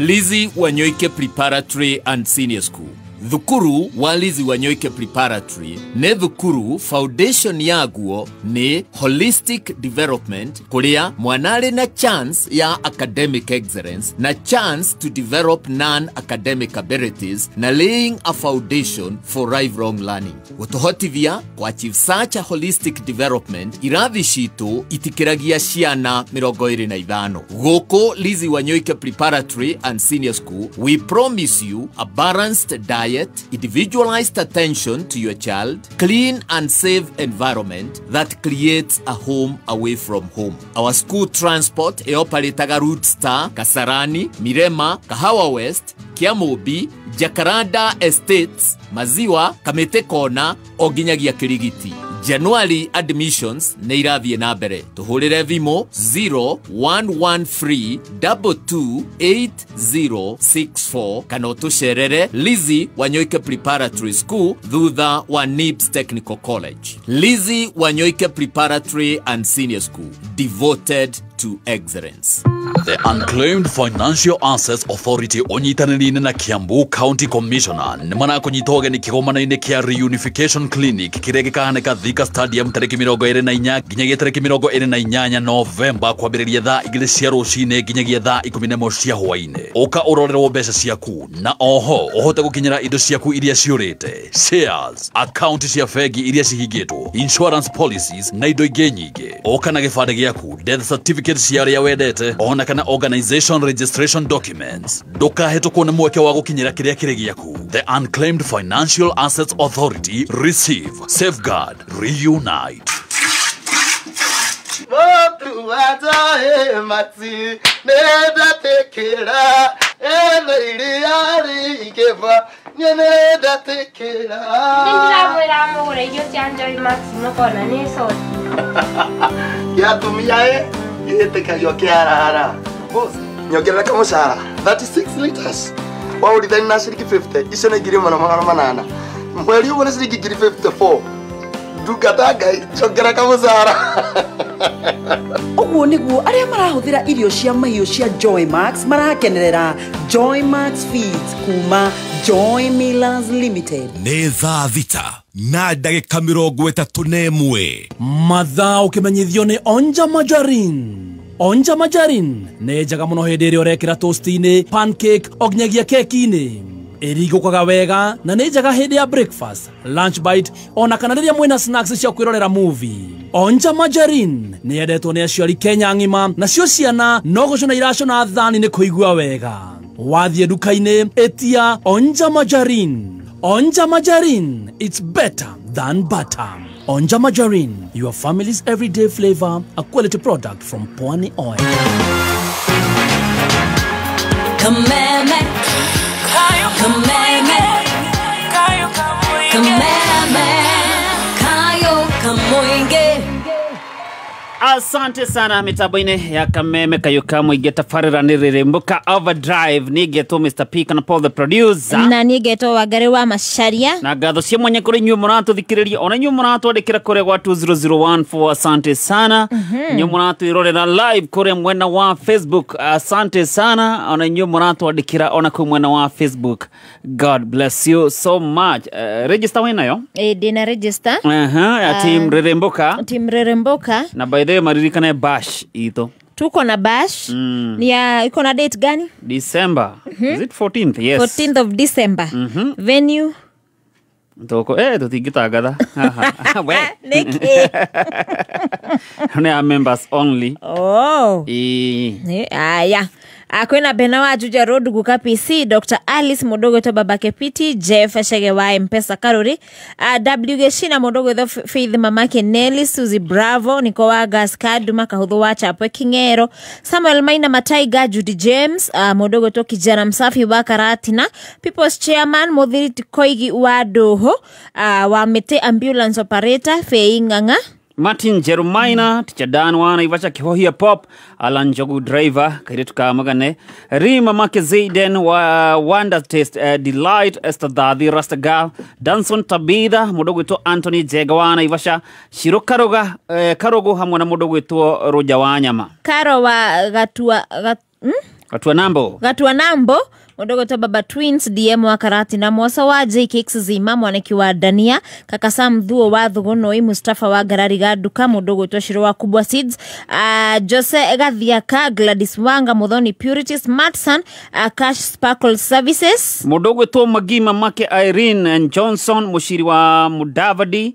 Lizzy Wanyoike Preparatory and Senior School. Thukuru wa Lizzy Wanyoike Preparatory nĩ thukuru foundation yaguo nĩ holistic development kuria mwana arĩ na chance ya academic excellence na chance to develop non-academic abilities na laying a foundation for lifelong learning. Gũtũhotithia ku achieve such a holistic development irathi citũ itikĩragia ciana 25. Gũkũ Lizzy Wanyoike Preparatory and Senior School, we promise you a balanced diet, individualized attention to your child, clean and safe environment that creates a home away from home. Our school transport eoparetaga Route Star, Kasarani, Mirema, Kahawa West, Kiamobi, Jacaranda Estates, Maziwa, Kamete Kona, oginyagia Kirigiti. January admissions nĩ irathiĩ na mbere. Tũhũrĩre thimũ 0113 228064 kana ũtũcerere Lizzy Wanyoike Preparatory School thutha wa NIBS Technical College. Lizzy Wanyoike Preparatory and Senior School, devoted to excellence. The Unclaimed Financial Assets Authority onyitanĩire na Kiambu County Commissioner nĩ marakũnyita ũgeni kĩgomano-inĩ kĩa Reunification Clinic kĩrĩa gĩkahanĩka Thika Stadium tarĩki 24 nginyagia tarĩki 28 Novemba kwambĩrĩria thaa 2 cia rũcinĩ nginyagia thaa 11 cia hwaĩ-inĩ. Ũka ũrorerwo mbeca ciaku na oho ũhote gũkinyĩra indo ciaku iria ciũrĩte, shares, account cia bengi iria cihingĩtwo, insurance policies na indo ingĩ nyingĩ. Ũka na gĩbandĩ gĩaku, death certificate cia arĩa wendete, ona kana organization registration documents. Ndũkahĩtũkwo nĩ mweke wa gũkinyĩra kĩrĩa kĩrĩ gĩaku. The Unclaimed Financial Assets Authority, receive, safeguard, reunite. Niĩ nĩndetikĩra. Nĩndĩramwĩra mũgũre irio cia Joy Max mũkona nĩ coti. Kĩa atumia ĩ gĩtĩkagio kĩarara. Boss, nyongerera kamũcara 36 liters. Waũrithani na ciringi 50, icio nĩ 1800. Mweri ũmwe nĩ ciringi 54. Ndungata Ngai, njongera kamũcara. Ũguo nĩguo arĩa marahũthĩra irio cia mahiũ cia Joy Max marakenerera Joy Max Feeds kuma Joy Millers Limited. Nĩ thaa 6 na ndagĩka 31. Mathaa ũkĩmenyithio nĩ Onja Margarine. Onja Margarine nĩ njega mũno hĩndĩ ĩrĩa ũrekĩra toast-inĩ, pancake, o nginyagia keki-inĩ. Ĩringũkaga wega na nĩ njega hĩndĩ ya breakfast, lunch bite, ona kana rĩrĩa mwĩna snacks cia kwĩrorera movie. Onja Margarine nĩ yendetwo nĩ aciari Kenya ng'ima, nacio ciana no gũcũna iracũna thani nĩ kũigua wega. Wathiĩ nduka-inĩ, ĩtia Onja Margarine. Onja Margarine, it's better than butter. Onja Margarine, your family's everyday flavor, a quality product from Pwani Oil. Kameme, kameme, kameme, kayo kamoinge. Asante sana mitambo-inĩ ya Kameme Kayo Kamũingĩ tabarĩra nĩ Rĩrĩmbũka Overdrive. Niĩ ngetwo Mr P kana Paul the producer, na niĩ ngetwo Wangari wa Macharia, na ngatho cia mwanya kũrĩ inyuĩ mũratũthikĩrĩria, ona inyuĩ mũratwandĩkĩra kũrĩa gwa 20014. Asante sana. Inyuĩ mũratwĩrorera live kũrĩa mwena wa Facebook, asante sana. Ona inyuĩ mũratwandĩkĩra ona kũu mwena wa Facebook, God bless you so much. Register wĩnayo? Ndĩna register. Ya team Rĩrĩmbũka. Team Rĩrĩmbũka. Na by the way maririkane bash ito. Tuko na bash. Ni ya iko na date gani? December. Is it 14th? Yes. 14th of December. Venue Toko tutingitangatha. We. Niki. Ni members only. Oh. Aya. Kwina Bena wa Juja Road Guka PC, Dr. Alice Mudogo to Babake Piti, Jeff Shege wa Mpesa Karori, W Geshina Mudogo the Faith Mamake Nelly, Suzy Bravo, Niko wa Gaskaduma Kahudhu wa Chapwe Kingero, Samuel Maina Mataiga, Judy James, Mudogo to Kijana Msafi wa Karatina, People's Chairman Muthiri Koigi wa Doho, wa Mete Ambulance Operator Fei Nganga, Martin Jeremiah, Teacher Dan wa Naivasha Kihohia Pop, Alan Jogu Driver, Kairetu Kamagane, Rima Make Zayden wa Wonder Taste, Delight, Esther Dadhi, Rastagal, Danson Tabitha, mudogo wetu Anthony Jega wa Naivasha, Shiro Karoga, Karogo hamwe na mudogo wetu Roja wa Nyama. Karo wa Gatua, Gatua Nambo. Gatua Nambo. Mudogo to Baba Twins, DM wa Karati na Mwosa wa JKX Zima, mwaneki wa Dania, Kaka Sam Dhuo wa Thugunoi, Mustafa wa Garari Gaduka, mudogo to Shiro wa Kubwa Seeds, Jose Gathiaka, Gladys Wanga, Muthoni Purity, Smartson, Cash Sparkle Services. Mudogo to Magima Make Irene and Johnson, Mushiri wa Mudavadi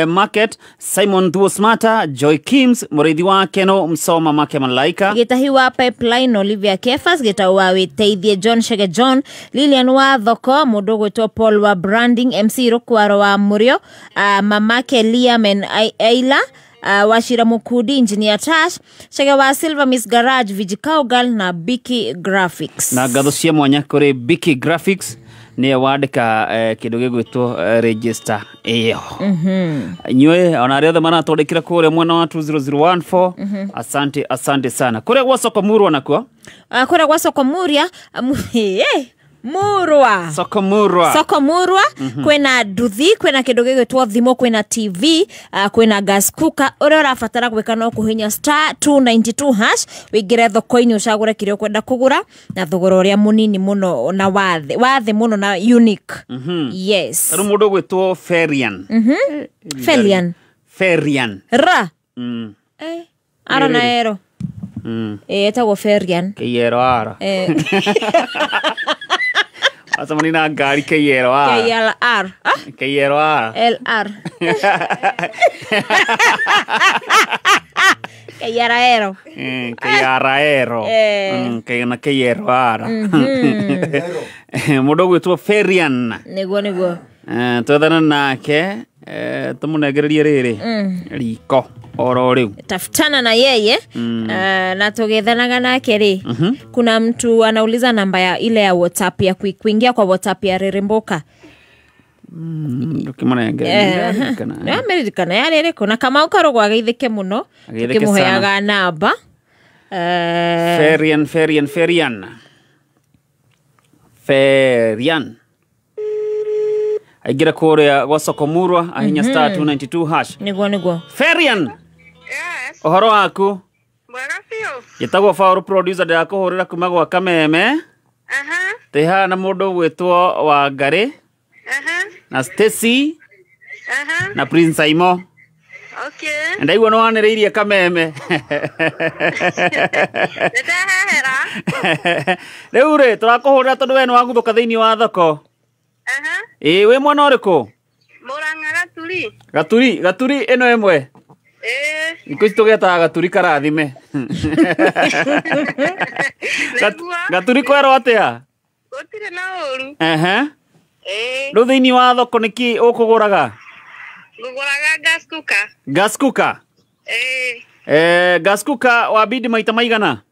Market, Simon Dhuo Smata, Joy Kims, Murithi wa Keno, Msoma Make Malaika. Gitahi wa Pipeline, Olivia Kefas, Gita wa Witeithie John Shege John, Lilian wa Thoko, mudogo to Paul wa Branding, MC Rukwaro wa Murio, Mamake Liam and Ayla, Washira Mukudi, Engineer Tash, Shege wa Silver Miss Garage, Vijikaugal na Biki Graphics. Na ngatho cia mwanya kuri Biki Graphics nĩ wandĩka kĩndũ gĩgwĩtwo register ĩyo. Inyuĩ ona arĩa othe maratwandĩkĩra kũrĩa mwena wa 20014, asante asante sana. Kũrĩa gwa Soko Murwa nakuo? Kũrĩa gwa Soko Muria, Murwa. Soko Murwa. Soko Murwa, kwina nduthi, kwina kindu gigwitwo thimo, kwina TV, kwina gas cooker. Uria urabatara gwika no kuhinya star 292 hash wingire thoko-ini ucagure kiria ukwenda kugura na thogora uria munini muno na wathi muno na unique. Yes. Taru mundu gwitwo Ferian. Ferian. Ferian. Ra. Ara na ero. Etagwo Ferian. Kiyero ara. Asa na ngari KLR. KLR. KLR. LR. KLR. KLR. Na KLR. Mundu gwitwo Ferian. Niguo niguo. Twethana nake tumunegererie riri riko. Oro rĩu. Tafutana na yeye. Na tugethanaga nake rĩ. Kuna mtu anauliza namba ya ile ya WhatsApp ya kuingia kwa WhatsApp ya Reremboka. Ndukimanengera yarĩrĩkũ na Kamau Karũgũ ageithĩke mũno tukĩmũheaga namba. Ferian Ferian Ferian Ferian aingĩra kũrĩa gwa Sokomurwa ahinya star 292 hash. Nĩguo nĩguo. Ferian. Yes. Ũhoro waku? Mwega biũ. Njĩtagwo Faũrũ producer ndĩrakũhũrĩra kuma gwa Kameme. Twĩ haha na mũndũ ũgwĩtwo Wangarĩ na Stacy na Prince Saimo. Okay. Ndaigua nĩ wanĩrĩirie Kameme. Nĩndahehera. Rĩu rĩ tũrakũhũrĩra tondũ we nĩ waguthũka thĩinĩ wa thoko. Ĩĩ wĩ mwena ũrĩkũ? Mũrang'a Gaturi. Gaturi, Gaturi ĩno ĩmwe. Ĩĩ. Thikũ ici tũgetaga Gaturi karathime. Gaturi kwerwo atĩa? Gũtirĩ na ũru. Ĩĩ. Rĩu thĩinĩ wa thoko nĩkĩ ũkũgũraga? Ngũgũraga gas cooker. Gas cooker? Ĩĩ. Gas cooker wabidi maita maigana?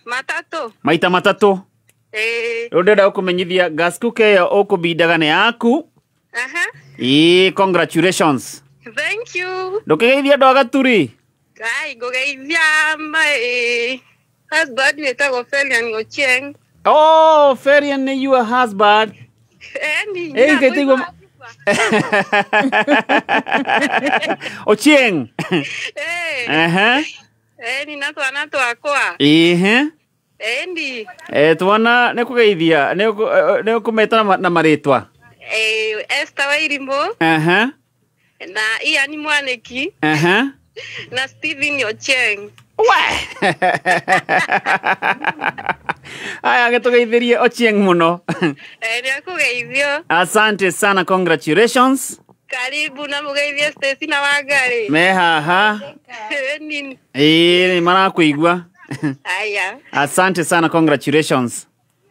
Matatũ. Maita matatũ. Ĩĩ. Rĩu ndĩrenda gũkũmenyithia gas cooker ĩyo ũkũbindaga nĩ yaku. Ĩĩ, congratulations. Thank you. Ndũkĩgeithia andũ a Gaturi. Ngai ngũgeithia my husband wĩtagwo Ferian Ochieng. Oh, Ferian nĩ your husband. Eni. Ngĩtigwo Ochieng. Eni na twana twakwa. Endi. Twana nĩ kũgeithia nĩ ũkũmeta na marĩtwa. Esther Wairimũ. Na Ian Mwaniki. Na Stephen Ochieng. We. Aya gĩtũgeithirie Ochieng mũno. Nĩ akũgeithio. Asante sana, congratulations. Karibu na mũgeithie Stacy na Wangarĩ. Me haha. Ĩĩ marakũigua. Aya. Asante sana, congratulations.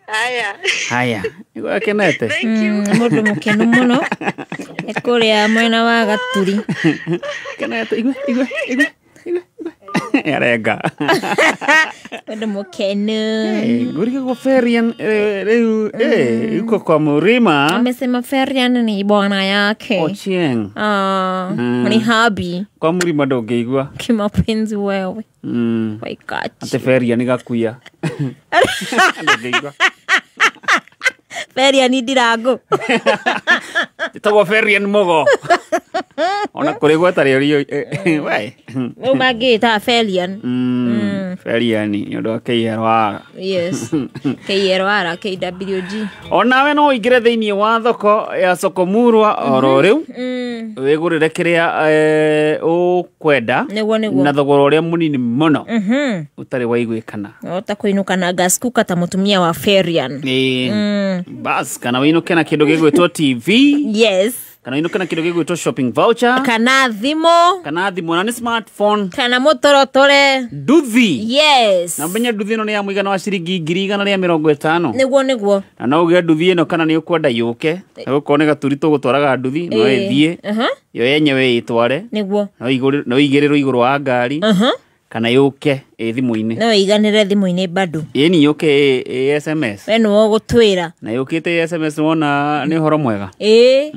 Aya. Haya. Nĩguo akenete. Thank you. Mũndũ mũkenu mũno. Nĩ kũrĩa mwena wa Gaturi. Kenete igwe igwe igwe igwe. Arenga. Mũndũ mũkenu. Ngũrige kwa Ferian rĩu yuko kwa Murima. Amesema Ferian ni bwana yake. Ochieng. Ni habi. Kwa Murima ndũngĩigua. Kimapenzi wewe. Ate Ferian gakuya. Ndũngĩigua. Ferian ndirango. Njĩtagwo Ferian Mugo. Ona kũrĩ gweta rĩo we. Rĩu mangĩĩtaga Ferian. Ferian nĩ ũndũ wa KLR. Yes. KLR, KWG. Onawe no ũingĩre thĩinĩ wa thoko ya Sokomurwa oro rĩu. Wĩgũrĩre kĩrĩa ũkwenda na thogora ũrĩa mũnini mũno ũtarĩ waiguĩkana. Ota kũinũka na gas cooker ta mũtumia wa Ferian. Bas kana wĩinũke na kĩndũ gĩgwĩtwo TV. Yes. Kana wĩinũke na kĩndũ gĩgwĩtwo shopping voucher. Kana thimũ. Kana thimũ na nĩ smartphone. Kana mũtorotore. Nduthi. Yes. Na ũmenye nduthi ĩno nĩ ya mũigana wa ciringi 150,000. Nĩguo nĩguo. Na no ũgĩe nduthi ĩno kana nĩ ũkwenda yũke. Gũkorwo nĩ Gaturi tũgũtwaraga nduthi no ĩthiĩ. Yo yenyewe ĩtware. Nĩguo. No ĩigĩrĩrwo igũrũ wa ngari. Kana yũke ĩ thimũ-inĩ. No ĩiganĩre thimũ-inĩ bado. Ĩni yũke ĩ SMS. We nĩwe ũgũtwĩra. Na yũkĩte ĩ SMS wona nĩ ũhoro mwega. Ĩĩ.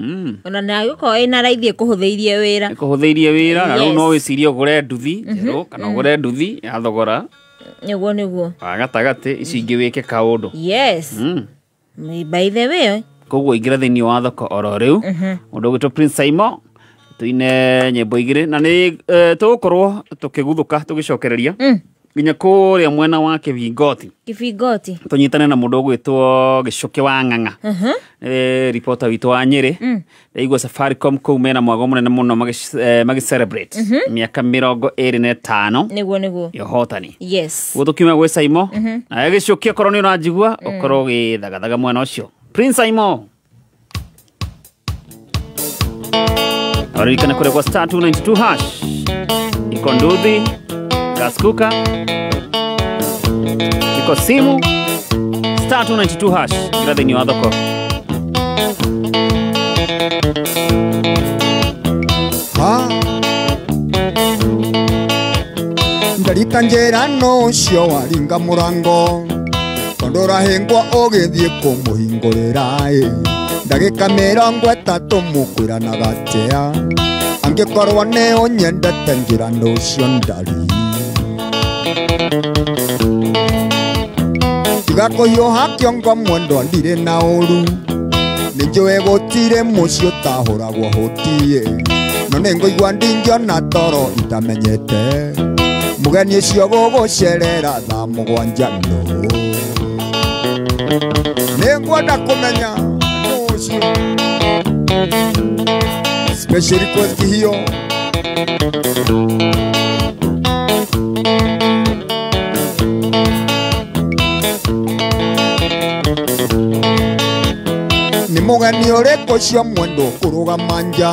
Ona na gũkorwo ĩna raithi ĩkũhũthĩirie wĩra. Ĩkũhũthĩirie wĩra na rĩu no wĩcirie ũgũre nduthi njerũ kana ũgũre nduthi ya thogora. Nĩguo nĩguo. Wa gatagatĩ ici ingĩ wĩke kaũndũ. Yes. By the way. Koguo ingĩra thĩinĩ wa thoko oro rĩu. Mũndũ ũgwĩtwo Prince Saimo tuine nyĩmbo igĩrĩ na nĩ tũgũkorwo tũkĩguthũka tũgĩcokereria nginya kũrĩa mwena wa Kĩbingoti. Kĩbingoti. Tũnyitane na mũndũ ũgwĩtwo Gĩcũkĩ wa Ng'ang'a. Reporter witũ wa Nyĩrĩ. Ndaigua Safaricom kũu mena mwago mũnene mũno magĩ celebrate mĩaka 25. Nĩguo nĩguo. Ya ũhotani. Yes. Ũguo tũkiuma gwĩ Saimo. Na Gĩcũkĩ okorwo nĩ ũranjigua ũkorwo ũgĩthagathaga mwena ũcio. Prince Saimo. Aririkana kũrĩa kwa star 292 hash. Iko nduthi, gas cooker, iko simu, star 292 hash. Gira thĩinĩ wa thoko. Nyendete njĩra no ũcio waringa mũrango tondũ ũrahĩngwo ũgĩthiĩ kũmũhingũrĩra ĩ ndagĩka 30 mũkwĩranaga atĩa angĩkorwo nĩ ũnyendete njĩra no ũcio ndari tiga kũhiũha kĩongo mwendwa ndirĩ na ũru nĩ njũĩ gũtirĩ mũciĩ ũtahũragwo hũtiĩ no nĩ ngũigua ndingĩona toro itamenyete mũgeni ũcio gũgũcerera thaa 7 no nĩ ngwenda kũmenya nũ ũcio special request hiyo nĩ mũgeni ũrĩkũ ũcio mwendwa ũkũrũgama nja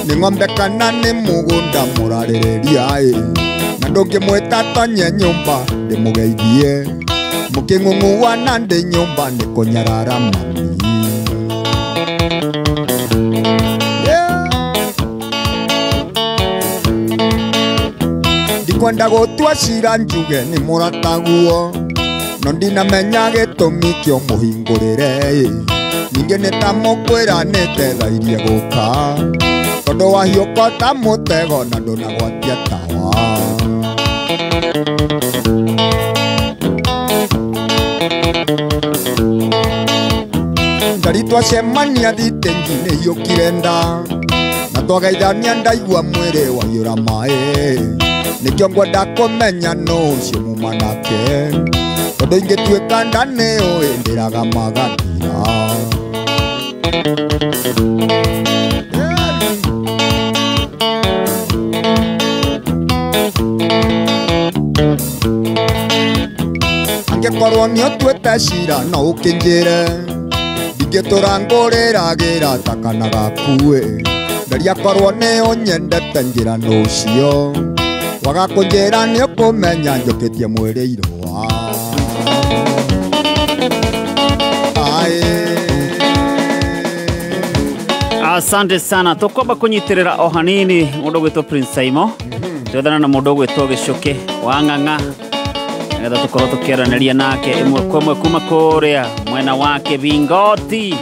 nĩ ng'ombe kana nĩ mũgũnda mũrarĩrĩria ĩ na ndũngĩmwĩta tonye nyũmba ndĩmũgeithie mũkĩng'ung'uana ndĩ nyũmba nĩ kũnyarara mami ndikwenda gũtua cira njuge nĩ mũrataguo no ndinamenya gĩtũmi kĩo mũhingũrĩre ĩ ningĩ nĩ ta mũkwĩranĩte thairie gũka tondũ wahiũka ta mũtego na ndũnagwatia tawa ndari twacemania thitĩnji nĩ hiũkire nda na twageithania ndaigua mwĩrĩ waiyũra maĩ nĩkĩo ngwenda kũmenya nũ ũcio muma nake tondũ ingĩtuĩka nda nĩ ũĩ ndĩraga magathira angĩkorwo nĩ ũtuĩte cira no ũkĩnjĩre ndingĩtũra ngũrĩragĩra ta kana gakuĩ ndaria korwo nĩ ũnyendete njĩra nũ ũcio waga kũnjĩra nĩ ũkũmenya njũkĩtie mwĩrĩ irũa Asante sana tũkwamba kũnyitĩrĩra o hanini mũndũ ũgwĩtwo Prince Saimo twethana na mũndũ ũgwĩtwo Gĩcũkĩ wa Ng'ang'a nĩgetha tũkorwo tũkĩaranĩria nake ĩmwe kwa ĩmwe kuma kũrĩa mwena wa Kĩbingoti.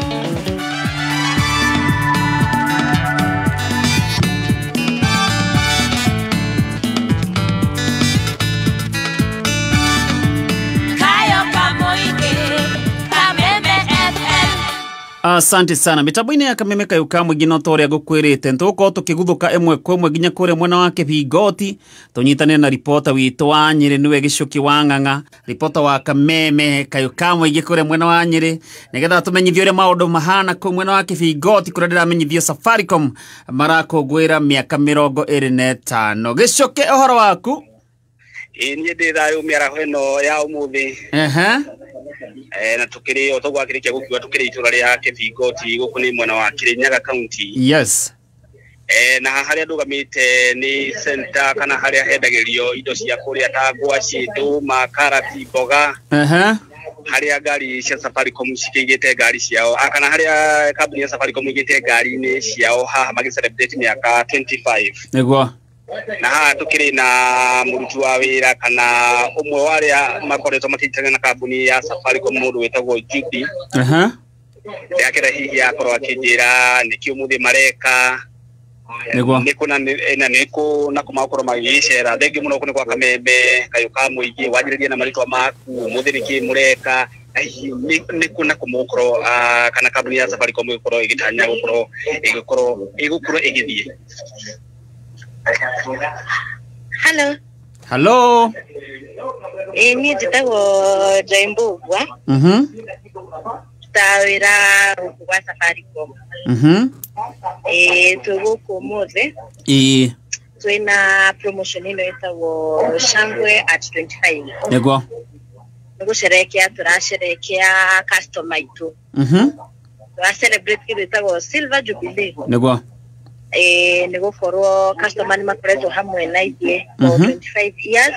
Asante sana mitambo-inĩ ya Kameme Kayũ ka Mũingĩ no ta ũrĩa ngũkwĩrĩte nĩtũgũkorwo tũkĩguthũka ĩmwe kwa ĩmwe nginya kũrĩa mwena wa Kĩbingoti tũnyitanĩre na ripota witũ wa Nyĩrĩ nĩwe Gĩcũkĩ wa Ng'ang'a ripota wa Kameme Kayũ ka Mũingĩ kũrĩa mwena wa Nyĩrĩ nĩgetha tũmenyithie ũrĩa maũndũ mahana kũu mwena wa Kĩbingoti kũrĩa ndĩramenyithio Safaricom marakũngũĩra mĩaka 25. Gĩcũkĩ ũhoro waku? Ĩĩ niĩ ndĩ thayũ mĩaraho ĩno ya ũmũthĩ. Na tukiri o toguo akirikia gukiuga tukiri itura ria Kĩbingoti guku ni mwena wa Kirinyaga county. Yes. Na haria ndugamite ni center kana haria hendagirio indo cia kuria ta ngwaci, ndũma, karati, mboga. Haria ngari cia Safaricom cikĩigĩte ngari ciao kana haria kambuni ya Safaricom igĩte ngari-inĩ ciao haha magĩ celebrate mĩaka 25. Nĩguo. Na haha tukiri na muruti wa wira kana umwe wa aria makoretwo makinyitanĩra na kambuni ya Safaricom mundu witagwo Judy. Ndakera hihi akorwo akinjira niki umuthi mareka Nĩguo. Nĩkũ na nĩkũ na kũ makorwo magĩcera. Thengiũ mũno gũkũ nĩ gwa Kameme Kayũ ka Mũingĩ wanjĩrĩrie na marĩtwa maku ũmũthĩ nĩkĩ mũreka na hihi nĩkũ na kũ mũgũkorwo kana kambuni ya Safaricom ĩgũkorwo ĩgĩtanya gũkorwo ĩgũkorwo ĩgĩthiĩ. Hello. Hello. Niĩ njĩtagwo Joy Mbugua. Ta wĩra gũkũ gwa Safaricom. Twĩ gũkũ ũmũthĩ. Twĩna promotion ĩno ĩtagwo Shangwe at 25. Nĩguo. Nĩ gũcerekea tũracerekea customer aitũ. Tũra celebrate kĩndũ gĩtagwo Silver Jubilee. Nĩguo. Nĩ gũkorwo customer nĩ makoretwo hamwe na ithuĩ for 25 years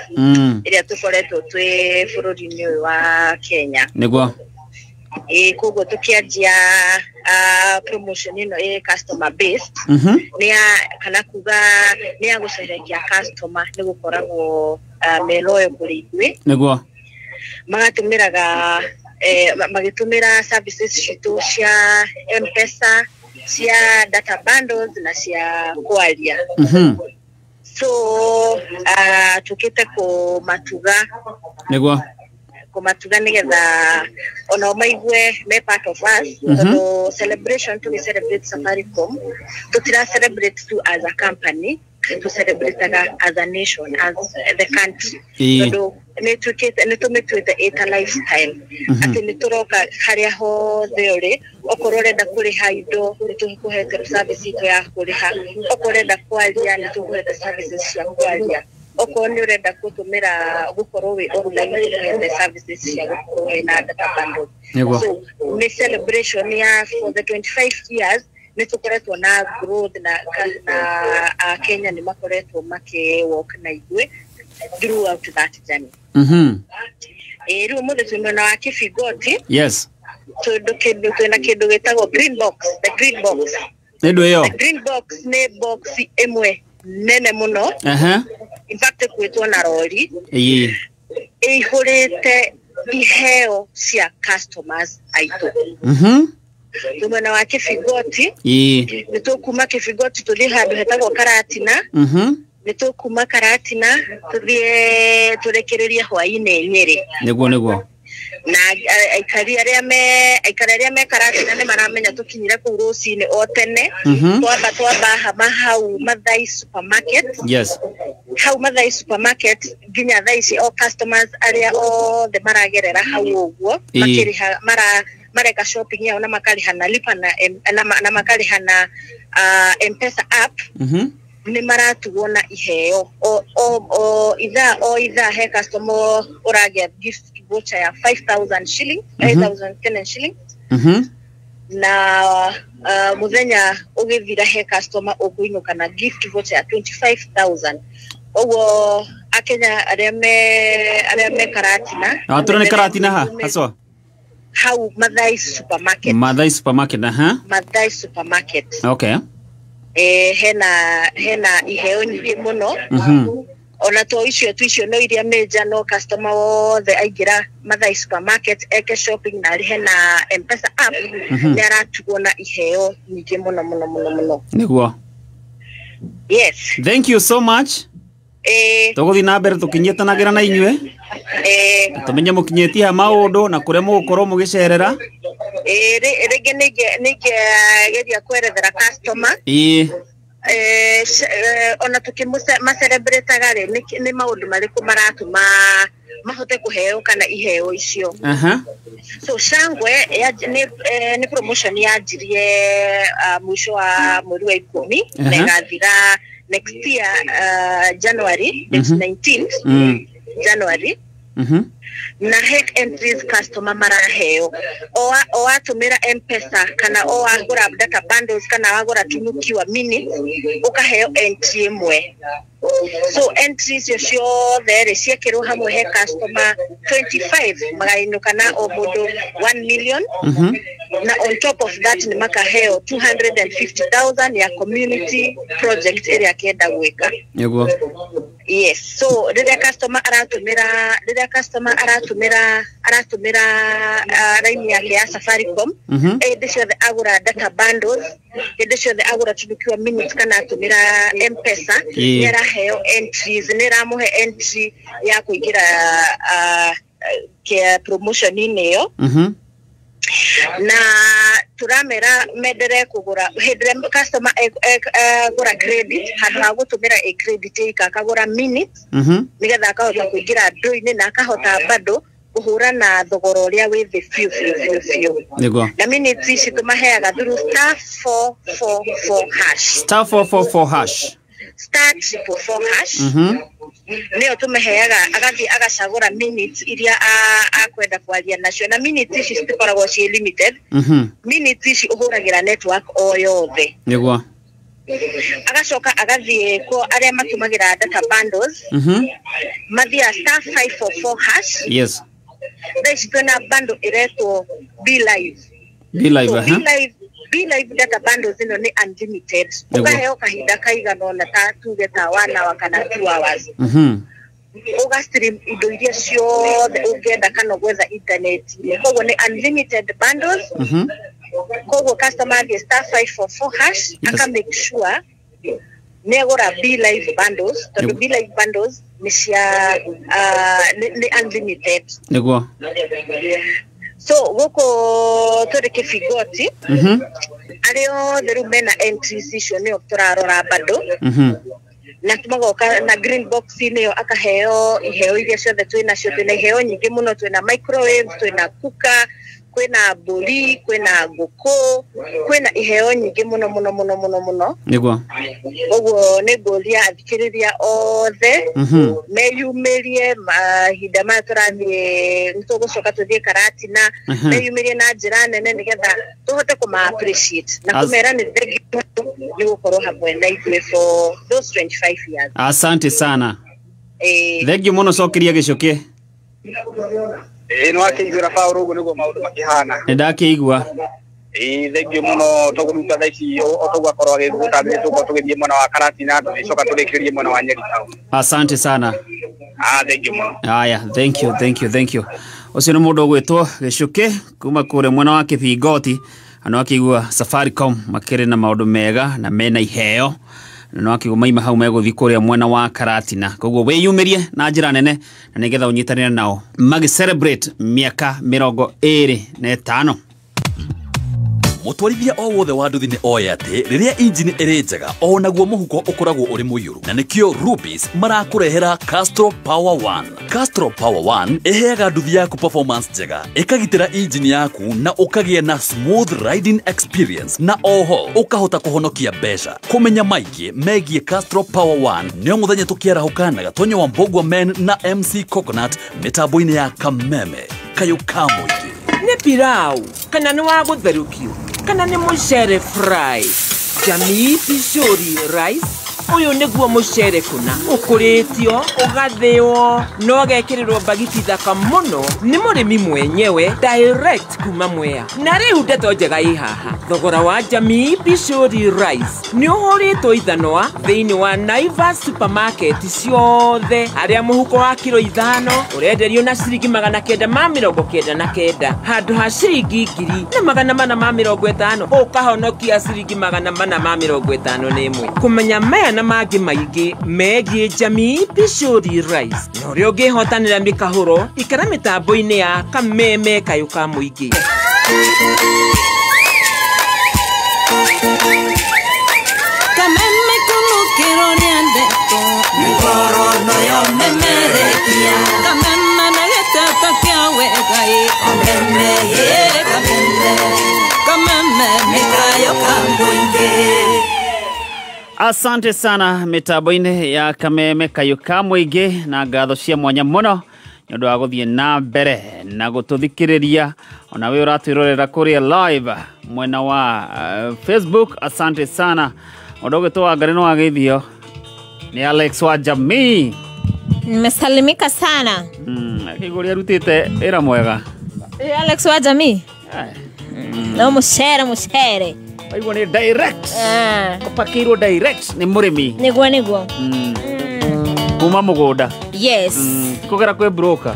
ĩrĩa tũkoretwo twĩ bũrũri-inĩ ũyũ wa Kenya. Nĩguo. Koguo tũkĩanjia promotion ĩno ĩ customer based nĩ ya kana kuga nĩ ya gũcerekea customer nĩ gũkoragwo me loyal kũrĩ ithuĩ. Nĩguo. Magatũmĩraga magĩtũmĩra services citũ cia M-Pesa, cia data bundles na cia kwaria. So tukite kũmatuga. Nĩguo. Kũmatuga nĩgetha onao maigue me part of us. Tondũ celebration tũgĩ celebrate Safaricom, tũtira celebrate tu as a company, to celebrate as a nation, as the country. Tondũ nĩ tũmĩtuĩte ĩta lifestyle. Atĩ nĩ tũroka harĩa hothe ũrĩ, okorwo ũrenda kũrĩha indo nĩ tũkũhete service itũ ya kũrĩha, okorwo ũrenda kwaria nĩ tũkũhete services cia kwaria, okorwo nĩ ũrenda gũtũmĩra gũkorwo wĩ online nĩ tũkũhete services cia gũkorwo wĩna data bundles. So nĩ celebration ya for the 25 years nĩ tũkoretwo na growth na Kenya nĩ makoretwo makĩ work na ithuĩ throughout that journey. Rĩu ũmũthĩ twĩ mwena wa Kibigoti. Yes. Tondũ kĩndũ twĩna kĩndũ gĩtagwo green box, the green box. Nĩ ndũ ĩyo? The green box nĩ box ĩmwe nene mũno. In fact ĩkuĩtwo na rori. Ĩihũrĩte iheo cia customers aitũ. Twĩ mwena wa Kibigoti. Nĩ tũkuma Kibigoti tũthiĩ handũ hetagwo Karatina. Nĩ tũkuma Karatina tũthiĩ tũrekererie hwaĩ-inĩ Nyĩrĩ. Nĩguo nĩguo. Na aikari arĩa me Karatina nĩ maramenya tũkinyire kũu rũcinĩ o tene. Twamba hama hau Mathai supermarket. Yes. Hau Mathai supermarket nginya thaa ici o customers arĩa othe maragerera hau ũguo makĩrĩha mareka shopping yao na makarĩha na lipa na makarĩha na M-Pesa app. Nĩ maratugwo na iheo o ithaa he customer ũragĩa gift voucher ya 5,000 shilling, 8,000 Kenyan shilling. Na mũthenya ũgĩthira he customer ũkũinũka na gift voucher ya 25,000. Ũguo akenya arĩa me Karatina. Tũrĩ nĩ Karatina ha haswa? Hau Mathai supermarket. Mathai supermarket, aha. Mathai supermarket. Okay. Hena iheo nyingĩ mũno. Ona to icio tuicio no iria major no customer wothe aingĩra Mathai supermarket eke shopping na arĩhe na M-Pesa app nĩ aratugwo na iheo nyingĩ mũno mũno mũno mũno. Nĩguo. Yes. Thank you so much. Tũgũthiĩ na mbere tũkĩnyitanagĩra na inyuĩ. Tũmenye mũkinyĩtie ha maũndũ na kũrĩa mũgũkorwo mũgĩcerera. Rĩngĩ nĩngĩgeria kwerethera customer. Ona tũkĩmacelebrataga rĩ nĩ maũndũ marĩkũ maratũma mahote kũheo kana iheo icio. So Shangwe nĩ promotion yanjirie mũico wa mweri wa 10 na ĩgathira next year January 19th January. Na he entries customer maraheo o watũmĩra M-Pesa kana o wagũra data bundles kana wagũra tunukiwa minutes ũkaheo entry ĩmwe. So entries icio ciothe rĩ ciekĩrwo hamwe he customer 25 magainũka na o mũndũ 1 million. Na on top of that nĩ makaheo 250,000 ya community project ĩrĩa akĩenda gwĩka. Nĩguo. Yes. So rĩrĩa customer aratũmĩra raini yake ya Safaricom, hĩndĩ ciothe agũra data bundles, hĩndĩ ciothe agũra tunukiwa minutes kana atũmĩra M-Pesa, nĩ araheo entries, nĩ ĩramũhe entry ya kũingĩra promotion-inĩ ĩyo. Na turamera mendere kugura hĩndĩ ĩrĩa customer agũra credit handũ ha gũtũmĩra ĩ credit ĩka akagũra minutes nĩgetha akahota kũingĩra ndũ-inĩ na akahota bado kũhũra na thogora ũrĩa wĩ thĩ biũ biũ biũ biũ. Nĩguo. Na minutes ici tũmaheaga through *444 hash. *444 hash. *444 hash. Nĩyo tũmĩheaga agathiĩ agacagũra minutes iria akwenda kwaria nacio, na minutes ici citikoragwo ciĩ limited. Minutes ici ũhũragĩra network o yothe. Nĩguo. Agacoka agathiĩ kũ arĩa matũmagĩra data bundles, mathiaga *544 hash. Yes. Thaa ici twĩna bundle ĩretwo Be Live. Be Live, so, Be Live data bundles ĩno nĩ unlimited. Ũkaheo kahinda kaigana ũna ta tuge ta 1 hour kana 2 hours. Uga stream indo iria ciothe ũngĩenda kana gwetha internet-inĩ. Koguo nĩ unlimited bundles. Koguo customer athiĩ *544# aka make sure nĩagũra Be Live bundles, tondũ Be Live bundles nĩ cia nĩ unlimited. Nĩguo. So gũkũ tũrĩ Kĩbingoti, arĩa othe rĩu mena entries icio nĩo tũrarora bado. Na magoka na green box nĩyo akaheo iheo iria ciothe twĩnacio. Twĩna iheo nyingĩ mũno, twĩna microwave, twĩna cooker, kwĩna mbũri, kwĩna ngũkũ, kwĩna iheo nyingĩ mũno mũno mũno mũno mũno. Nĩguo. Ũguo nĩ ngũria athikĩrĩria othe meyumĩrie mahinda maya tũrathiĩ, nĩtũgũcoka tũthiĩ Karatina, meyumĩrie na njĩra nene nĩgetha tũhote kũma appreciate na kũmera nĩ thengiũ nĩ gũkorwo hamwe na ithuĩ for those 25 years. Asante sana. Thengiũ mũno, cokeria gĩcũkĩ. Ĩĩ nĩ wakĩiguĩra Paũlũ, ũguo nĩguo maũndũ makĩhana. Nĩ ndakĩigua. Ĩĩ thengiũ mũno, tũkũruta thaa ici o tũgakorwo agĩgũtambĩria, tũgũkorwo tũgĩthiĩ mwena wa Karatina, tũgĩcoka tũrĩkĩrĩrie mwena wa Nyeri town. Asante sana. Ah, thengiũ mũno. Haya, thank you, thank you, thank you. Ũcio nĩ mũndũ ũgwĩtwo Gĩcũkĩ kuma kũrĩa mwena wa Kĩbingoti. Na nĩwakĩigua Safaricom makĩrĩ na maũndũ mega na mena iheo, na nĩwakĩigua maima hau megũthiĩ kũrĩa mwena wa Karatina. Koguo wĩyumĩrie na njĩra nene na nĩgetha ũnyitanĩre nao magĩ celebrate mĩaka 25. Mũtwarithia o wothe wa nduthi nĩ oĩ atĩ rĩrĩa injini ĩrĩ njega onaguo mũhuko ũkoragwo ũrĩ mũiyũru, na nĩkĩo Rubis marakũrehera Castrol Power One. Castrol Power One ĩheaga nduthi yaku performance njega, ĩkagitĩra injini yaku na ũkagĩa na smooth riding experience, na oho ũkahota kũhonokia mbeca. Kũmenya maingĩ megiĩ Castrol Power One nĩo mũthenya tũkĩarahũka na Gatonyo wa Mbogwa Men na MC Coconut mĩtambo-inĩ ya Kameme Kayũ ka Mũingĩ. Nĩ pilau kana nĩ wa gũtherũkio kana nĩ mũcere fry, Jamii Pishori rice ũyũ nĩguo mũcere kũna ũkũrĩtio ũgathĩo na ũgekĩrĩrwo mbagiti thaka mũno nĩ mũrĩmi mwenyewe direct kuma Mwea. Na rĩu ndeto njega ĩ haha, thogora wa Jamii Pishori rice nĩ ũhũrĩtwo ithanwa thĩinĩ wa Naivas supermarket ciothe, harĩa mũhuko wa kiro 5 ũrenderio na ciringi 999 handũ ha ciringi 1450, ũkahonokia ciringi 451. Kũmenya maya na mangĩ maingĩ megiĩ Jamii Pishori rice na ũrĩa ũngĩhotanĩra mĩkahũro, ikara mĩtambo-inĩ ya Kameme Kayũ ka Mũingĩ. Kameme kunukĩrwo nĩ ndeto mĩkorono yomemerekia Kameme na gĩteto kĩa wega ĩ Kameme ĩ Kameme Kameme nĩ kayũ ka mũingĩ. Asante sana mitambo-inĩ ya Kameme Kayũ ka Mũingĩ na ngatho cia mwanya mũno nĩ ũndũ wa gũthiĩ na mbere na gũtũthikĩrĩria. Ona we ũratwĩrorera kũrĩa live mwena wa Facebook, asante sana. Ũndũ ũgĩtwo Wangari nĩ wageithio nĩ Alex wa Jamii. Nimesalimika sana. Akĩigua ũrĩa arutĩte wĩra mwega. Alex wa Jamii. No mũcere mũcere. Waigua nĩ direct. Ũpakĩirwo direct nĩ mũrĩmi. Nĩguo nĩguo. Kuma mũgũnda. Yes. Kũgera kwĩ broker.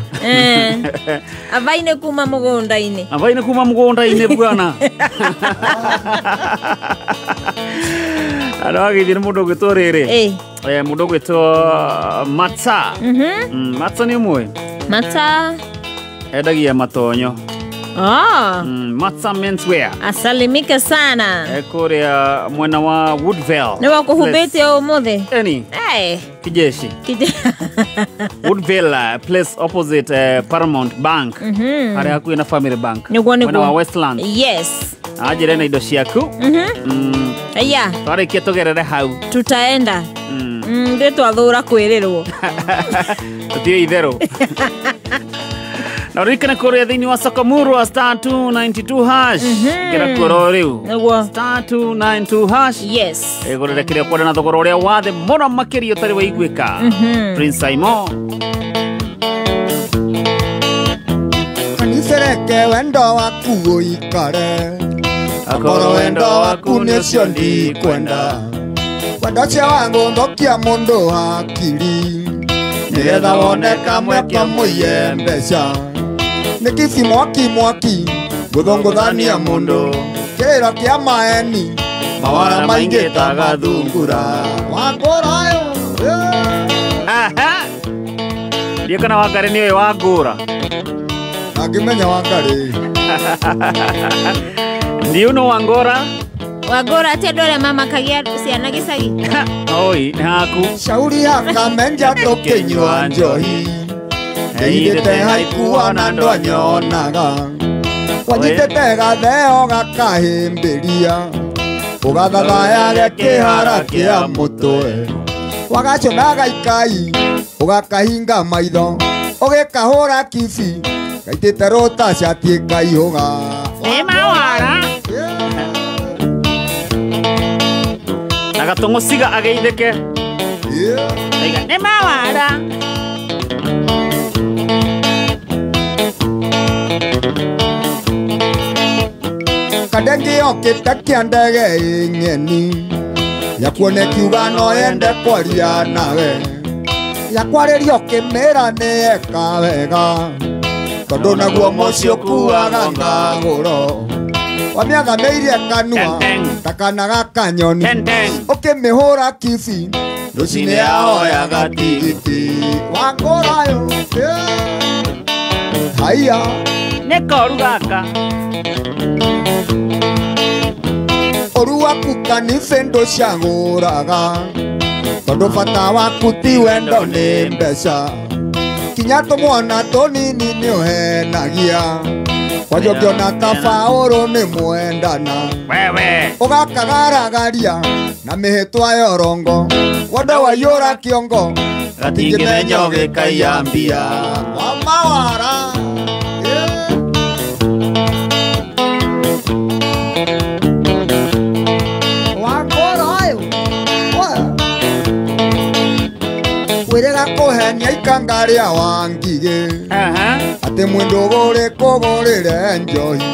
Avaine kuma mũgũnda-inĩ. Avaine kuma mũgũnda-inĩ bwana. Andũ agĩthiĩ nĩ mũndũ ũgwĩtwo rĩrĩ. Mũndũ ũgwĩtwo Matsa. Matsa nĩ ũmũĩ? Matsa. Endagia matonyo. Matsa menswear. Asalimike sana. Kũrĩa mwena wa Woodville. Nĩ wakũhumbĩte ũmũthĩ? Eni. Kijeshi. Woodville place opposite Paramount Bank. Harĩa hakuhĩ na Family Bank. Nĩguo nĩguo. Mwena wa Westlands. Yes. Anjĩre na indo ciaku. Aya. Twarĩkia tũgerere hau. Tutaenda. Ndĩ twathũra kwĩrĩrwo. Tũtirĩ itherũ. Na ũririkane kũrĩa thĩinĩ wa Sokomurwa *292# ngĩra kuoro rĩu *292#. Yes. Ĩgũrĩre kĩrĩa ũkwenda na thogora ũrĩa wa thĩ mũno makĩria ũtarĩ waiguĩka. Prince Simon. Kanisereke wendo waku ũikare, akorwo wendo waku nĩũcio ndikwenda, wendo ũcio wagũthũkia mũndũ hakiri. Nigetha wone kamwe kamũiye mbeca. Nĩ kibi mwaki mwaki gũthũngũthania mũndũ. Kĩrĩro kĩa maeni mawara maingĩ ta gathungura. Wangũra yo. Aha. Ndiũ kana Wangari nĩũĩ Wangũra. Angĩmenya Wangari. Ndiũ no Wangũra. Wangũra ti andũ arĩa mamakagia ciana gĩcagi. Oi, nĩ haku. Shauri hakamenja tũkĩnyua njohi. Ndeithĩte haikuona ndwanyonaga. Wanyitĩte gatheo gakahĩmbĩria. Ũgathathayage kĩhara kĩa mũtwe. Wagacũna gaikai ũgakahinga maitho. Ũgĩkahũra kibi gaitĩte rũta cati ĩkaihũga. Nĩ mawara. Na gatũng'ũciga ageithĩke. Nĩ mawara. Kadengi okĩte kĩa ndege ĩng'eni. Yakuone kiuga no yende kwaria nawe. Yakwarĩria ũkĩmĩra nĩ eka wega. Tondũ naguo mũciĩ ũkuaga ngagũro. Wamĩathamĩirie kanua ta kana ga kanyoni. Ũkĩmĩhũra kibi rũcinĩ yaoyaga tigiti. Wangũra yo. Haiya. Nĩ koru gaka. Ũru waku kanitha ndũcagũraga. Tondũ bata waku ti wendo nĩ mbeca. Kinya tũmwana tũnini nĩ ũhenagia. Kwanja ũngĩona kabaũrũ nĩ mwendana. Wewe. Ũgakagaragaria na mĩhĩtwa ya ũrongo. Wendo waiyũra kĩongo gatingĩmenya ũgĩkaiya mbia. Wa mawara. Wĩrĩga kũhenia ikanga rĩa Wangigĩ. Atĩ mwĩndũgũrĩ kũgũrĩre njohi.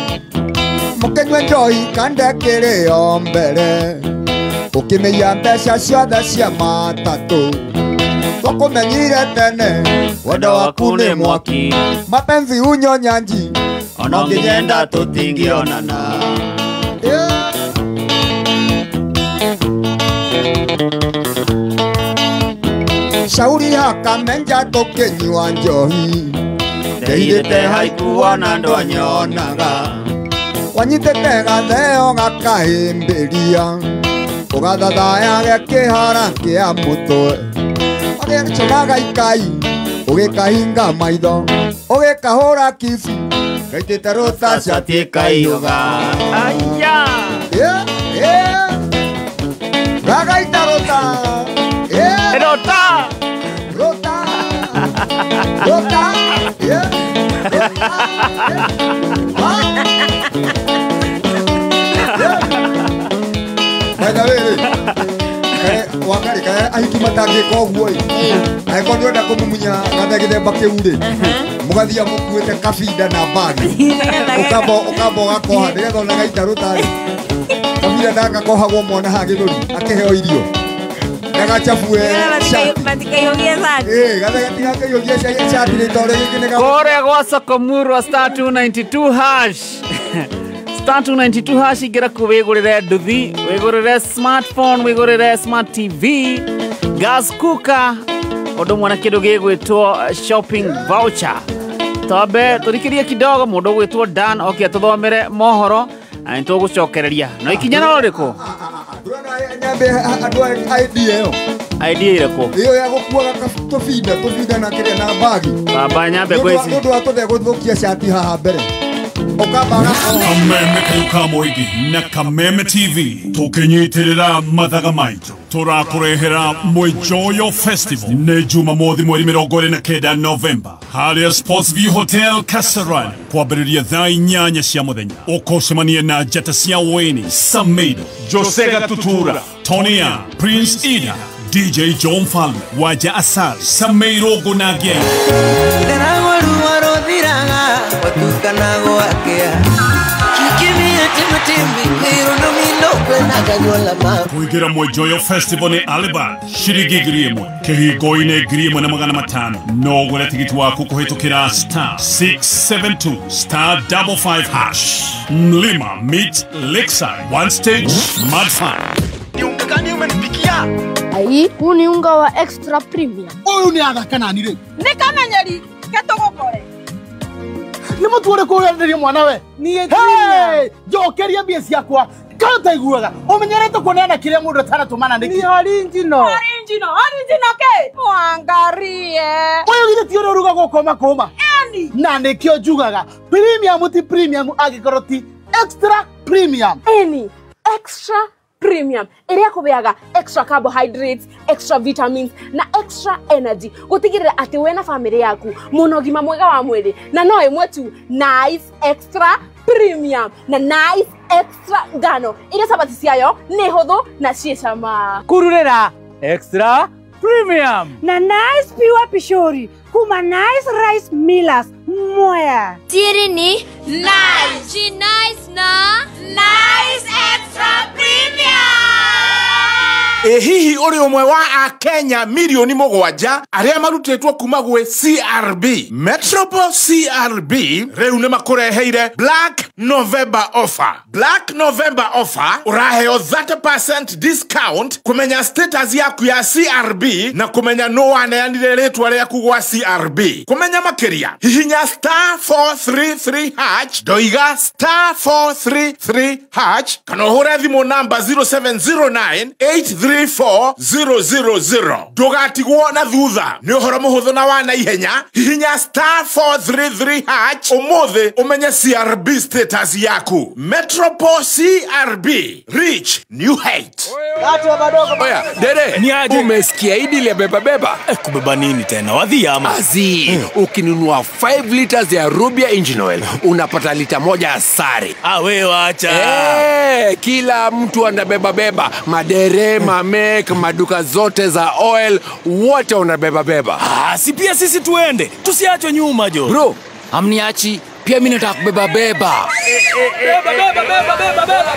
Mũkĩnyue njohi kande kĩrĩo mbere. Ũkĩmĩiya mbeca ciothe cia matatũ. Twakũmenyire tene wendo waku nĩ mwaki. Mapenzi unyonyanji ona ũngĩnyenda tũtingĩonana. Shauri hakamenja tũkĩnyua njohi. Ndeithĩte haikuona ndwanyonaga. Wanyitĩte gatheo gakahĩmbĩria. Ũgathathayage kĩhara kĩa mũtwe. Ũgĩcũna gaikai ũgĩkahinga maitho. Ũgĩkahũra kibi gaitĩte rũta cati ĩkaihũga. Aya. Gagaita rũta. Rota. Rota. Rota. By the way, Wangari kae ahiki matangĩka ũguo ĩ. Angĩkorwo nĩũrenda kũmumunya gathe gĩthemba kĩu rĩ, mũgathiĩ mũkuĩte kabinda na bagi. Ũkamba ũgakoha nĩgetha ona gaita rũta rĩ. Kabinda ndagakohagwo mwana haha gĩthũri akĩheo irio. Gagachabue shati. Matikaihũgie shati. Gathe gatigakaihũgie shati nĩ tondũ gĩkĩ nĩ Kũrĩa gwa Sokomurwa star 292 hash. Star 292 hash ingĩra kũ wĩgũrĩre nduthi, wĩgũrĩre smartphone, wĩgũrĩre smart TV, gas cooker, ũndũ ũmwe na kĩndũ gĩgwĩtwo shopping voucher. Twambe tũrikĩrie kidogo mũndũ ũgwĩtwo Dan oke atũthomere mohoro na nĩtũgũcokereria. No ikinya no rĩrĩkũ? Nyambe andũ a idea ĩyo. Idea ĩrĩkũ? Ĩyo ya gũkuaga tũbinda na kĩrĩa na bagi. Baba nyambe gwĩci. Nĩ ũndũ wa tũthe gũthũkia cati haha mbere. Kameme kayo ka mũingĩ na Kameme TV tũkĩnyitĩrĩra mathaga maitũ tũrakũrehera Mwijoyo Festival nĩ Jumamothi mweri 29 Novemba harĩa Sports View Hotel Kasarani kwambĩrĩria thaa 8 cia mũthenya. Ũkũcemania na njata cia Wayne Samido, Jose Gatutura, Tony Young, Prince Ida, DJ John Falme, Waja Asali, Sameiro Gonage. Kuingira Mwenjoyo Festival ni Alibad shiringi 1,000 kihingo-ini 1,500 no ũgũre tigiti waku kũhĩtũkĩra star 672 star 55 hash. Mlima meet Lakeside, one stage mad fun. Ni unga gani umenipikia? Ai, huu ni unga wa extra premium. Uyu ni athaka nani rĩ? Nĩ kamenyeri ketũgũkore. Nĩ mũtu ũrĩkũ ũrenderio mwana we? Niĩ njokeria mbia ciakwa. Kana taiguaga umenyerete kuoneana kĩrĩa mũndũ ataratũmana nĩkĩ? Ni original. Original, original ke? Mwangarie. Ũyũ githĩ ti ũrĩa ũrugagwo kũma kũma? Eni. Na nĩkĩo njugaga premium ti premium angĩkorwo ti extra premium. Eni, extra premium ĩrĩa kũbeaga extra carbohydrates, extra vitamins na extra energy gũtigĩrĩra atĩ we na famĩlĩ yaku mũna ũgima mwega wa mwĩrĩ na no ĩmwe tu Nice Extra Premium na Nice Extra ngano ĩrĩa cabaci ciayo nĩ hũthũ na ciĩ cama. Kururĩra Extra Premium na Nice Pure Pishori kuma Nice Rice Millers Mwea. Siri ni Nice. Nice na Nice Extra Premium. Ĩ hihi ũrĩ ũmwe wa Akenya milioni 7 arĩa marutĩtwo kuma gwĩ CRB? Metropol CRB rĩu nĩ makũreheire Black November offer. Black November offer ũraheo 30% discount kũmenya status yaku ya CRB na kũmenya nũ waneanire rĩtwa rĩaku gwa CRB. Kũmenya makĩria hihinya star 433 hash, ndoiga star 433 hash kana ũhũre thimũ namba 0709 834 000. Ndũgatigwo na thutha nĩ ũhoro mũhũthũ na wa naihenya. Hihinya star 433 hash ũmũthĩ ũmenye CRB status yaku. Metropol CRB, reach new height. Oya, dere, umesikia hili la beba beba? Kubeba nini tena? Wadhi ama? Azi, ukinunua 5 liters ya Rubia engine oil, unapata lita 1 asari. Ah, we wacha. Kila mtu anabeba beba. Madere, mamek, maduka zote za oil, wote wanabeba beba. Ah, si pia sisi tuende. Tusiachwe nyuma jo. Bro, amniachi, pia mimi nataka kubeba beba. Beba beba beba beba beba.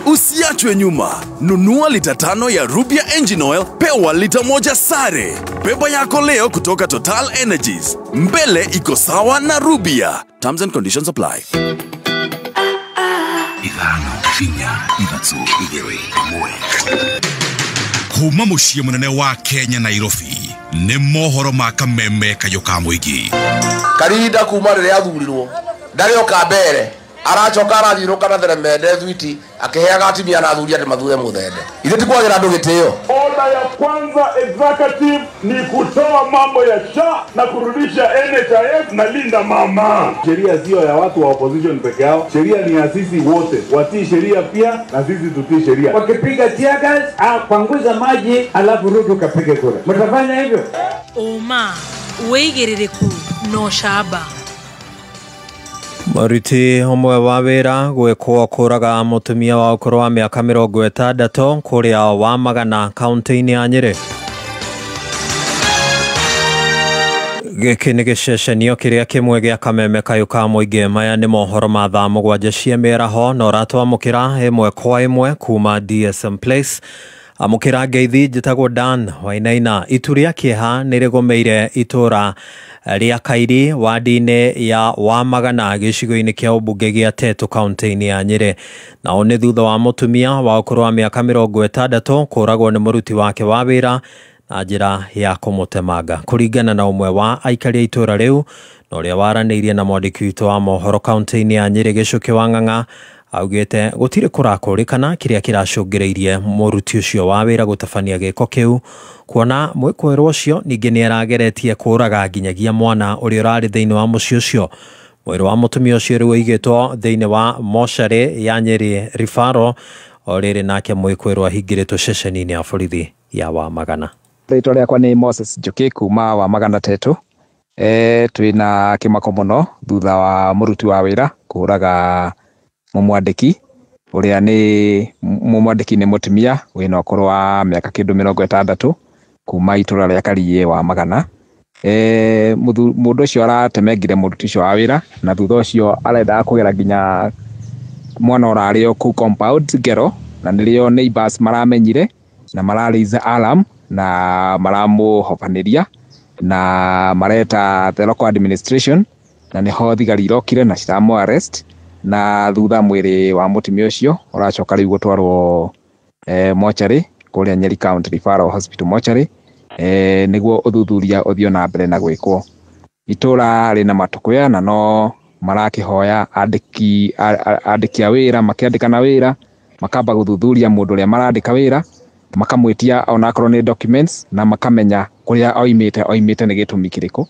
Usiachwe nyuma. Nunua lita 5 ya Rubia engine oil, pewa lita 1 sare. Beba yako leo kutoka Total Energies. Mbele iko sawa na Rubia. Terms and conditions apply. 5 4 3 2 1. Kuma muciĩ mũnene wa Kenya Nairobi nĩ mohoro ma kameme kayũ ka mũingĩ. Karinda kuma rĩrĩa athurirwo ndarĩ oka mbere aracoka arathiũrũka na theremende thwiti akiheaga atumia na athuri atĩ mathure mũthende. Ithuĩ ti kwagĩra andũ gĩtĩo. Oda ya kwanza executive ni kutoa mambo ya SHA na kurudisha NHIF na Linda Mama. Sheria sio ya watu wa opposition peke yao, sheria ni ya sisi wote. Watii sheria pia na sisi tutii sheria. Wakipiga tear gas, panguza maji alafu rudi ukapige kura. Mtafanya hivyo? Uma wĩigĩrĩrĩku na ũcamba. Mũruti ũmwe wa wĩra gwĩkwo kũraga mũtumia wa ũkũrũ wa mĩaka 60 kũrĩa Wamagana kaunti-inĩ ya Nyĩrĩ. Gĩkĩ nĩ gĩcecenio kĩrĩa kĩmwe gĩa kameme kayũ ka mũingĩ. Maya nĩ mohoro ma thaa 7 cia mĩaraho na ũratwamũkĩra ĩmwe kwa ĩmwe kuma DSM Place. Amũkĩra ngeithi, njĩtagwo Dan Wainaina. Itu rĩa kĩeha nĩ rĩgũmĩire itũra rĩa Kairi wadi-inĩ ya Wamagana gĩcigo-inĩ kĩa ũmbunge gĩa Tetu kaunti-inĩ ya Nyĩrĩ. Nao nĩ thutha wa mũtumia wa ũkũrũ wa mĩaka 60 kũragwo nĩ mũruti wake wa wĩra na njĩra ya kũmũtemanga. Kũringana na ũmwe wa aikari a itũra rĩu na ũrĩa waranĩirie na mwandĩki witũ wa mohoro kaunti-inĩ ya Nyĩrĩ Gĩcũkĩ wa Ng'ang'a, augĩte gũtirĩ kũrakũrĩkana kĩrĩa kĩracũngĩrĩirie mũruti ũcio wa wĩra gũtabania gĩko kĩu, kuona mwĩkũĩrwo ũcio ningĩ nĩ arageretie kũraga nginyagia mwana ũrĩa ũrarĩ thĩinĩ wa mũciĩ ũcio. Mwĩrĩ wa mũtumia ũcio rĩu ũigĩtwo thĩinĩ wa mocarĩ ya Nyĩrĩ Rifaro, o rĩrĩ nake mwĩkũĩrwo ahingĩrĩtwo ceceni-inĩ ya borithi ya Wamagana. Rĩtwa rĩakwa nĩ Moses Njoki kuma Wamagana Tetu. Twĩna kĩmako mũno thutha wa mũruti wa wĩra kũraga mũmwandĩki ũrĩa nĩ mũmwandĩki nĩ mũtumia wĩna ũkũrũ wa mĩaka kĩndũ 60 kuma itũra rĩa Kariĩ Wamagana. Mũndũ ũcio aratemengire mũruti ũcio wa wĩra na thutha ũcio arendaga kũgera nginya Mwana ũrarĩ o kũu compound ngero, na nĩrĩo neighbors maramenyire na mararaise alarm na maramũhobanĩria na mareta the local administration, na nĩho thigari irokire na ciramũ arrest, na thutha mwĩrĩ wa mũtumia ũcio ũracoka rĩu gũtwarwo mochari kũrĩa Nyeri County Referral Hospital mochari, nĩguo ũthuthuria ũthiĩ na mbere na gwĩkwo. Itũra rĩna matũkũya na no marakĩhoya andĩki a wĩra makĩandĩkana wĩra makamba gũthuthuria mũndũ ũrĩa marandĩka wĩra, makamwĩtia onakorwo nĩ documents na makamenya kũrĩa oimĩte nĩ gĩtũmi kĩrĩkũ,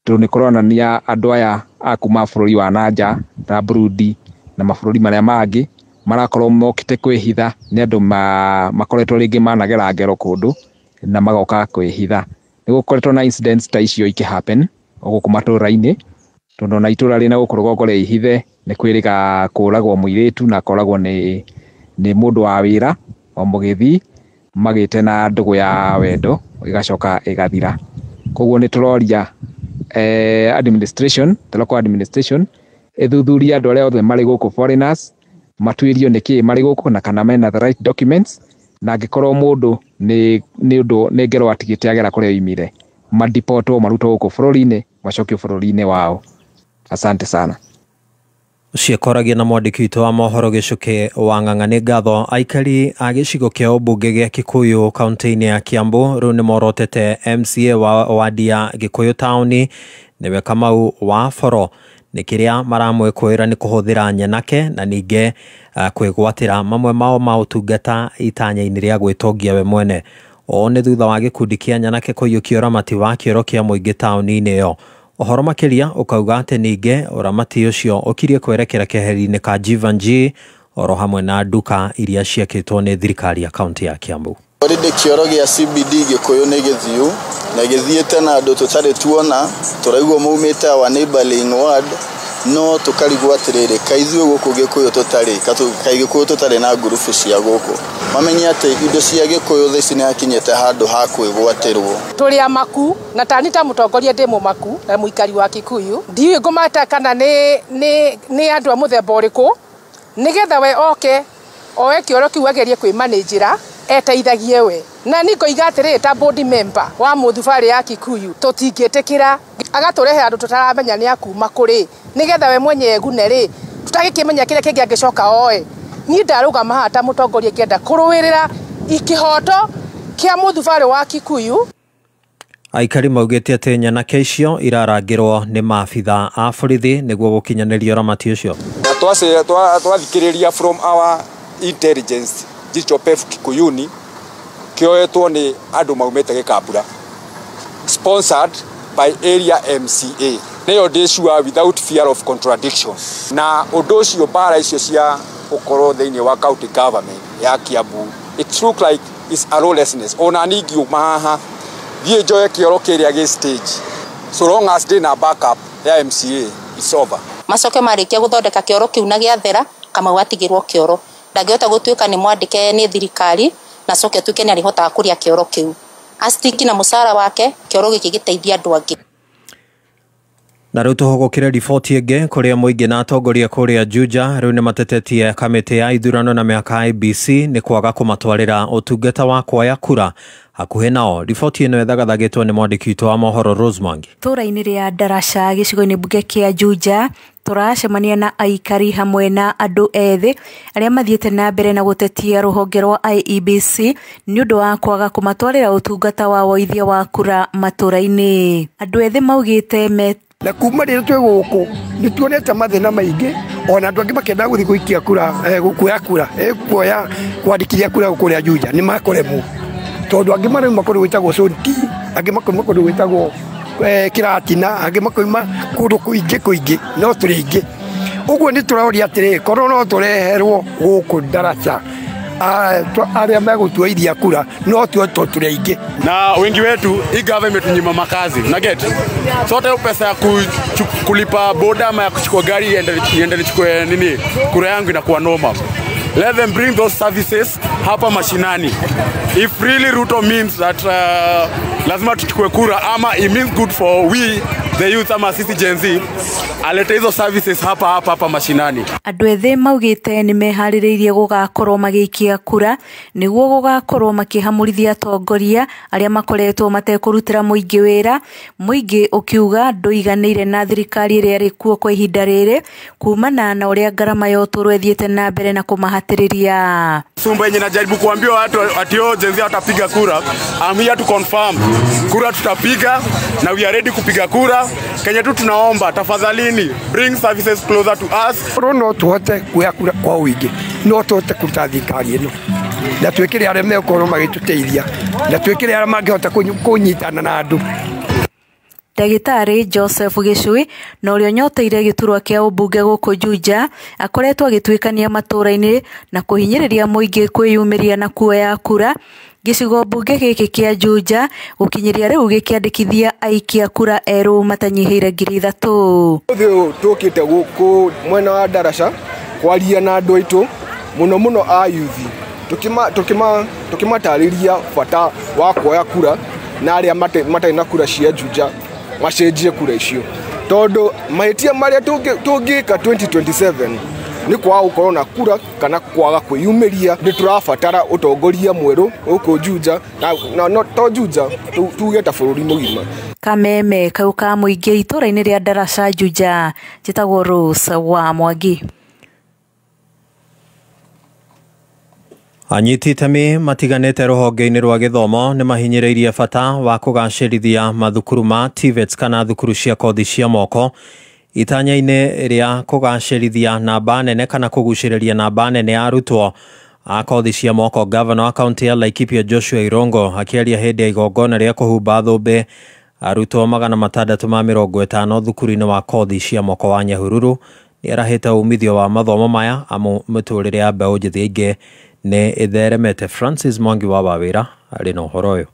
tondũ nĩ kũronania andũ aya a kuma bũrũri wa nanja na Burundi na mabũrũri marĩa mangĩ marakorwo mokĩte kwĩhitha nĩ andũ makoretwo rĩngĩ managera ngero kũndũ na magoka kwĩhitha. Nĩ gũkoretwo na incidents ta icio ikĩ happen gũkũ matũra-inĩ, tondũ ona itũra rĩna gũkũ rũgongo rĩa Ihithe nĩ kwĩrĩga kũragwo mũirĩtu na akoragwo nĩ mũndũ wa wĩra o mũgĩthii magĩte na ndũgũ ya wendo ĩgacoka ĩgathira. Koguo nĩ tũroria administration, the local administration ĩthuthurie andũ arĩa othe marĩ gũkũ foreigners, matuĩrio nĩkĩ marĩ gũkũ na kana mena the right documents, na angĩkorwo mũndũ nĩ ũndũ nĩ ngero atigĩte agera kũrĩa oimire, madipotwo marutwo gũkũ bũrũri-inĩ macokio bũrũri-inĩ wao. Asante sana. Ũcio na mwandĩki witũ wa mohoro Gĩcũkĩ wa Ng'ang'a. Nĩ ngatho. Aikari a gĩcigo kĩa ũmbunge gĩa Kikuyu kaunti-inĩ ya Kiambu rĩu nĩ morotete MCA wa wadi ya Gĩkũyũ taũni nĩwe Kamau wa Boro nĩ kĩrĩa maramwĩkũĩra nĩ kũhũthĩra nyanake na ningĩ kwĩgwatĩra mamwe mao ma ũtungata itanya-inĩ rĩa gwĩtongia we mwene. Ũũ nĩ thutha wa gĩkundi kĩa nyanake kũiyũkia ũramati wa kĩoro kĩa mũingĩ taũni-inĩ ĩyo. Ũhoro makĩria ũkauga atĩ ningĩ ũramati ũcio ũkirie kwerekera keheri-inĩ ka Jivanjee oro hamwe na nduka iria ciakĩtwo nĩ thirikari ya kaunti ya Kiambu. Already kĩoro gĩa CBD Gĩkũyũ nĩ gĩthiu na gĩthiĩte na andũ tũtarĩ tuona, tũraigua maumĩte our neighboring ward, no tũkarigwo atĩrĩrĩ, kaĩ ithuĩ gũkũ Gĩkũyũ tũtarĩ kaĩ Gĩkũyũ tũtarĩ na ngurubu cia gũkũ. Mamenye atĩ indo cia Gĩkũyũ thaa ici nĩ hakinyĩte handũ ha kwĩgwatĩrwo. Tũrĩ amaku na tani ta mũtongoria ndĩ mũmaku na mũikari wa Kikuyu, ndiũĩ ngũmata kana nĩ andũ a mũthemba ũrĩkũ, nĩgetha we oke oe kĩoro kĩu agerie kwĩmanĩnjĩra eteithagie we. Na nĩ ngoiga atĩrĩrĩ, ta board member wa mũthubarĩ ya Kikuyu tũtingĩtĩkĩra agatũrehe andũ tũtaramenya nĩ akuma kũrĩ, nĩgetha we mwenye egune rĩ, tũtagĩkĩmenya kĩrĩa kĩngĩ angĩcoka oe. Niĩ ndarũgama haha ta mũtongoria ngĩenda kũrũĩrĩra ikĩhoto kĩa mũthubarĩ wa Kikuyu. Aikari maugĩte atĩ nyanake icio irarangĩrwo nĩ maabitha a borithi nĩguo gũkinyanĩria ũramati ũcio. Na twathikĩrĩria from our intelligence jicho pefu Kikuyuni kĩoetwo nĩ andũ maumĩte Gĩkambura, sponsored by area MCA, nĩyo ndĩ sure without fear of contradiction. Na ũndũ ũcio mbara icio cia gũkorwo thĩinĩ wa county government ya Kiambu, it look like it's a lawlessness. Ona niĩ ngiuma haha thiĩ njoe kĩoro kĩrĩa gĩ stage, so long as ndĩna backup ya MCA, it's over. Macoke marĩkia gũthondeka kĩoro kĩu na gĩathera, Kamau atigĩrwo kĩoro, ndangĩhota gũtuĩka nĩ mwandĩke nĩ thirikari na coke atuĩke nĩ arĩhotaga kũrĩa kĩoro kĩu, astiki na mũcara wake, kĩoro gĩkĩ gĩteithia andũ angĩ. Na rĩu tũhũgũkĩre riboti ĩngĩ kũrĩa mũingĩ na atongoria kũrĩa Juja rĩu nĩ matetetie kamĩtĩ ya ithurano na mĩhaka IEBC nĩ kwaga kũmatwarĩra ũtungata wa kuoya kura hakuhĩ nao. Riboti ĩno ĩthagathagĩtwo nĩ mwandĩki witũ wa mohoro Rose Mwangi. Tũra-inĩ rĩa Ndaraca gĩcigo-inĩ mbunge kĩa Juja tũracemania na aikari hamwe na andũ ethĩ arĩa mathiĩte na mbere na gũtetia rũhonge rwa IEBC nĩ ũndũ wa kwaga kũmatwarĩra ũtungata wa woithia wa kura matũra-inĩ. Andũ ethĩ maugĩte me na kuma rĩrĩa twĩ gũkũ nĩ tuonete mathĩna maingĩ, ona andũ angĩ makĩenda gũthiĩ gũikia kura, kuoya kura, kuoya kwandĩkithia kura kũrĩa Juja nĩ makũremwo, tondũ angĩ marauma kũndũ gwĩtagwo Sonti, angĩ makoima kũndũ gwĩtagwo Kĩratina, angĩ makoima kũndũ kũingĩ kũingĩ, no tũrĩ aingĩ. Ũguo nĩ tũroria atĩrĩrĩ, korwo no tũreherwo gũkũ Ndaraca arĩa megũtuoithia kura, no tuo tũrĩ aingĩ. Na wengi wetu hii gava imetunyima makazi, una get? So hata pesa ya kulipa boda ama ya kuchukua gari iende nichukue nini kura yangu inakuwa noma. Let them bring those services hapa mashinani. If really Ruto means that lazima tuchukue kura ama it means good for we the youth ama sisi Gen Z alete hizo services hapa hapa hapa mashinani. Andũ ethĩ maugĩte nĩ meharĩrĩirie gũgakorwo magĩikia kura nĩguo gũgakorwo makĩhamũrithia atongoria arĩa makoretwo matekũrutĩra mũingĩ wĩra, mũingĩ ũkiuga ndũiganĩire na thirikari ĩrĩa ĩrĩ kuo kwa ihinda rĩrĩ kumana na ũrĩa ngarama ya ũtũũro ĩthiĩte na mbere na kũmahatĩrĩria. Sumba yenye najaribu kuambia watu ati oh, Gen Z watapiga kura. I'm here to confirm. Kura tutapiga na we are ready kupiga kura. Kenya tu tunaomba tafadhalini bring services closer to us. No tuhote kuoya kura kwa ũingĩ, no tuhote kũruta thirikari ĩno na twĩkĩre arĩa megũkorwo magĩtũteithia na twĩkĩre arĩa mangĩhota kũnyitana na andũ. Ndagĩtarĩ Joseph Gĩcui na ũrĩa ũnyoteire gĩturwa kĩa ũmbunge gũkũ Juja akoretwo agĩtuĩkania matũũra-inĩ na kũhinyĩrĩria mũingĩ kwĩyumĩria na kuoya kura gĩcigo mbunge gĩkĩ kĩa Juja gũkinyĩria rĩu gĩkĩandĩkithia aikia kura erũ matanyihĩire 3,000. Ũthĩ ũyũ tũkĩte gũkũ mwena wa Ndaraca kwaria na andũ aitũ mũno mũno a youth tũkĩmatarĩria bata wa kuoya kura na arĩa matarĩ na kura cia Juja macenjie kura icio tondũ mahĩtia marĩa tũngĩka 2027 nĩ kwaga gũkorwo na kura kana kwaga kwĩyumĩria. Nĩ tũrabatara ũtongoria mwerũ gũkũ Juja na no to Juja tuge ta bũrũri mũgima. Kameme kau ka mũingĩ itũũra-inĩ rĩa Ndaraca Juja, njĩtagwo Rose wa Mwangi. Anyiti itemi matiganĩte rũhonge-inĩ rwa gĩthomo nĩ mahinyĩrĩirie bata wa kũgacĩrithia mathukuru ma TVETs kana thukuru cia kothi cia moko itanya-inĩ rĩa kũgacĩrithia namba nene kana kũgucĩrĩria namba nene ya arutwo a kothi cia moko. Gavana wa kaunti ya Laikipia Joshua Irongo akĩaria hĩndĩ ya igongona rĩa kũhumba thũmbĩ arutwo 650 thukuru-inĩ wa kothi cia moko wa Nyahururu nĩ arahĩte umithio wa mathomo maya amu mĩtũrĩre ya mbeũ njĩthĩ aingĩ nĩ ĩtheremete. Francis Mwangi wa Wawĩra arĩ na ũhoro ũyũ.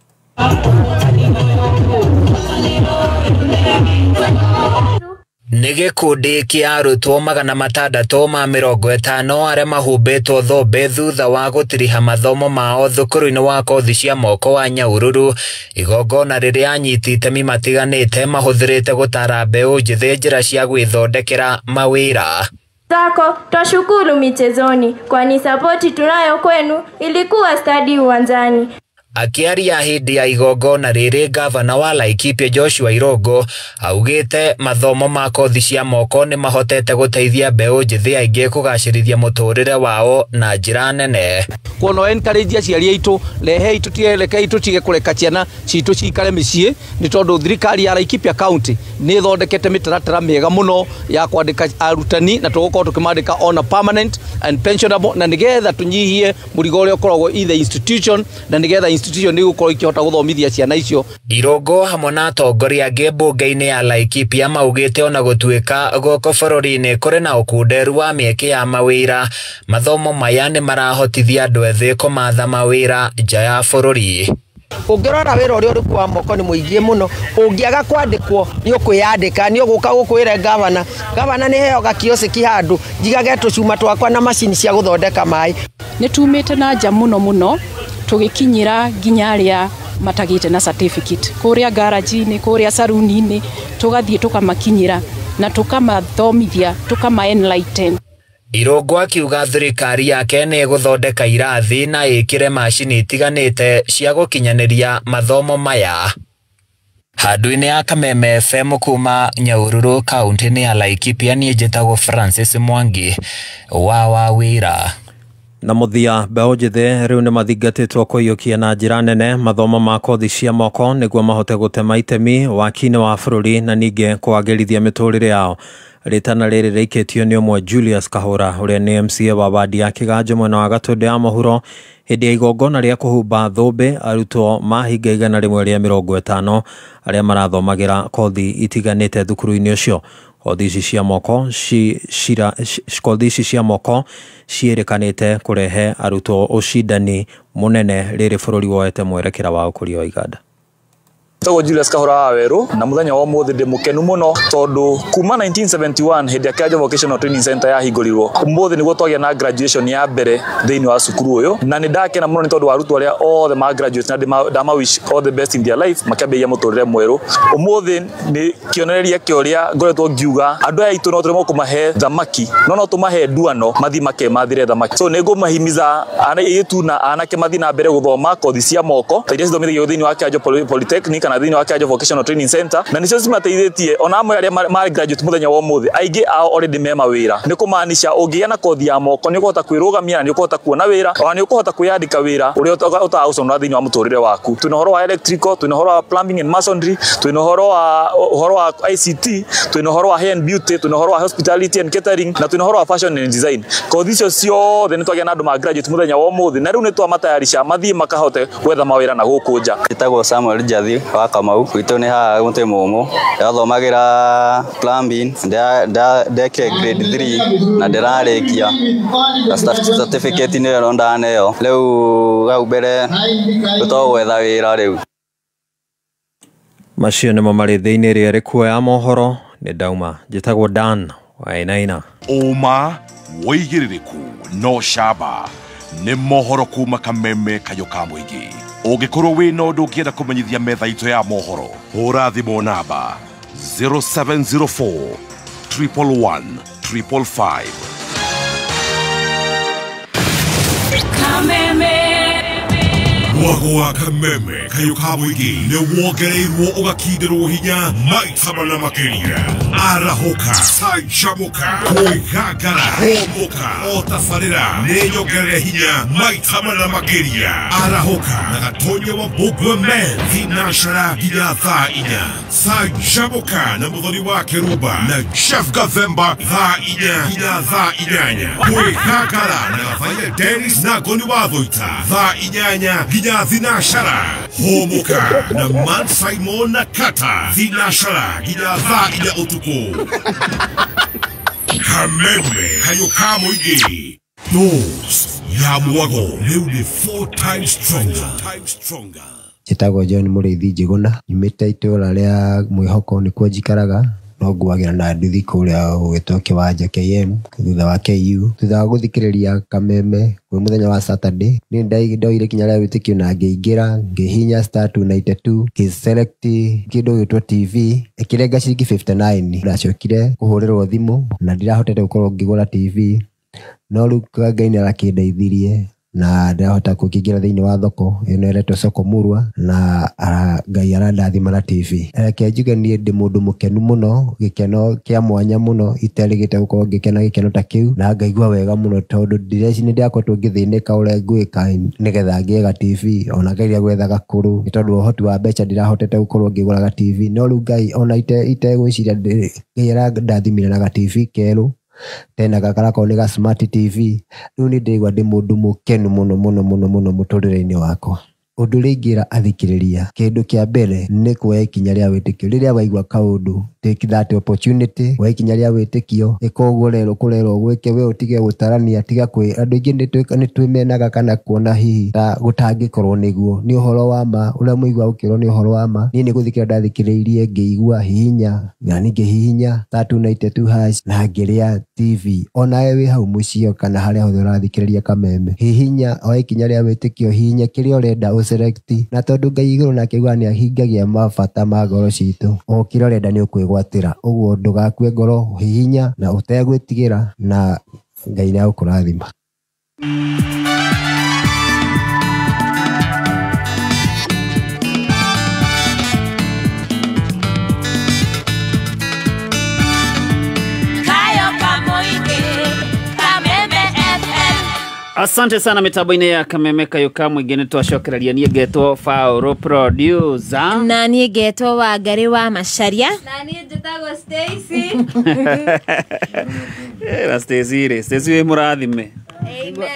Nĩ gĩkundi kĩa arutwo 650 arĩa mahumbĩtwo thũmbĩ thutha wa gũtiriha mathomo mao thukuru-inĩ wa kothi cia moko wa Nyahururu, igongona rĩrĩa anyiti itemi matiganĩte mahũthĩrĩte gũtara mbeũ njĩthĩ njĩra cia gwĩthondekera mawĩra. Zako twashukuru michezoni kwani sapoti tunayo kwenu ilikuwa stadi uwanjani. Akĩaria hĩndĩ ya igongona rĩrĩ, gavana wa Laikipia Joshua Irongo augĩte mathomo ma kothi cia moko nĩ mahotete gũteithia mbeũ njĩthĩ aingĩ kũgacĩrithia mũtũrĩre wao na njĩra nene. Kuona encourage aciari aitũ rehei tũtige tũtige kũreka ciana citũ cikare mĩciĩ nĩ tondũ thirikari ya Laikipia County nĩ ĩthondekete mĩtaratara mĩega mũno ya kwandĩka arutani na tũgũkorwo tũkĩmandĩka on a permanent and pensionable na nĩgetha tũnyihie mũrigo ũrĩa ũkoragwo in the institution na nĩgetha institution nĩ gũkorwo ikĩhota gũthomithia ciana icio. Irongo hamwe na atongoria angĩ mbunge-inĩ ya Laikipia maugĩte ona gũtuĩka gũkũ bũrũri-inĩ kũrĩ na ũkunderu wa mĩeke ya mawĩra, mathomo maya nĩ marahotithia andũ ethĩ kũmatha mawĩra nja ya bũrũri. Ũngĩrora wĩra ũrĩa ũrĩ kuo wa moko nĩ mũingĩ mũno, ũngĩaga kwandĩkwo nĩ ũkwĩyandĩka, nĩ ũgũka gũkwĩre gavana, gavana nĩ heo gakiosiki handũ njigage tũcuma twakwa na macini cia gũthondeka maĩ. Nĩ tumĩte na nja mũno mũno tũgĩkinyĩra nginya arĩa matagĩte na certificate kũrĩa garage-inĩ, kũrĩa saruni-inĩ, tũgathiĩ tũkamakinyĩra na tũkamathomithia, tũkama enlighten. Irongo akiuga thirikari yake nĩ ĩgũthondeka irathi na ĩkĩre macini itiganĩte cia gũkinyanĩria mathomo maya. Handũ-inĩ ya Kameme FM kuma Nyahururu kaunti-inĩ ya Laikipia, niĩ njĩtagwo Francis Mwangi wa Wawĩra. Na mũthia, mbeũ njĩthĩ rĩu nĩ mathingatĩtwo kũiyũkia na njĩra nene mathomo ma kothi cia moko nĩguo mahote gũtema itemi waki-inĩ wa bũrũri na ningĩ kwagĩrithia mĩtũrĩre yao. Rĩtana rĩrĩ rĩikĩtio nĩ ũmwe Julius Kahũra ũrĩa nĩ MCA wa wadi ya Kĩganjo mwena wa Gatũndũ ya mũhuro hĩndĩ ya igongona rĩa kũhumba thũmbĩ arutwo mahinga 150 arĩa marathomagĩra kothi itiganĩte thukuru-inĩ ũcio. Kothi ici cia moko kothi ici cia moko ciĩrĩkanĩte kũrehe arutwo ũcindani mũnene rĩrĩ bũrũri woete mwerekera wa ũkũria wa iganda. Tagwo Julius Kahora wa Weru na muthenya wa umuthi ndi mukenu muno tondu kuma 1971 hindi ya Kianjo Vocational Training Center yahingũrirwo umuthi niguo twagia na graduation ya mbere thiini wa cukuru uyu na ni ndakena muno ni tondu wa arutwo aria othe ma graduate na ndama wish all the best in their life makiambĩrĩria mũtũrĩre mwerũ. Umuthi ni kĩonereria kĩa ũrĩa ngoretwo ngiuga andũ aya aitũ no tũremwo kũmahe thamaki no no tũmahe nduano mathi makemathire thamaki. So nĩ ngũmahimiza airĩtu na anake mathi na mbere gũthoma kothi cia moko ta iria cithomithagio thĩinĩ wa Kianjo Polytechnic kana thĩinĩ wa Kianjo Vocational Training Center na nicio cimateithĩtie ona amwe arĩa ma graduate mũthenya wa ũmũthĩ aingĩ ao already me mawĩra. Nĩ kũmaanisha ũngĩgĩa na kothi ya moko nĩ ũkũhota kwĩrũgamia na nĩ ũkũhota kuona wĩra ona nĩ ũkũhota kwĩyandĩka wĩra ũrĩa ũtagũconora thĩinĩ wa mũtũrĩre waku. Twĩna ũhoro wa electrical, twĩna ũhoro wa plumbing and masonry, twĩna ũhoro wa ICT, twĩna ũhoro wa hair and beauty, twĩna ũhoro wa hospitality and catering na twĩna ũhoro wa fashion and design. Kothi icio ciothe nĩ twagĩa na andũ ma graduate mũthenya wa ũmũthĩ na rĩu nĩ twamatayarisha mathiĩ makahote gwetha mawĩra na gũkũ nja. Njĩtagwo Samuel Njathi wa Kamau, gwitũ nĩ haha mũtĩ mũmũ. Ndathomagĩra plumbing, ndekire grade 3 na ndĩrarĩkia na certificate nĩyo ndaneo. Rĩu hau mbere tũtogwetha wĩra rĩu. Macio nĩmo marĩ thĩinĩ ĩrĩa ĩrĩ kuo ya mohoro. Nĩ ndauma, njĩtagwo Dan Wainaina. Ũma wĩigĩrĩrĩku no camba nĩ mohoro kuma Kameme Kayũ ka Mũingĩ. Ũngĩkorwo wĩna ũndũ ũngĩenda kũmenyithia metha itũ ya mohoro, hũra thimũ namba 0704 111 555. Kameme. Mwago wa Kameme Kayũ ka Mũingĩ nĩ wongereirwo ũgakindĩrwo hinya maita mana makĩria. Arahũka, canjamũka, kwĩgangara, hũmũka, o tabarĩra nĩ nyongerere hinya maita mana makĩria. Arahũka na Gatonya wa Mbũgua Men thinashara nginya thaa 4. Canjamũka na Mũthoni wa Kĩrumba na Jeff Gathemba thaa 4 nginya thaa 8. Kwĩgangara na Gathaiya Dennis na Ngoni wa Thũita thaa 8 nginya thinashara. Hũmũka na Man Simon na Kata thinashara nginya thaa 4 ũtukũ. Kameme Kayũ ka Mũingĩ, dose ya mwago rĩu nĩ 4 times stronger. Njĩtagwo John Mũrĩithi Njĩgũna, nyumĩte itũra rĩa Mwĩhoko nĩkuo njikaraga, no nguagĩra na nduthi kũrĩa gũgĩtwo kĩwanja KM thutha wa KU. Thutha wa gũthikĩrĩria Kameme kwĩ mũthenya wa Saturday, niĩ ndoire ikinya rĩa wĩtĩkio na ngĩingĩra ngĩhihinya *292 ngĩselect kĩndũ gĩgwĩtwo TV ĩkĩrenga ciringi 59. Ndacokire kũhũrĩrwo thimũ na ndirahotete gũkorwo ngĩgũra TV, no rĩu Ngai nĩ arakĩndeithirie na ndĩrahota gũkĩingĩra thĩinĩ wa thoko ĩno ĩretwo Soko Murwa na Ngai arandathima na TV. Reke njuge niĩ ndĩ mũndũ mũkenu mũno, gĩkeno kĩa mwanya mũno, iterĩgĩte gũkorwo ngĩkena gĩkeno ta kĩu na ngaigua wega mũno tondũ nĩ ndĩrakoretwo ngĩthĩnĩka ũrĩa ngwĩka nĩgetha ngĩe ga TV, ona ngeria gwetha gakũrũ nĩ tondũ wa ũhoti wa mbeca ndirahotete gũkorwo ngĩgũra ga TV, no rĩu Ngai ona itegwĩciria Ngai arandathimire na ga TV kerũ tena gakarakorwo nĩ ga smart TV. Rĩu nĩ ndĩraigua ndĩ mũndũ mũkenu mũno mũno mũno mũno mũtũrĩre-inĩ wakwa. Ũndũ ũrĩa ingĩra athikĩrĩria, kĩndũ kĩa mbere nĩ kuoya ikinya rĩa wĩtĩkio. Rĩrĩa waigua kaũndũ, take that opportunity, woe ikinya rĩa wĩtĩkio, ĩka ũguo ũkũrerwo gwĩke, we ũtige gũtarania, tiga kwĩ andũ aingĩ nĩ twĩmenaga kana kuona hihi ta gũtangĩkorwo nĩguo. Nĩ ũhoro wa ma, ũrĩa mũigua ũkĩrwo nĩ ũhoro wa ma. Niĩ nĩ gũthikĩrĩria ndathikĩrĩirie ngĩigua hihinya, na niĩ ngĩhihinya *292# na ngĩrĩa TV. Onawe wĩ hau mũciĩ kana harĩa hothe ũrathikĩrĩria Kameme, hihinya, oya ikinya rĩa wĩtĩkio, hihinya kĩrĩa ũrenda ũselect, na tondũ Ngai igũrũ nake augaga nĩ ahingagia mabata ma ngoro citũ, o kĩrĩa ũrenda nĩ ũkwĩgwatĩra. Ũguo ndũgakue ngoro, hihinya na ũtegwĩtigĩra na Ngai nĩ agũkũrathima. Asante sana mitambo-inĩ ya Kameme Kayũ ka Mũingĩ. Nĩ twacokereria. Niĩ ngetwo Faũrũ producer, na niĩ ngetwo Wangarĩ wa Macharia, na niĩ njĩtagwo Stacy. Na Stacy rĩ, Stacy wĩ mũrathime.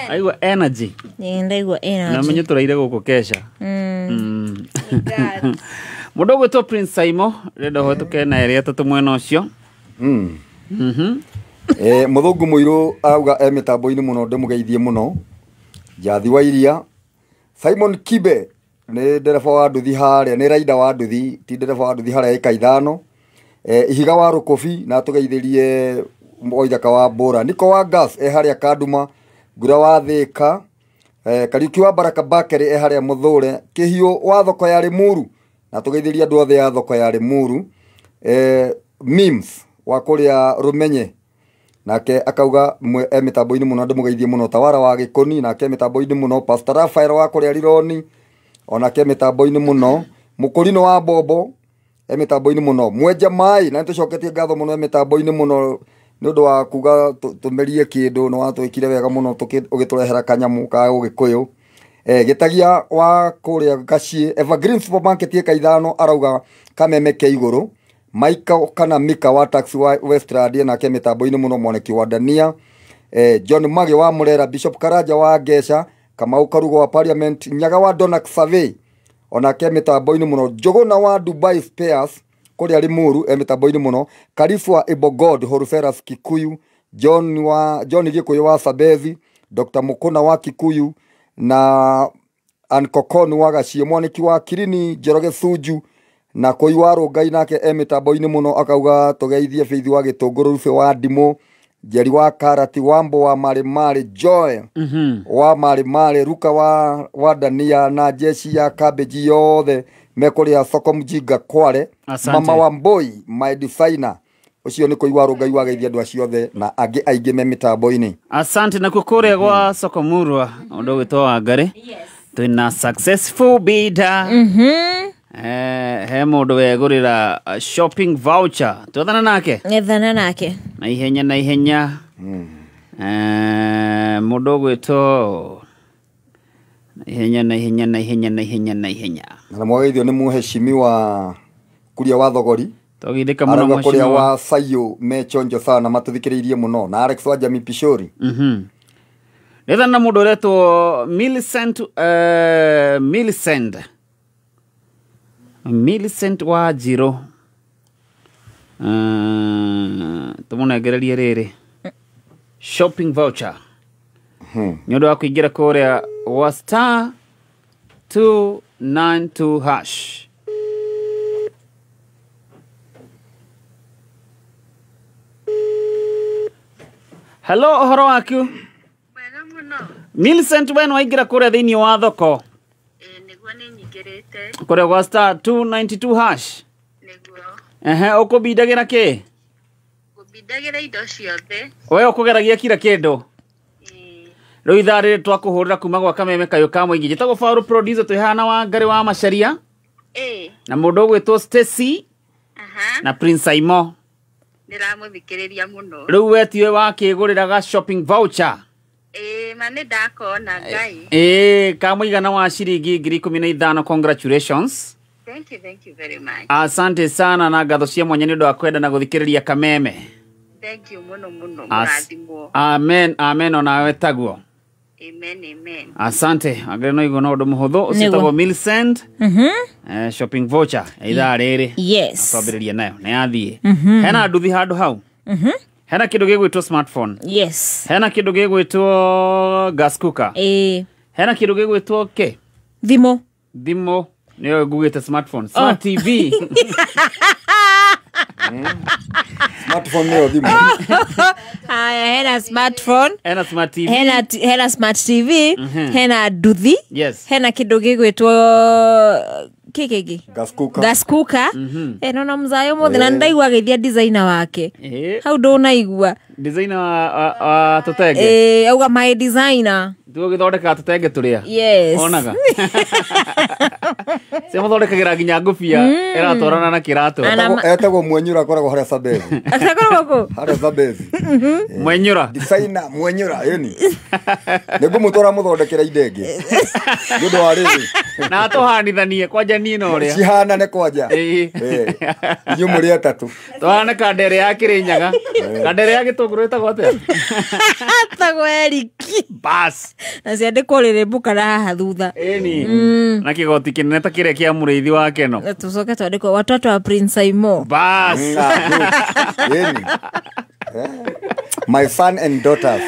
Aigua energy. Nĩ ndaigua energy. Na menye tũraire gũkũ kesha. Mũndũ ũgwĩtwo Prince Saimo renda ũhetũke na ĩrĩa atatũ mwena ũcio. Mũthũngũ mũirũ arauga e mĩtambo-inĩ mũno, ndĩmũgeithie mũno. Njathi wa Iria, Simon Kibe Nĩ ndereba wa nduthi harĩa, nĩ raida wa nduthi, ti ndereba wa nduthi harĩa ĩka 5. Ihiga wa Rũkũbi na tũgeithĩrie Waithaka wa Mbũra. Niko wa Gas e harĩa Kanduma, Ngura wa Thĩka, Kariuki wa Baraka Bakery e harĩa Mũthũre, Kĩhiũ wa thoko ya Rĩmuru na tũgeithĩrie andũ othe a thoko ya Rĩmuru. Mims wa kũrĩa Rũmenye nake akauga e mĩtambo-inĩ mũno, ndĩmũgeithie mũno. Tawara wa Gĩkũni nake mĩtambo-inĩ mũno. Pastor Raphael wa kũrĩa Rironi onake mĩtambo-inĩ mũno. Mũkũrinũ wa Bombo e mĩtambo-inĩ mũno. Mwenja Mai na nĩtũcoketie ngatho mũno e mĩtambo-inĩ mũno nĩ ũndũ wa kuga tũmerie kĩndũ, nĩ watwĩkire wega mũno ũgĩtũrehera kanyamũ ka Ũgĩkũyũ. Gĩtagia wa kũrĩa Gaciĩ Evergreen Supermarket ĩka 5 arauga kameme ke igũrũ. Michael kana Mika wa taxi wa Westland nake mĩtambo-inĩ mũno. Mwaniki wa Dania, John Mage wa Murera, Bishop Karanja wa Ngeca, Kamau Karugo wa Parliament, Nyaga wa Donak Survey onake mĩtambo-inĩ mũno. Njũgũna wa Dubai Spares kũrĩa Limuru e mĩtambo-inĩ mũno. Karifu wa Ibogod Horuferas Kikuyu, John Gĩkũyũ wa Sabethi, Dr. Mukuna wa Kikuyu na Ankokon wa Gaciĩ, Mwaniki wa Kirini, Njoroge Suju na Koi wa Rũngai nake e mĩtambo-inĩ mũno akauga tũgeithie Faith wa Gĩtũngũrũ, Rufe wa Ndimũ, Njeri wa Karati, Wambo wa Marĩ Joy wa Marĩ, Ruka wa Dania na jeshi ya cabbage yothe mekũrĩa soko Mjinga Kware. Asante. Mama wa Mboi my designer ũcio nĩ Koi wa Rũngai wageithia andũ acio othe na angĩ aingĩ me mĩtambo-inĩ. Asante. Na kũrĩa gwa soko Murwa ũndũ ũgwĩtwo Wangari twĩna successful bidder. He mũndũ wegũrĩra shopping voucher, twethana nake Ng'ethana nake na ihenya na ihenya. Mũndũ ũgwĩtwo na ihenya na ihenya na ihenya na ihenya na ihenya. Na mwageithio nĩ mũheshimiwa Kuria wa Thogori tũgeithĩka mũno arauga kũrĩa mheshimiwa. wa Sayo me chonjo sana matũthikĩrĩirie mũno na Alex wa Jamii Pishori. Nethana na mũndũ ũretwo Millicent wa Njirũ. Tũmũnengererie rĩrĩ shopping voucher nĩ ũndũ wa kũingĩra kũrĩa wa star 292 hash. Hello, ũhoro waku? Millicent, we nĩwaingĩra kũrĩa thĩinĩ wa thoko kũrĩa gwa star 292 hash. Ehe, ũkũbindagĩra kĩ? Ngũbindagĩra indo ciothe. We ũkũgeragia kira kĩndũ. Rĩu ithaa rĩrĩ twakũhũrĩra kuma gwa kameme kayũ ka mũingĩ. Njĩtagwo Faru producer, twĩ haha na Wangari wa Macharia na mũndũ ũgwĩtwo Stacy na Prince Aimo. Ndĩramũthikĩrĩria mũno. Rĩu we tiwe wakĩgũrĩra ga shopping voucher? Ma nĩ ndakona Ngai. Ka mũigana wa ciringi 15,000. Congratulations. Thank you, thank you very much. Asante sana na ngatho cia mwanya nĩ ũndũ wa kwenda na gũthikĩrĩria kameme. Thank you mũno mũno, mũrathimwo. Amen, amen, onawe taguo. Amen, amen. Asante. Agere no igona ũndũ mũhũthũ ũcitagwo Millicent. Shopping voucher ithaa rĩrĩ. Yes. Twambĩrĩria nayo nĩ yathiĩ. Hena nduthi handũ hau. Hena kĩndũ gĩgwĩtwo smartphone. Yes. Hena kĩndũ gĩgwĩtwo gas cooker. Hena kĩndũ gĩgwĩtwo kĩ? Thimũ. Thimũ nĩyo ngugĩte smartphone. Smart TV. Smartphone nĩyo thimũ. Haya, hena smartphone. Hena smart TV. Hena smart TV. Hena nduthi. Yes. Hena kĩndũ gĩgwĩtwo kĩkĩngĩ? Gas cooker. Gas cooker. Nona mzayo mũthĩ na nĩndaigua agĩithia designer wake. Hau ndũnaigua. Designer wa tũtenge. Auga my designer. Tũgĩthondekaga tũtenge tũrĩa. Yes. Onaga. Cia mũthondekagĩra nginya ngũbia ĩratwarana na kĩratũ. Etagwo Mwenyura, akoragwo harĩa Sabezi. Akoragwo kũ? Harĩa Sabezi. Mwenyura. Designer Mwenyura, ĩni. Nĩngũmũtwara mũthondekere indenge. Nĩ ũndũ wa rĩrĩ. Na tũhanithanie kwanja niĩ na ũrĩa. Cihanane kwanja. Inyuĩ mũrĩ atatũ. Tũhane kandere ya Kĩrĩnyaga. Kandere ya Gĩtũngũrũ ĩtagwo atĩa? Ĩtagwo Eriki. Bas. Na ciandĩkwo rĩrĩmbu kana haha thutha. Ĩni. Na kĩgoti kĩnene ta kĩrĩa kĩa mũrĩithi wa Keno. Na tũcoke twandĩkwo watoto wa Prince Aimo. Bas. Ĩni. My son and daughters.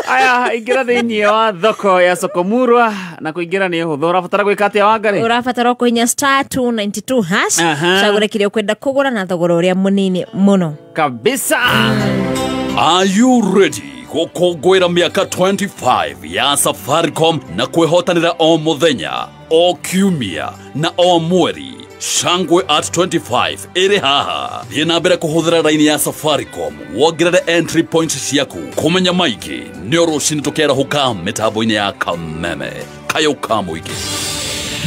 Aya ingĩra thĩinĩ wa thoko ya Sokomurwa na kũingĩra nĩ ũhũthũ. Ũrabatara gwĩka atĩa Wangari? Ũrabatara kũhinya star 292 hash. Cagũre kĩrĩa ũkwenda kũgũra na thogora ũrĩa mũnini mũno. Kabisa. Are you ready? Gũkũngũĩra mĩaka 25 ya Safaricom na kwĩhotanĩra o mũthenya, o kiumia na o mweri. Shangwe at 25 ĩrĩ haha. Thiĩ na mbere kũhũthĩra raini ya Safaricom wongerere entry points ciaku. Kũmenya maingĩ nĩ rũcinĩ tũkerahũka mĩtambo-inĩ ya Kameme Kayũ ka Mũingĩ.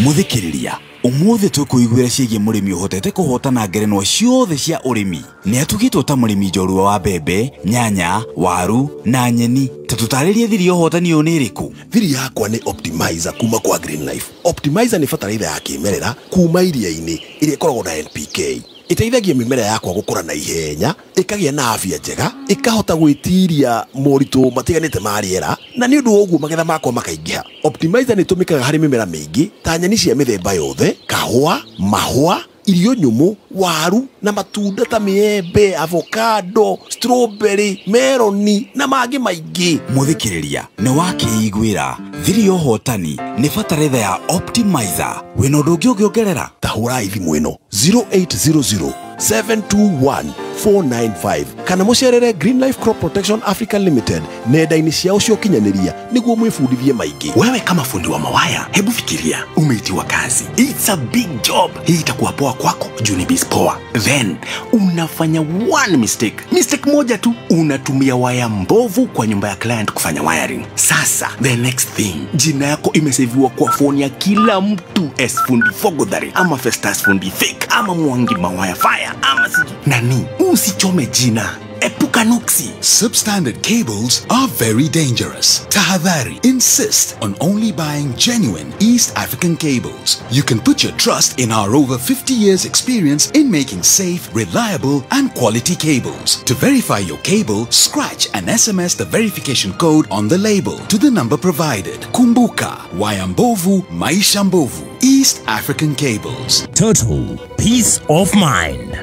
Mũthikĩrĩria ũmũthĩ tũkũiguĩra ciĩgiĩ mũrĩmi ũhotete kũhotana ngerenwa ciothe cia ũrĩmi. Nĩ atugĩtwo ta mũrĩmi njorua wa mbembe, nyanya, waru na nyeni. Ta tũtarĩrie thiri ya ũhotani ũyũ nĩ ĩrĩkũ? Thiri yakwa nĩ Optimizer kuma kwa Green Life. Optimizer nĩ bataraitha ya kĩmerera kuma iria-inĩ ĩrĩa ĩkoragwo na NPK. Ĩteithagia mĩmera yakwa gũkũra na ihenya, ĩkagĩa na afya njega, ĩkahota gwĩtiria moritũ matiganĩte ma rĩera, na nĩ ũndũ wa ũguo magetha makwa makaingĩha. Optimizer nĩ ĩtũmĩkaga harĩ mĩmera mĩingĩ ta nyeni cia mĩthemba yothe, kahũa, mahũa, irio nyũmũ, waru na matunda ta mĩembe, avocado, strawberry, meroni na mangĩ maingĩ. Mũthikĩrĩria nĩ wakĩiguĩra thiri ya ũhotani nĩ bataraitha ya Optimizer. Wĩna ũndũ ũngĩ ũngĩongerera? Ta hũrai thimũ ĩno 0800 721 495 kana mũcerere Green Life Crop Protection Africa Limited nenda-inĩ ciao cia ũkinyanĩria nĩguo mwĩbundithie maingĩ. Wewe kama fundi wa mawaya, hebu fikiria umeitiwa kazi. It's a big job. Hii itakuwa poa kwako juu ni biz poa. Then unafanya one mistake. Mistake moja tu, unatumia waya mbovu kwa nyumba ya client kufanya wiring. Sasa the next thing, jina yako imeseviwa kwa phone ya kila mtu as fundi fogodhari ama Festus fundi fake ama Mwangi mawaya fire ama nani. Usichome jina. Epuka nuksi. Substandard cables are very dangerous. Tahadhari, insist on only buying genuine East African cables. You can put your trust in our over 50 years experience in making safe, reliable and quality cables. To verify your cable, scratch and SMS the verification code on the label to the number provided. Kumbuka, waya mbovu, maisha mbovu. East African Cables. Total peace of mind.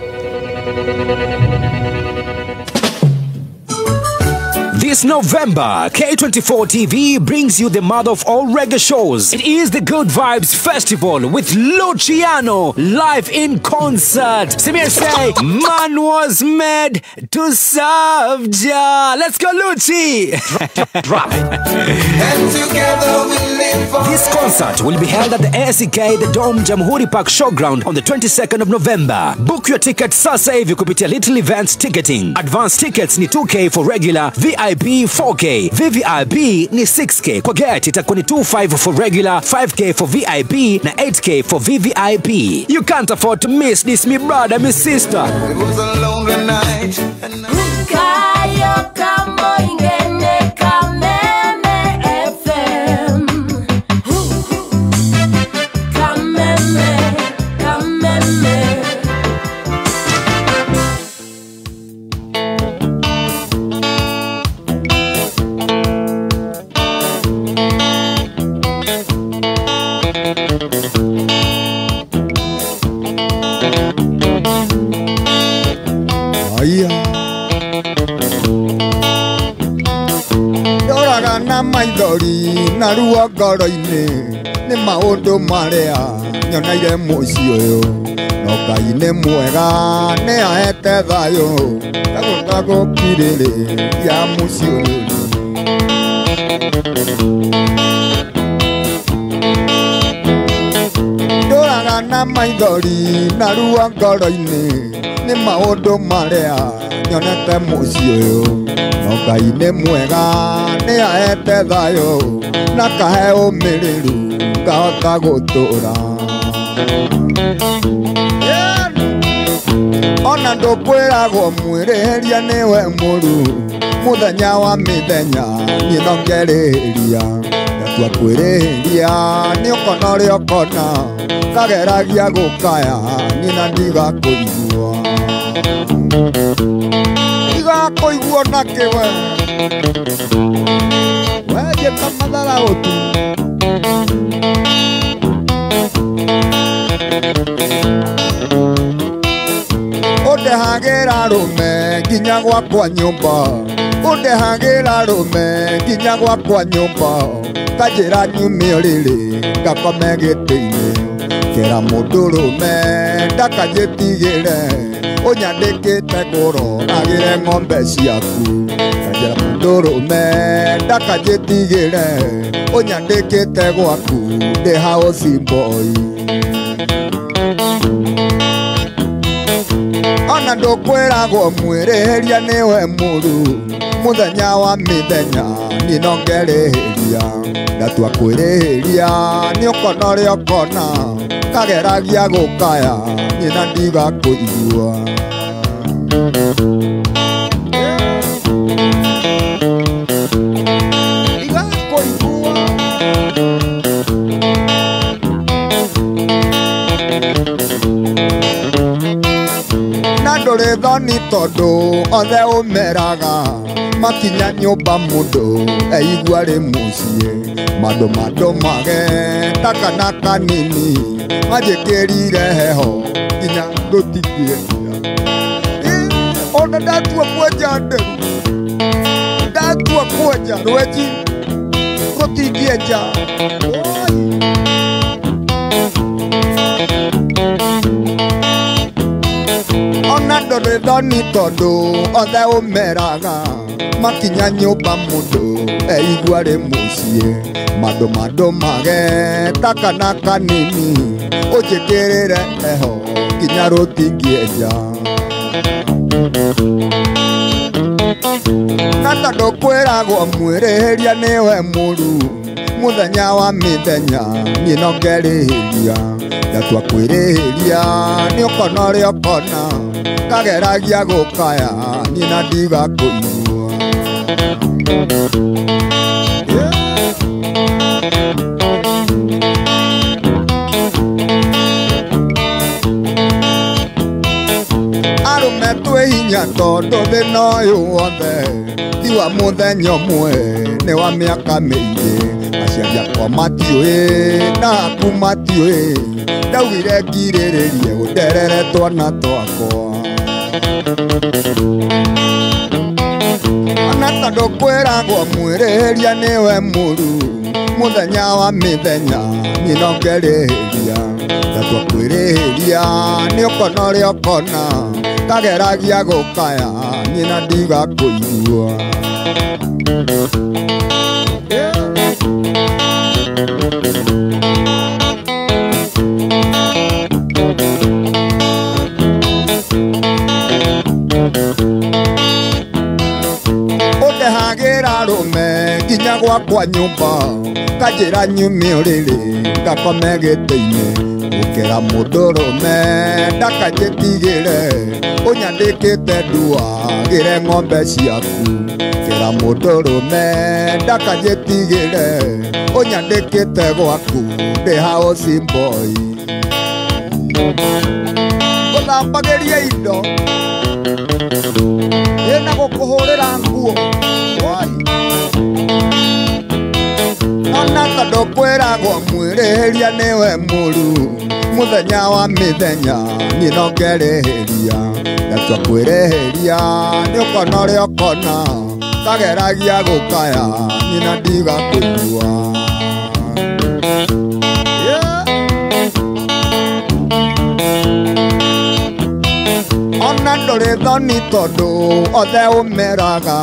This November, K24 TV brings you the mother of all reggae shows. It is the Good Vibes Festival with Luciano live in concert. Samir say, man was made to serve Jah. Let's go, Lucci. Drop it. And together we live for. This concert will be held at the ACK The Dome Jamhuri Park Showground on the 22nd of November. Book your ticket sasa hivi kupitia Little Events Ticketing. Advance tickets ni 2K for regular, VIP 4K, VVIP ni 6K. Kwa gate itakuwa ni 25 for regular, 5K for VIP na 8K for VVIP. You can't afford to miss this, me brother, me sister. It was a lonely night. Kayo Kamoingene Kameme FM. Kameme, Kameme. Ndoraga na maithori na ruo ngoro-inĩ nĩ maũndũ marĩa nyoneire mũciĩ ũyũ, no Ngai nĩ mwega nĩ ahete thayũ ngahota gũkirĩrĩria mũciĩ ũyũ. Ndoraga na maithori na ruo ngoro-inĩ nĩ maũndũ marĩa nyonete mũciĩ ũyũ, no Ngai nĩ mwega nĩ ahete thayũ na kahe ũmĩrĩru ngahota gũtũra. Ona ndũkwĩragwo mwĩrĩhĩria nĩwe mũru, mũthenya wa mĩthenya niĩ no ngerĩria ngatua kwĩrĩhĩria nĩ ũkona ũrĩa ũkona ngageragia gũkaya niĩ na ndigakũigua ndigakũigua na kĩwe wenjĩta matharaũ tu. Ũndehagĩra rũme nginya gwakwa nyũmba Ũndehagĩra rũme nginya gwakwa nyũmba kanjĩra nyume ũrĩrĩ ngakome gĩtĩ-inĩ kera mũndũrũme ndakanjĩtigĩre ũnyandĩkĩte ngũroragĩre ng'ombe ciaku kanjĩra mũndũrũme ndakanjĩtigĩre ũnyandĩkĩte gwaku ndĩ house boy ona ndũkwĩragwo mwĩrĩhĩria nĩwe mũru mũthenya wa mĩthenya niĩ no ngerĩhĩria ndatua kwĩrĩhĩria nĩ ũkona ũrĩa ũkona kageragia gũkaya niĩ na ndiga kũigua ndiga kũigua na ndũrĩ thoni tondũ othe ũmeraga makinya nyũmba mũndũ eigua rĩ mũciĩ mandũ mandũ mage ta kana kanini manjĩkĩrire heho nginya ndũtingĩendia ona ndatua kwenja nderu ndatua kwenja rwenji rũtingĩenja ona ndũrĩ thoni tondũ othe ũmeraga makinya nyũmba mũndũ eigua rĩ mũciĩ mandũ mandũ mage ta kana kanini ũnjĩkĩrĩre heho nginya rũtingĩenja na tondũ kwĩragwo mwĩrĩhĩria nĩwe mũru mũthenya wa mĩthenya niĩ no ngerĩhĩria ndatua kwĩrĩhĩria nĩ ũkona ũrĩa ũkona kageragia gũkaya niĩ na ndiga kũigua arũme twĩ hinya tondũ thĩna ũyũ wothe ti wa mũthenya ũmwe nĩ wa mĩaka mĩingĩ aciari akwa matiũĩ na aku matiũĩ ndaugire ngirĩrĩrie gũterere twana twakwa ona tondũ kwĩragwo mwĩrĩhĩria nĩwe mũru mũthenya wa mĩthenya niĩ no ngerĩhĩria ndatua kwĩrĩhĩria nĩ ũkona ũrĩa ũkona kageragia gũkaya niĩ na ndiga kũigua ũndehagĩra rũme nginya gwakwa nyũmba kanjĩra nyume ũrĩrĩ ngakome gĩtĩ-inĩ gũkĩra mũndũrũme ndakanjĩtigĩre ũnyandĩkĩte nduagĩre ng'ombe ciaku kĩra mũndũrũme ndakanjĩtigĩre ũnyandĩkĩte gwaku ndĩ house boy gũthambagĩria indo ĩna gũkũhũrĩra nguo ona tondũ kwĩragwo mwĩrĩhĩria nĩwe mũru mũthenya wa mĩthenya niĩ no ngerĩhĩria ndatua kwĩrĩhĩria nĩ ũkona ũrĩa ũkona kageragia gũkaya niĩ na ndiga kũigua ona ndũrĩ thoni tondũ othe ũmeraga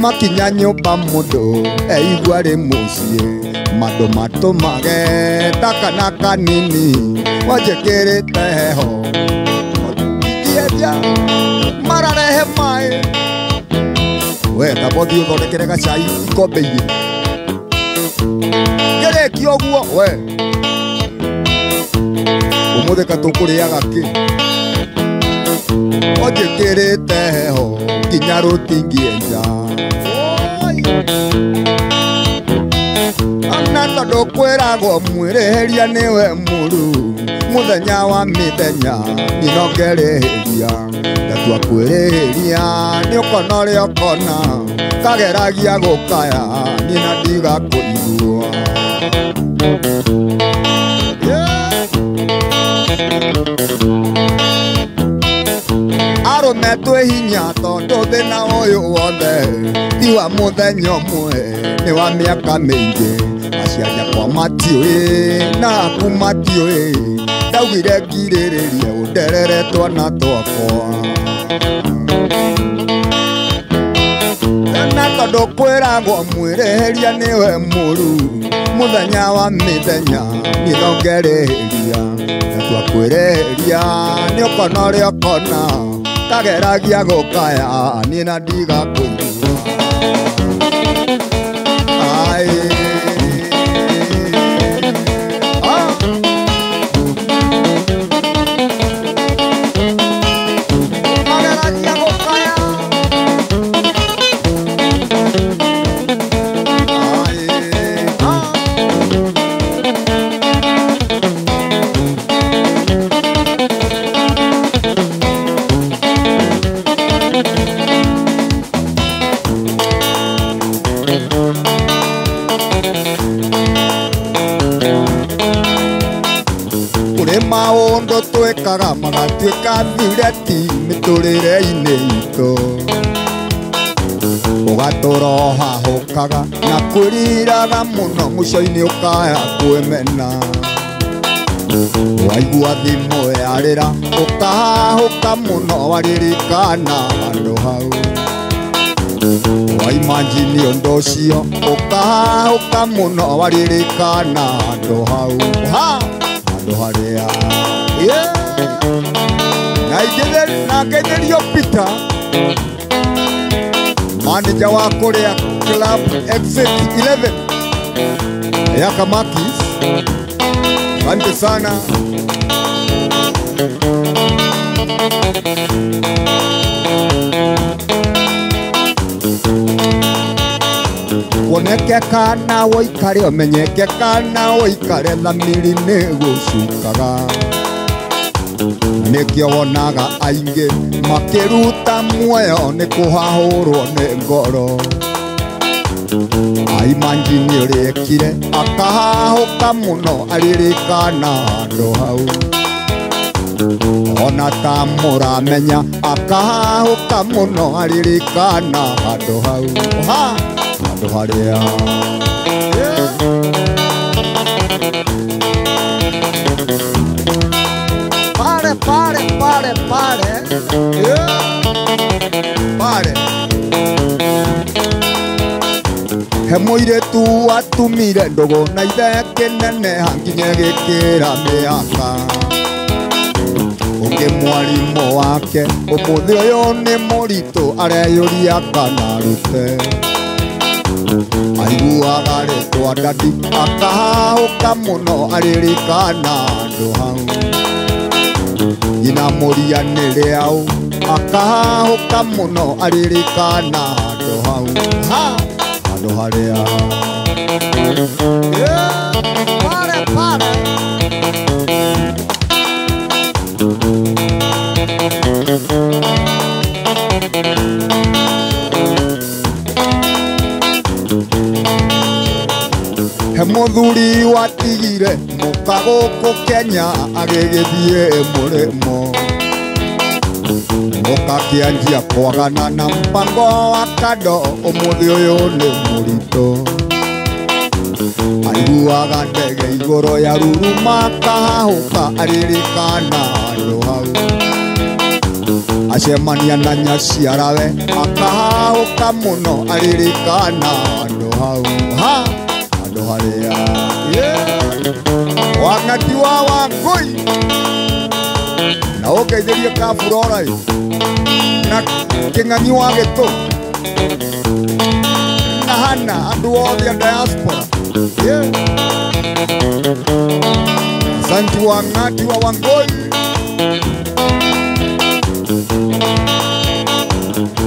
makinya nyũmba mũndũ eigua rĩ mũciĩ mandũ matũmage ta kana kanini wanjĩkĩrĩte heho ingĩenja mararehe maĩ we tamba ũthiĩ ũthondekere gacai ikombe igĩrĩ ngĩrĩkia ũguo we ũmũthĩ ka tũkũrĩaga kĩ ũnjĩkĩrĩte heho nginya rũtingĩenja ona tondũ kwĩragwo mwĩrĩhĩria nĩwe mũru mũthenya wa mĩthenya niĩ no ngerĩhĩria ndatua kwĩrĩhĩria nĩ ũkona ũrĩa ũkona kageragia gũkaya niĩ na ndiga kũigua Tũtũme twĩ hinya tondũ thĩna ũyũ wothe ti wa mũthenya ũmwe nĩ wa mĩaka mĩingĩ. Aciari akwa matiũĩ na aku matiũĩ, ndaugire ngirĩrĩrie ũnderere twana twakwa. Na tondũ kwĩragwo mwĩrĩhĩria nĩwe mũru, mũthenya wa mĩthenya niĩ no ngerĩhĩria. Ndatua kwĩrĩhĩria nĩ ũkona ũrĩa ũkona, kageragia gũkaya niĩ na ndigakũigua. Ai maũndũ twĩkaga magatuĩka thireti mĩtũrĩre-inĩ itũ. Ũgatũra ũhahũkaga na kwĩriraga mũno, mũico-inĩ ũkaya kwĩmena. Waigua thimũ yarĩra ũkahahũka mũno, waririkana handũ hau. Waimanjini ũndũ ũcio ũkahahũka mũno, waririkana handũ hau. Handũ harĩa na ngeithĩrio Peter, manager wa kũrĩa Club Exit 11 ya Kamakis. Asante sana. Woneke kana woikare, ũmenyeke kana woikare, thamiri nĩ gũcukaga. Nĩkĩo wonaga aingĩ makĩruta muoyo nĩ kũhahũrwo nĩ ngoro. Aimanjini ũrĩekire akahahũka mũno, aririkana handũ hau. Ona ta mũramenya akahahũka mũno, aririkana handũ hau. Handũ harĩa pare pare pare pare pare. He mũirĩtu atumire ndũgũ na ithe kĩneneha nginya gĩkĩra mĩaka. Ũngĩ mwarimũ wake ũmũthĩ ũyũ nĩ mũritũ, areyũria kana arute. Aiguaga rĩtwa dadi akahahũka mũno, aririkana handũ hau. Nyina mũria nĩ rĩaũ akahahũka mũno, aririkana handũ hau. Handũ harĩa pare pare. He mũthuri watigire mũka gũkũ Kenya agĩgĩthiĩ mũrĩmo. Mũka kĩanjia kwagana na mpango wa kando, ũmũthĩ ũyũ nĩ mũritũ. Aiguaga ndege igũrũ ya ruruma akahahũka, aririkana handũ hau. Acemania na nyaciarawe akahahũka mũno, aririkana handũ hau. Handũ harĩa Wang'ati wa Wangũi na ũngeithĩrie Kaburora na Kĩng'ang'i wa Gĩtũ na Hana, andũ othe a diaspora. Asanti Wang'ati wa Wangũi.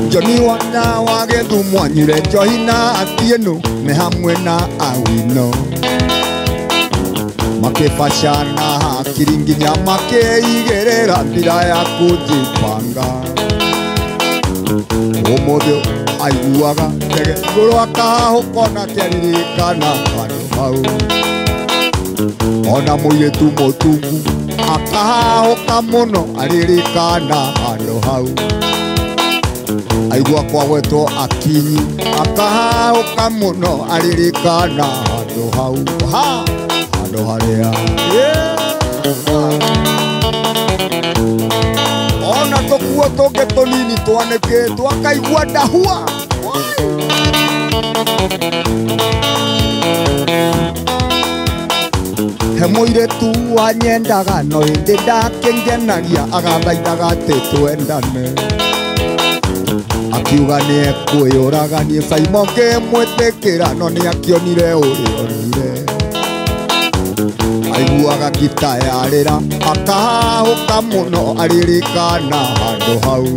Joni wana wa Gĩthumo anyuire njohi na Atieno me hamwe na Awino, makĩbacana hakiri nginya makĩigĩrĩra mbira ya kũjipanga. Ũmũthĩ aiguaga ndege igũrũ akahahũka ona akĩaririkana handũ hau. Ona mũirĩtu mũtungu akahahũka mũno, aririkana handũ hau. Aigua kwagwetwo Akinyi akahahũka mũno aririkana handũ hau ha handũ harĩa ona tũkuo tũngĩ tũnini twanĩkĩtwo akaigua ndahua. He mũirĩtu wanyendaga no ĩndĩ ndakĩngenagia agathaithaga atĩ twendane akiuga nĩekwĩyũraga niĩ Saimo ngĩmwĩtĩkĩra no nĩakĩonire ũrĩa onire. Aiguaga ngita yarĩra akahahũka mũno aririkana handũ hau.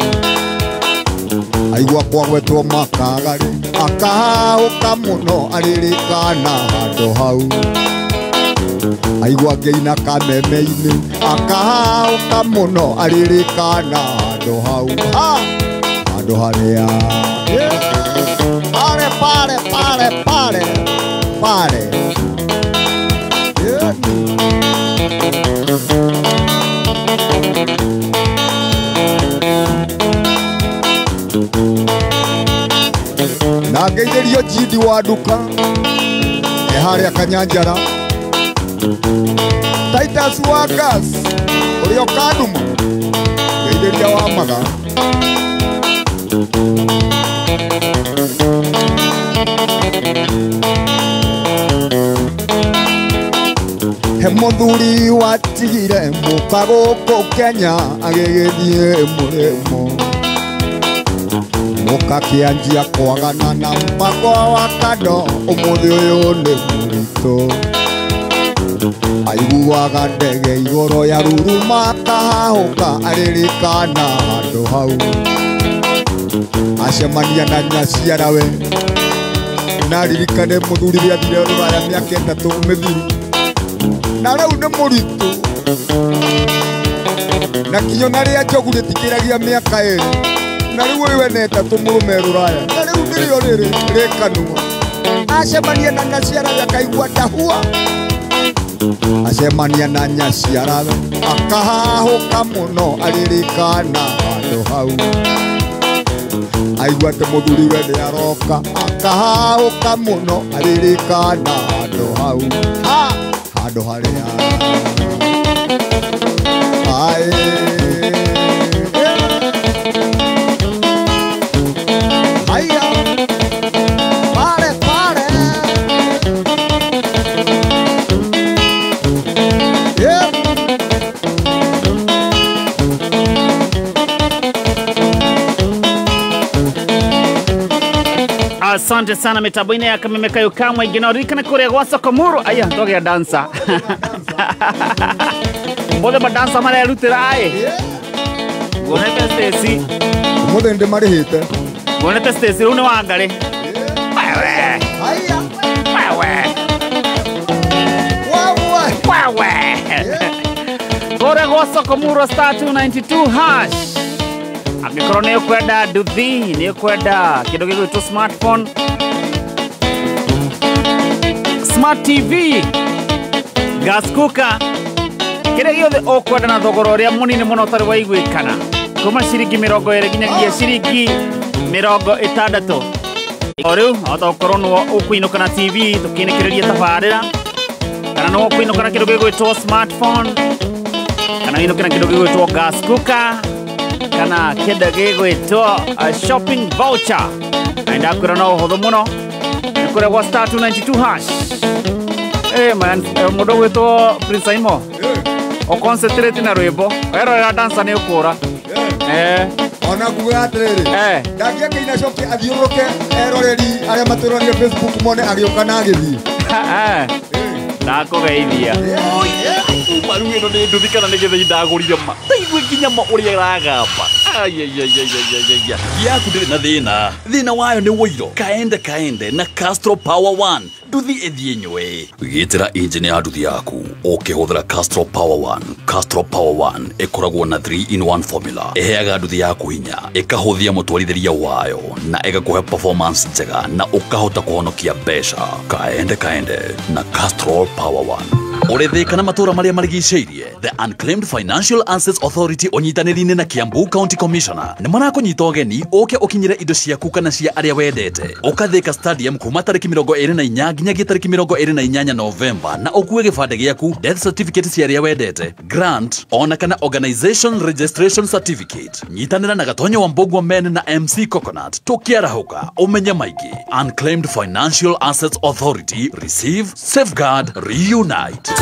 Aigua kwagwetwo Makagarĩ akahahũka mũno aririkana handũ hau. Aigua ngĩina kameme-inĩ akahahũka mũno aririkana handũ hau ha handũ harĩa pare pare pare pare pare. Na ngeithĩrio Jindi wa nduka e harĩa Kanyanjara, Titus wa gas ũrĩa ũkanduma ngeithĩria wa maga. He mũthuri watigire mũka gũkũ Kenya agĩgĩthiĩ mũrĩmo mũka kĩanjia kwagana na mũbango wa kando ũmũthĩ ũyũ nĩ mũritũ. Aiguaga ndege igũrũ ya ruruma akahahũka aririkana handũ hau. Acemania na nyaciarawe na aririkane mũthuri ũrĩa athire rũraya mĩaka 3 mĩthiru na rĩu nĩ mũritũ na kinya na rĩa njogu rĩtikĩragia mĩaka 2 na rĩu ũyũ ena 3 mũrũme rũraya na rĩu nĩrĩo rĩrĩ rĩkanua. Acemania na nyaciarawe akaigua ndahua. Acemania na nyaciarawe akahahũka mũno aririkana handũ hau. Aigua atĩ mũthuriwe nĩaroka akahahũka mũno aririkana handũ hau ha handũ harĩa ae. Aya pare pare yeah. Asante sana mitambo-inĩ ya Kameme Kayũ ka Mũingĩ na ũririkane kũrĩa gwa Sokomuru aya twagĩa dancer mothe madansa marerutĩra ĩ nguonete Stacy ũmũthĩ nĩndĩmarĩhĩte nguonete Stacy rĩu nĩ Wangarĩ wewe wewe wewe kũrĩa gwa Sokomuru star 292 hash angĩkorwo nĩ ũkwenda nduthi nĩ ũkwenda kĩndũ gĩgwĩtwo smartphone smart TV gas cooker kĩrĩa gĩothe ũkwenda na thogora ũrĩa mũnini mũno ũtarĩ waiguĩkana kuma ciringi 20 nginyagia ciringi 60 o rĩu wahota gũkorwo nĩwe ũkũinũka na TV tũkĩinĩkĩrĩria tabarĩra kana nĩwe ũkũinũka na kĩndũ gĩgwĩtwo smartphone kana ũinũke na kĩndũ gĩgwĩtwo gas cooker kana kĩndũ gĩgwĩtwo shopping voucher na ndakwĩra no ũhũthũ mũno nĩ kũrĩa gwa star 292 hash. Man mũndũ ũgwĩtwo Prince Aimo ũconcentrate na rwĩmbo werorera dancer nĩ ũkũra. Ona nguga atĩrĩrĩ ndangĩakĩina coke athiũrũrũke eroreri arĩa matũrorie Facebook mone agĩũka na agĩthiĩ. Ndakũgeithia Maru ĩno nĩ nduthi kana nĩ gĩthĩi ndagũrire ma ndaigue nginya ma ũrĩa ĩragamba. Ayayayayayaya yaku ndĩrĩ na thĩna thĩna wayo nĩ wũiro kaende kaende na Castrol Power 1 nduthi ĩthiĩ nywe gĩtĩra injini ya nduthi yaku ũkĩhũthĩra Castrol Power 1. Castrol Power 1 ĩkoragwo na 3 in 1 formula ĩheaga nduthi yaku hinya ĩkahũthia mũtwarithĩria wayo na ĩgakũhe performance njega na ũkahota kũhonokia mbeca. Kaende kaende na Castrol Power 1. Ũrĩ Thĩka na matũũra marĩa marigicĩirie, The Unclaimed Financial Assets Authority ũnyitanĩri-inĩ na Kiambu County Commissioner nĩ marakũnyita ũgeni ũke ũkinyĩre indo ciaku kana cia arĩa wendete. Ũka Thĩka Stadium kuma tarĩki 24 nginyagia tarĩki 28 Novemba na ũkue gĩbandĩ gĩaku, death certificate cia arĩa wendete, grant ona kana organization registration certificate. Nyitanĩra na Gatonyo wa Mbogwa Men na MC Coconut tũkĩarahũka ũmenye maingĩ. Unclaimed Financial Assets Authority, receive, safeguard, reunite.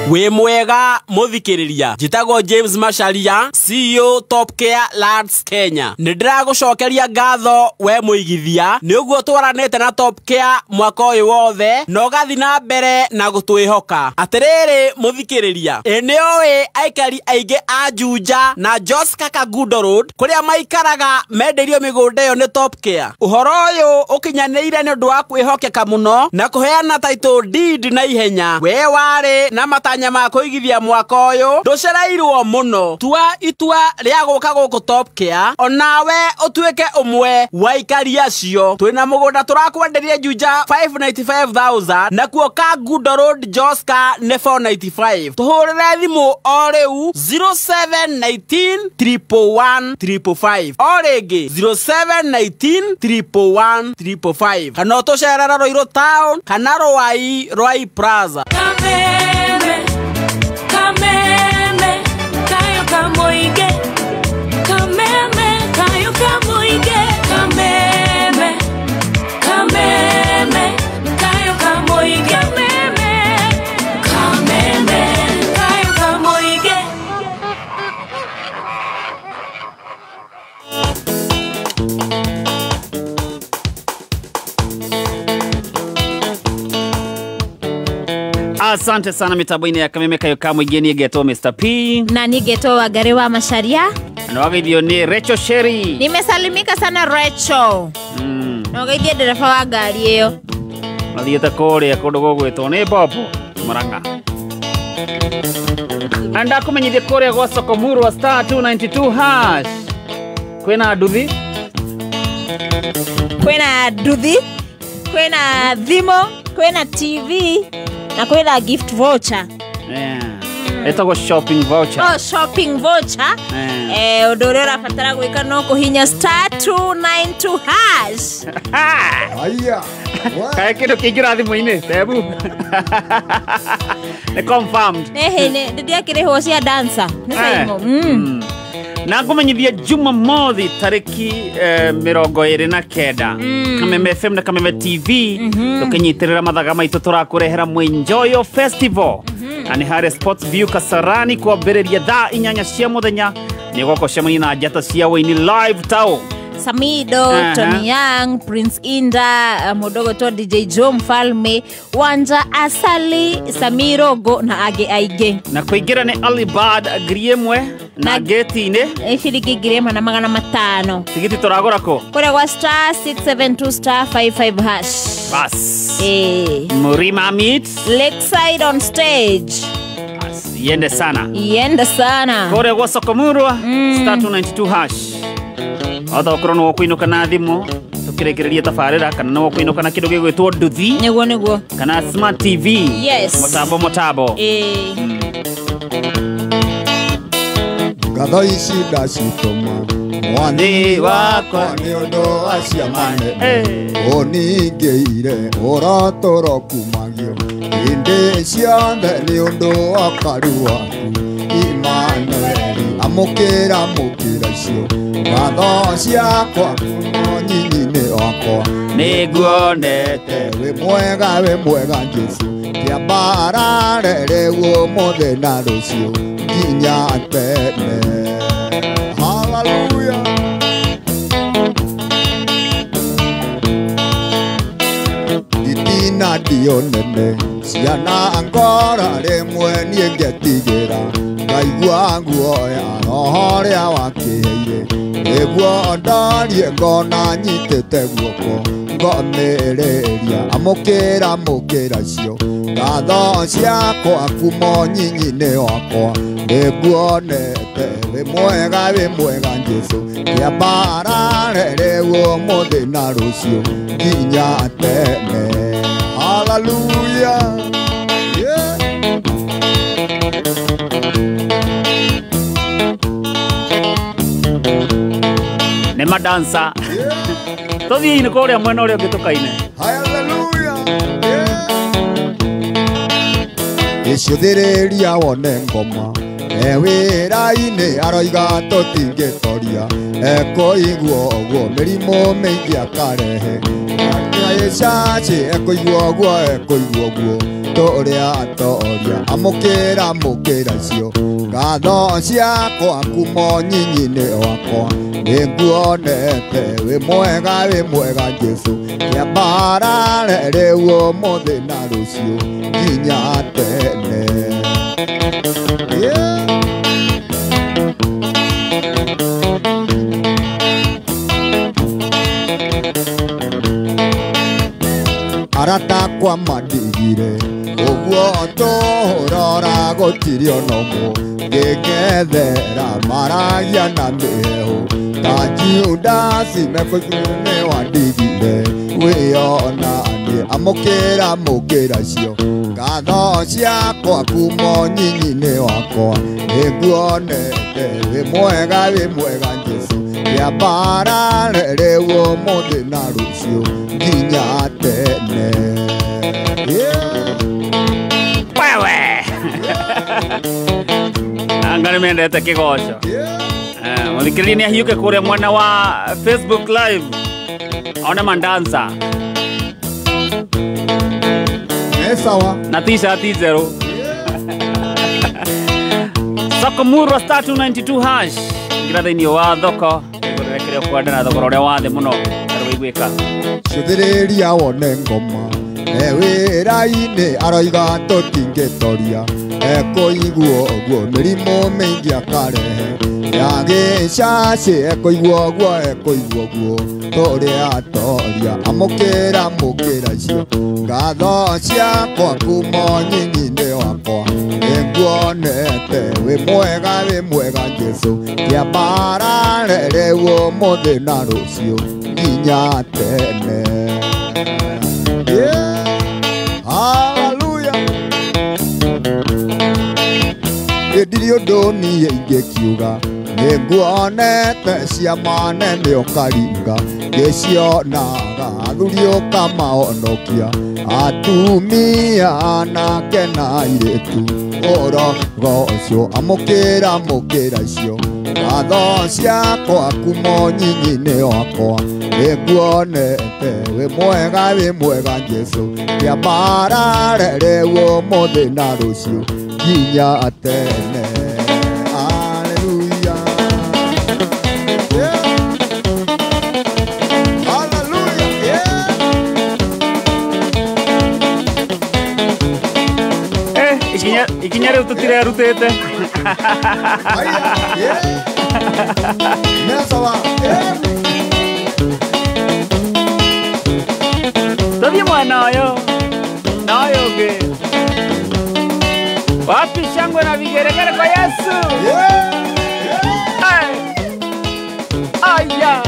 Wĩ mwega mũthikĩrĩria, njĩtagwo James Macharia, CEO Top Care Lands Kenya. Nĩ ndĩragũcokeria ngatho we mũigithia nĩ ũguo twaranĩte na Top Care mwaka ũyũ wothe na ũgathiĩ na mbere na gũtwĩhoka. Atĩrĩrĩ mũthikĩrĩria, ĩ nĩ ũĩ aikari aingĩ a Juja na Joska Kangundo Road kũrĩa maikaraga mendeirio mĩgũnda ĩyo nĩ Top Care. Ũhoro ũyũ ũkinyanĩire nĩ ũndũ wa kwĩhokeka mũno na kũheana title deed na ihenya. We warĩ na matanya ma kũigithia mwaka ũyũ ndũcereirwo mũno. Tua itua rĩa gũka gũkũ Top Care onawe ũtuĩke ũmwe wa aikari acio. Twĩna mũgũnda tũrakwenderia Juja 595,000 nakuo Kangundo Road Joska nĩ 495. Tũhũrĩre thimũ o rĩu 0719 111 555, o rĩngĩ 0719 111 555, kana ũtũcerere Ruiru Town kana Ruai Ruai Plaza. Kameme, kameme, kayo kamoige. Kameme, kayo kamoige. Kameme, kameme, kayo kamoige. Kameme, kameme, kayo kamoige. Asante sana mitambo-inĩ ya Kameme Kayo ka Mũingĩ. Niĩ ngetwo Mr. P na niĩ ngetwo Wangari wa Macharia na wageithio nĩ Rachel Sherry. Nimesalimika sana Rachel. Na ũgeithie ndereba wa ngari ĩyo. Mathiĩte kũrĩa kũndũ gũgwĩtwo nĩ Bobo Murang'a. Na ndakũmenyithia kũrĩa gwa Soko Murwa star 292 hash kwĩna nduthi, kwĩna nduthi, kwĩna thimũ, kwĩna TV na kwĩna gift voucher. Ĩtagwo shopping voucher. Oh, shopping voucher. Ũndũ ũrĩa ũrabatara gwĩka no kũhinya star 292 hash. Aya. Kaĩ kĩndũ kĩingĩra thimũ-inĩ tebu. Nĩ confirmed. Ehe, nĩ ndiakĩrĩhwo cia dancer. Nĩ Saimo. Na ngũmenyithia Jumamothi tarĩki 29 Kameme FM na Kameme TV tũkĩnyitĩrĩra mathaga maitũ tũrakũrehera Mwenjoyo Festival. Na nĩ harĩa Sports View Kasarani kwambĩrĩria thaa 8 cia mũthenya. Nĩ ũgoka ũcemanie na njata cia wũini live tao Samido, Tony Young, Prince Inda, mũndũ ũgwĩtwo DJ Joe Mfalme, Wanja Asali, Samirogo na angĩ aingĩ. Na kũingĩra nĩ Alibad 1,000 na gate-inĩ ciringi 1,500. Tigiti tũragũra kũ? Kũrĩa gwa star 672 star 55 hash. Bas. Murima meets Lakeside on stage. Bas, iende sana. Iende sana. Kũrĩa gwa Soko Murwa star 292 hash. Otha okorwo nĩ ũkũinũka na thimũ tũkĩrĩkĩrĩria tabarĩra kana nĩ ũkũinũka na kĩndũ gĩgwĩtwo nduthi. Nĩguo nĩguo. Kana smart TV. Yes. Mũtambo mũtambo. Ngatho ici ndacitũma mwathi wakwa nĩ ũndũ wa ciama nene ũningĩire ũrotũro kumagio hĩndĩ ciothe nĩ ũndũ wa karu waku Imanueli amũkĩra mũkĩra icio ngatho ciakwa kuuma nyinyi-inĩ wakwa nĩnguonete wĩ mwega Jesũ kĩambarare rĩu ũmũthĩ na rũciũ nginya tene. Hallelujah. Itina ndio nene ciana ngora rĩmwe niĩ ngetigĩra ngaigua guoya roho ũrĩa wakĩheire nĩguo ndarie ngona nyitĩte guoko ngomĩrĩria amũkĩra mũkĩra icio ngatho ciakwa kuma nyinyi-inĩ wakwa nĩnguonete wĩ mwega Jesũ kĩambarare rĩu ũmũthĩ na rũciũ nginya tene. Hallelujah. madansa. Tũthiĩ-inĩ kũrĩa mwena ũrĩa ũngĩ tũkaine. Gĩcũthĩrĩria wone ngoma e wĩra-inĩ aroiga tũtingĩtoria ekũigua ũguo mĩrimũ mĩingĩ akarehe ĩcaci ekũigua ũguo ekũigua ũguo tũrĩa atoria amũkĩra mũkĩra icio ngatho ciakwa kuma nyinyi-inĩ wakwa nĩnguonete wĩ mwega Jesũ kĩambarare rĩu ũmũthĩ na rũciũ nginya tene. Yeah. Arata kwa madigire ũguo tũrora gũtirĩ ona ũmwe ngĩng'ethera maragia na mĩheehũ ta Judasi mekũigua nĩ wandigire wĩonanie amũkĩra mũkĩra icio ngatho ciakwa kuma nyinyi-inĩ wakwa nĩnguonete wĩ mwega Jesũ kĩambarare rĩu ũmũthĩ na rũciũ nginya tene. Wewe anga nĩmendete kĩgoco. Mũthikĩrĩria nĩahiũke kũrĩa mwena wa Facebook Live one mandansa sawa na t-shirt njerũ. Soko Murwa star 292 hash ngira thĩinĩ wa thoko ĩgũrĩre kĩrĩa ũkwenda na thogora ũrĩa wa thĩ mũno ũrĩa. Cũthĩrĩria wone ngoma e wĩra-inĩ aroiga tũtingĩtoria ekũigua ũguo mĩrimũ mĩingĩ akarehe ya gĩcaci ekũigua ũguo ekũigua ũguo tũrĩa atoria amũkĩra mũkĩra icio ngatho ciakwa kuma nyinyi-inĩ wakwa nĩnguonete wĩ mwega Jesũ kĩambarare rĩu ũmũthĩ na rũciũ nginya tene. Hallelujah. Ndirĩ ũndũ niĩ ingĩkiuga nĩnguonete ciama nene ũkaringa ngĩcionaga athuri ũkamahonokia atumia anake na airĩtu ũrogocwo amũkĩra mũkĩra icio ngatho ciakwa kuma nyinyi-inĩ wakwa nĩnguonete wĩ mwega Jesũ kĩambarare rĩu ũmũthĩ na rũciũ nginya tene. Hallelujah. Hallelujah. Ikinya rĩu tũtirerutĩte. Tũthiĩ mwena ũyũ na ũyũ ũngĩ. Wapi shangwe na vigeregere kwa Yesu? Hey. Aya.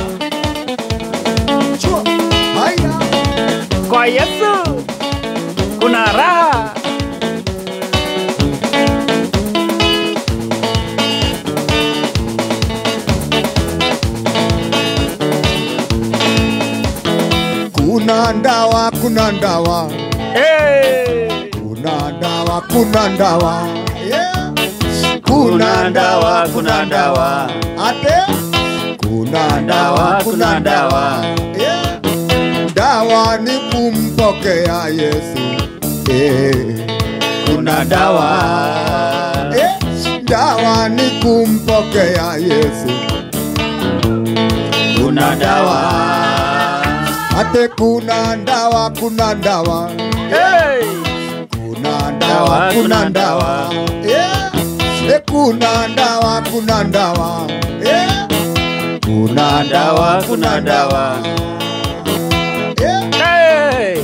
Kwa Yesu kuna raha. Kuna ndawa, kuna ndawa. Hey. Kuna ndawa, kuna ndawa. Yeah. Kuna ndawa, kuna ndawa. Ate? Kuna ndawa, kuna ndawa. Yeah. Dawa ni kumpokea Yesu. Eh. Kuna dawa. Eh. Dawa ni kumpokea Yesu. Kuna dawa. Ate kuna ndawa, kuna ndawa. Hey. Kuna ndawa, kuna ndawa. Yeah. Kuna ndawa, kuna ndawa. Yeah. Kuna ndawa, kuna ndawa. Yeah. Hey.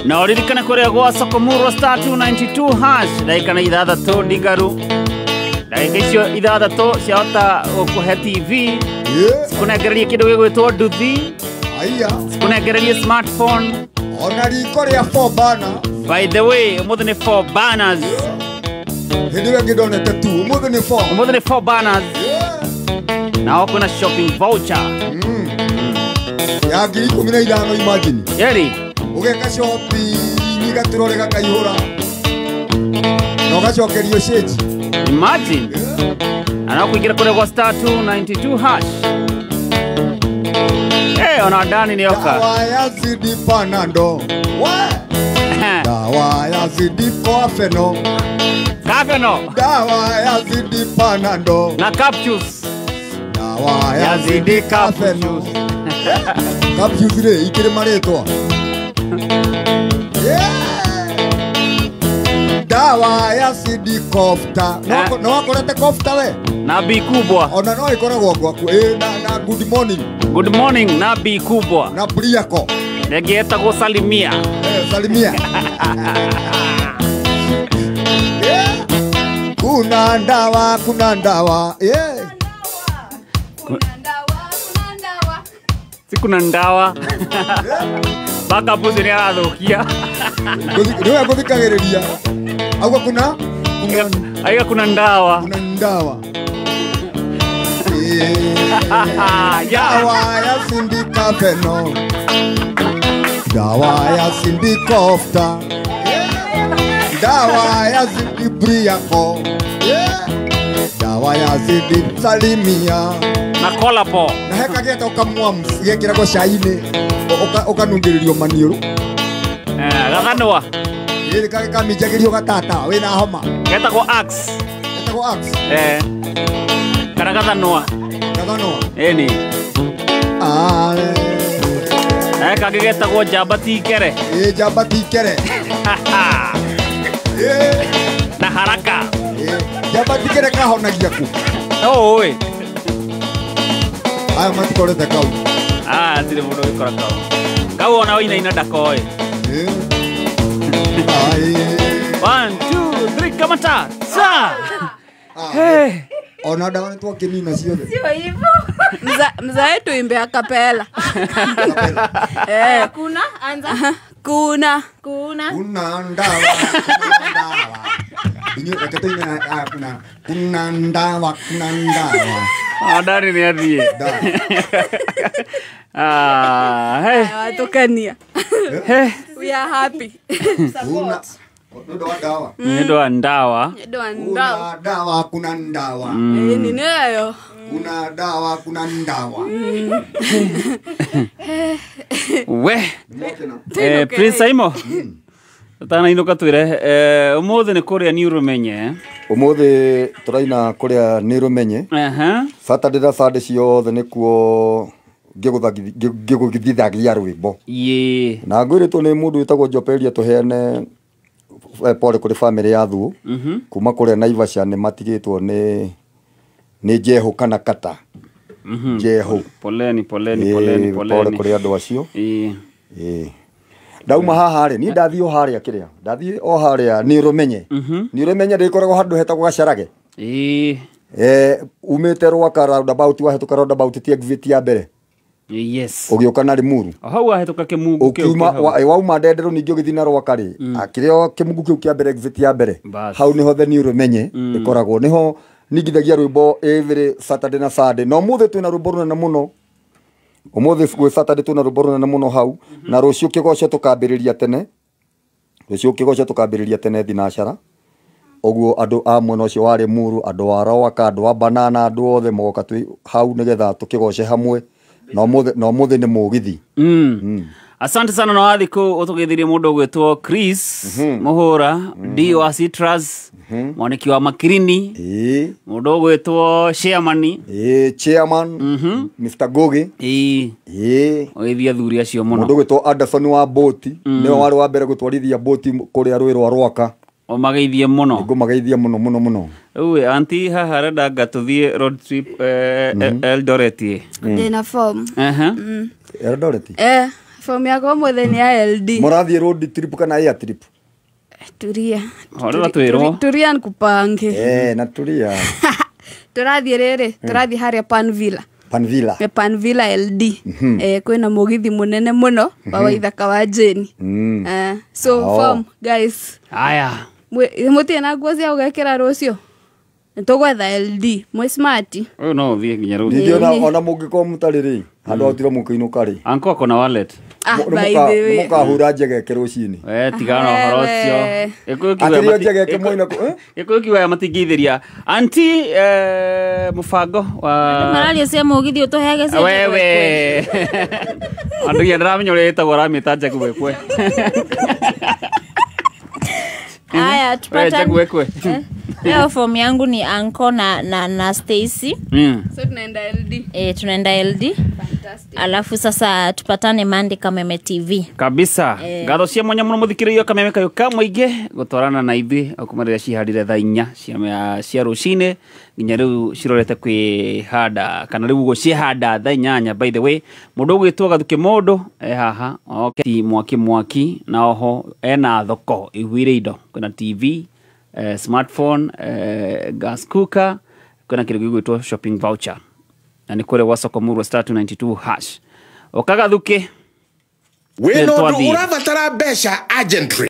Na uririkane kuria gwa Soko Murwa star 292 hash ndagĩka na ithathatũ ndigaru ndagĩka icio ithathatũ ciahota gũkũhe TV cikũnengererie kĩndũ gĩgwĩtwo nduthi cikũnengererie smartphone ona riko rĩa 4 burner. By the way, ũmũthĩ nĩ 4 banners. Hĩndĩ ĩyo ĩngĩ ndonete tu, ũmũthĩ nĩ 4. Ũmũthĩ nĩ 4 banners. Nao kwĩna shopping voucher ya 15,000. Imagine. Yeri ũgeka shopping gatũrore gakaihũra na ũgacokerio cĩnji. Imagine. Na kuingira kũrĩa gwa star 292 hash. Ona ndani nĩ oka. Dawa ya zidi Panado. Dawa ya zidi Kofeno. Kafeno. Dawa ya zidi Panado. Na capsules. Dawa ya zidi Kafeno. Capsules rĩ ikĩrĩ marĩtwa. Dawa ya zidi kofta. No wakorete kofta we? Na bi kubwa. Ona no ikoragwo gwaku. Na good morning. Good morning na bi kubwa. Na Briako. Rĩngĩ etagwo Salimia. Salimia. Kuna ndawa, kuna ndawa. Si kuna ndawa. Baka pusi nĩ arathũkia. Nĩwe ngũthikagĩrĩria. Auga kuna aiga kuna ndawa. Kuna ndawa. Dawa ya sindika feno. Dawa ya sindikofta. Dawa ya zidi Briako. Dawa ya zidi Salimia. Na kolapo. Na heka geta ukamwams gekiragwo cai-inĩ ũkanungĩrĩrio maniũrũ. Gathanwa. Gĩrĩ kaminjagĩrio gatata wĩna homa. Getagwo axe. Getagwo axe. Kana gathanwa. Gathanwa. Ĩni. Na kangĩ getagwo njamba tikere. Njamba tikere. Na haraka. Njamba tikere kahonagia kũ? No ũĩ. Aya matikorete kau. Hatirĩ mũndũ ũgĩkora kau. Kau ona wainaina ndakoĩ. 1 2 3 kamata. Sa. Ona ndawa nĩ twakĩnina ciothe. Sio hivyo. Mzae tuimbe a cappella. Kuna anza. Kuna kuna kuna ndawa. Kuna ndawa. Inyo reke tuine kuna ndawa kuna ndawa. Ndari nĩ athiĩ. Hey. Watukania. We are happy. Support. Ndawa. Nĩ ndawa. Kuna dawa kuna ndawa. Ni nayo. Kuna dawa kuna ndawa. We. Prince Aimo. Tutanainũka twĩre ũmũthĩ nĩ kũrĩa nĩ ũrũmenye. Ũmũthĩ tũraina kũrĩa nĩ ũrũmenye. Saturday na Sunday ciothe nĩkuo ngĩgũthithagia rwĩmbo. Na ngwĩrĩtwo nĩ mũndũ wĩtagwo Joperia tũheane pole kũrĩ family ya Thuo. Kuma kũrĩa Naivasha nĩ matigĩtwo nĩ Jehu kana Kata. Jehu. Poleni poleni poleni poleni. Pole kũrĩ andũ acio. Ndauma haha rĩ niĩ ndathiĩ o harĩa kĩrĩa ndathiĩ o harĩa nĩ ũrũmenye. Nĩ ũrũmenye ndĩkoragwo handũ hetagwo Gacarage. Umĩte Rwaka roundabout wahĩtũka roundabout ti exit ya mbere. Yes. Ũgĩũka na Limuru. Hau wahĩtũka kĩmungu kĩu. Ũkiuma wauma Ndenderũ ningĩ ũgĩthiĩ na Rwaka rĩ kĩrĩa kĩmungu kĩu kĩa mbere exit ya mbere. Hau nĩho the nĩ ũrũmenye ĩkoragwo nĩho ningithagia rwĩmbo every Saturday na Sunday. Na ũmũthĩ twĩna rwĩmbo rũnene mũno. Ũmũthĩ gwĩ Saturday twĩna rwĩmbo rũnene mũno hau. Na rũciũ kĩgoco tũkambĩrĩria tene. Rũciũ kĩgoco tũkambĩrĩria tene thinacara. Ũguo andũ a mwena ũcio wa Limuru, andũ a Rwaka, andũ a Banana, andũ othe mogoka twĩ hau nĩgetha tũkĩgoce hamwe. Na ũmũthĩ nĩ mũgithi. Asante sana na wathi kũ ũtũgeithirie mũndũ ũgwĩtwo Chris Mũhũra, D wa Citrus, mwaniki wa Makirini, mũndũ ũgwĩtwo Chairman. Chairman, Mr. Gogi. Ũgeithie athuri acio mũno. Mũndũ ũgwĩtwo Anderson wa Boti, nĩwe warĩ wa mbere gũtwarithia boti kũrĩa rũĩ rwa Rwaka. Ũmageithie mũno. Ngũmageithia mũno mũno mũno. Rĩu anti haha arenda anga tũthiĩ road trip Eldoret. Ndĩna form. Eldoret? Form yakwa ũmũthĩ nĩ ya LD. Mũrathiĩ road trip kana air trip? Turia. Horera twĩrwo. Turia nikupange. Na turia. Tũrathiĩ rĩrĩ, tũrathiĩ harĩa Pan Villa. Pan Villa. Pan Villa LD. Kwĩna mũgithi mũnene mũno wa Waithaka wa Jane. So form guys. Aya. Mũtirĩ na nguo cia gũgekĩra rũciũ? Nĩtũgwetha LD mwĩ smart. Ũyũ no ũthiĩ nginya rũciũ. Ningĩ ona mũngĩkorwo mũtarĩ rĩ, handũ ha gũtirwo mũkĩinũka rĩ. Anko ako na wallet. Ah, by the way. Mũkahũra njegeke rũcinĩ. We tigana na ũhoro ũcio. Gĩkũyũ kiugaga Akĩrĩo njegeke moina Gĩkũyũ kiugaga matingĩithĩria. Anti mũbango wa Mararia cia mũgithi ũtũheage cia wewe. Andũ ya ndĩramenya ũrĩa ĩtagwo aramĩta njegwekwe. Haya, We tupatane. njegwekwe. Leo form yangu ni Anko na Stacy. So tunaenda LD. Tunaenda LD. Alafu sasa tupatane Monday Kameme TV. Kabisa. Ngatho cia mwanya muno muthikiririo Kameme kayo ka muingi gutwarana na ithuĩ kuma rĩrĩa cihandire thaa 4 cia rũcinĩ nginya rĩu cirorete kwĩhanda kana rĩu ũguo ciehanda thaa 8. By the way, mũndũ ũgwĩtwo Gathuki mũndũ e haha okay. Mwaki mwaki na oho ena thoko ĩihũire indo, kwĩna TV, smartphone, gas cooker, kwĩna kĩndũ gĩgwĩtwo shopping voucher na nĩ kũrĩa gwa soko murwa star 292 hash. Ũkagathuki Wĩna ũndũ Twathiĩ. ũrabatara mbeca urgently.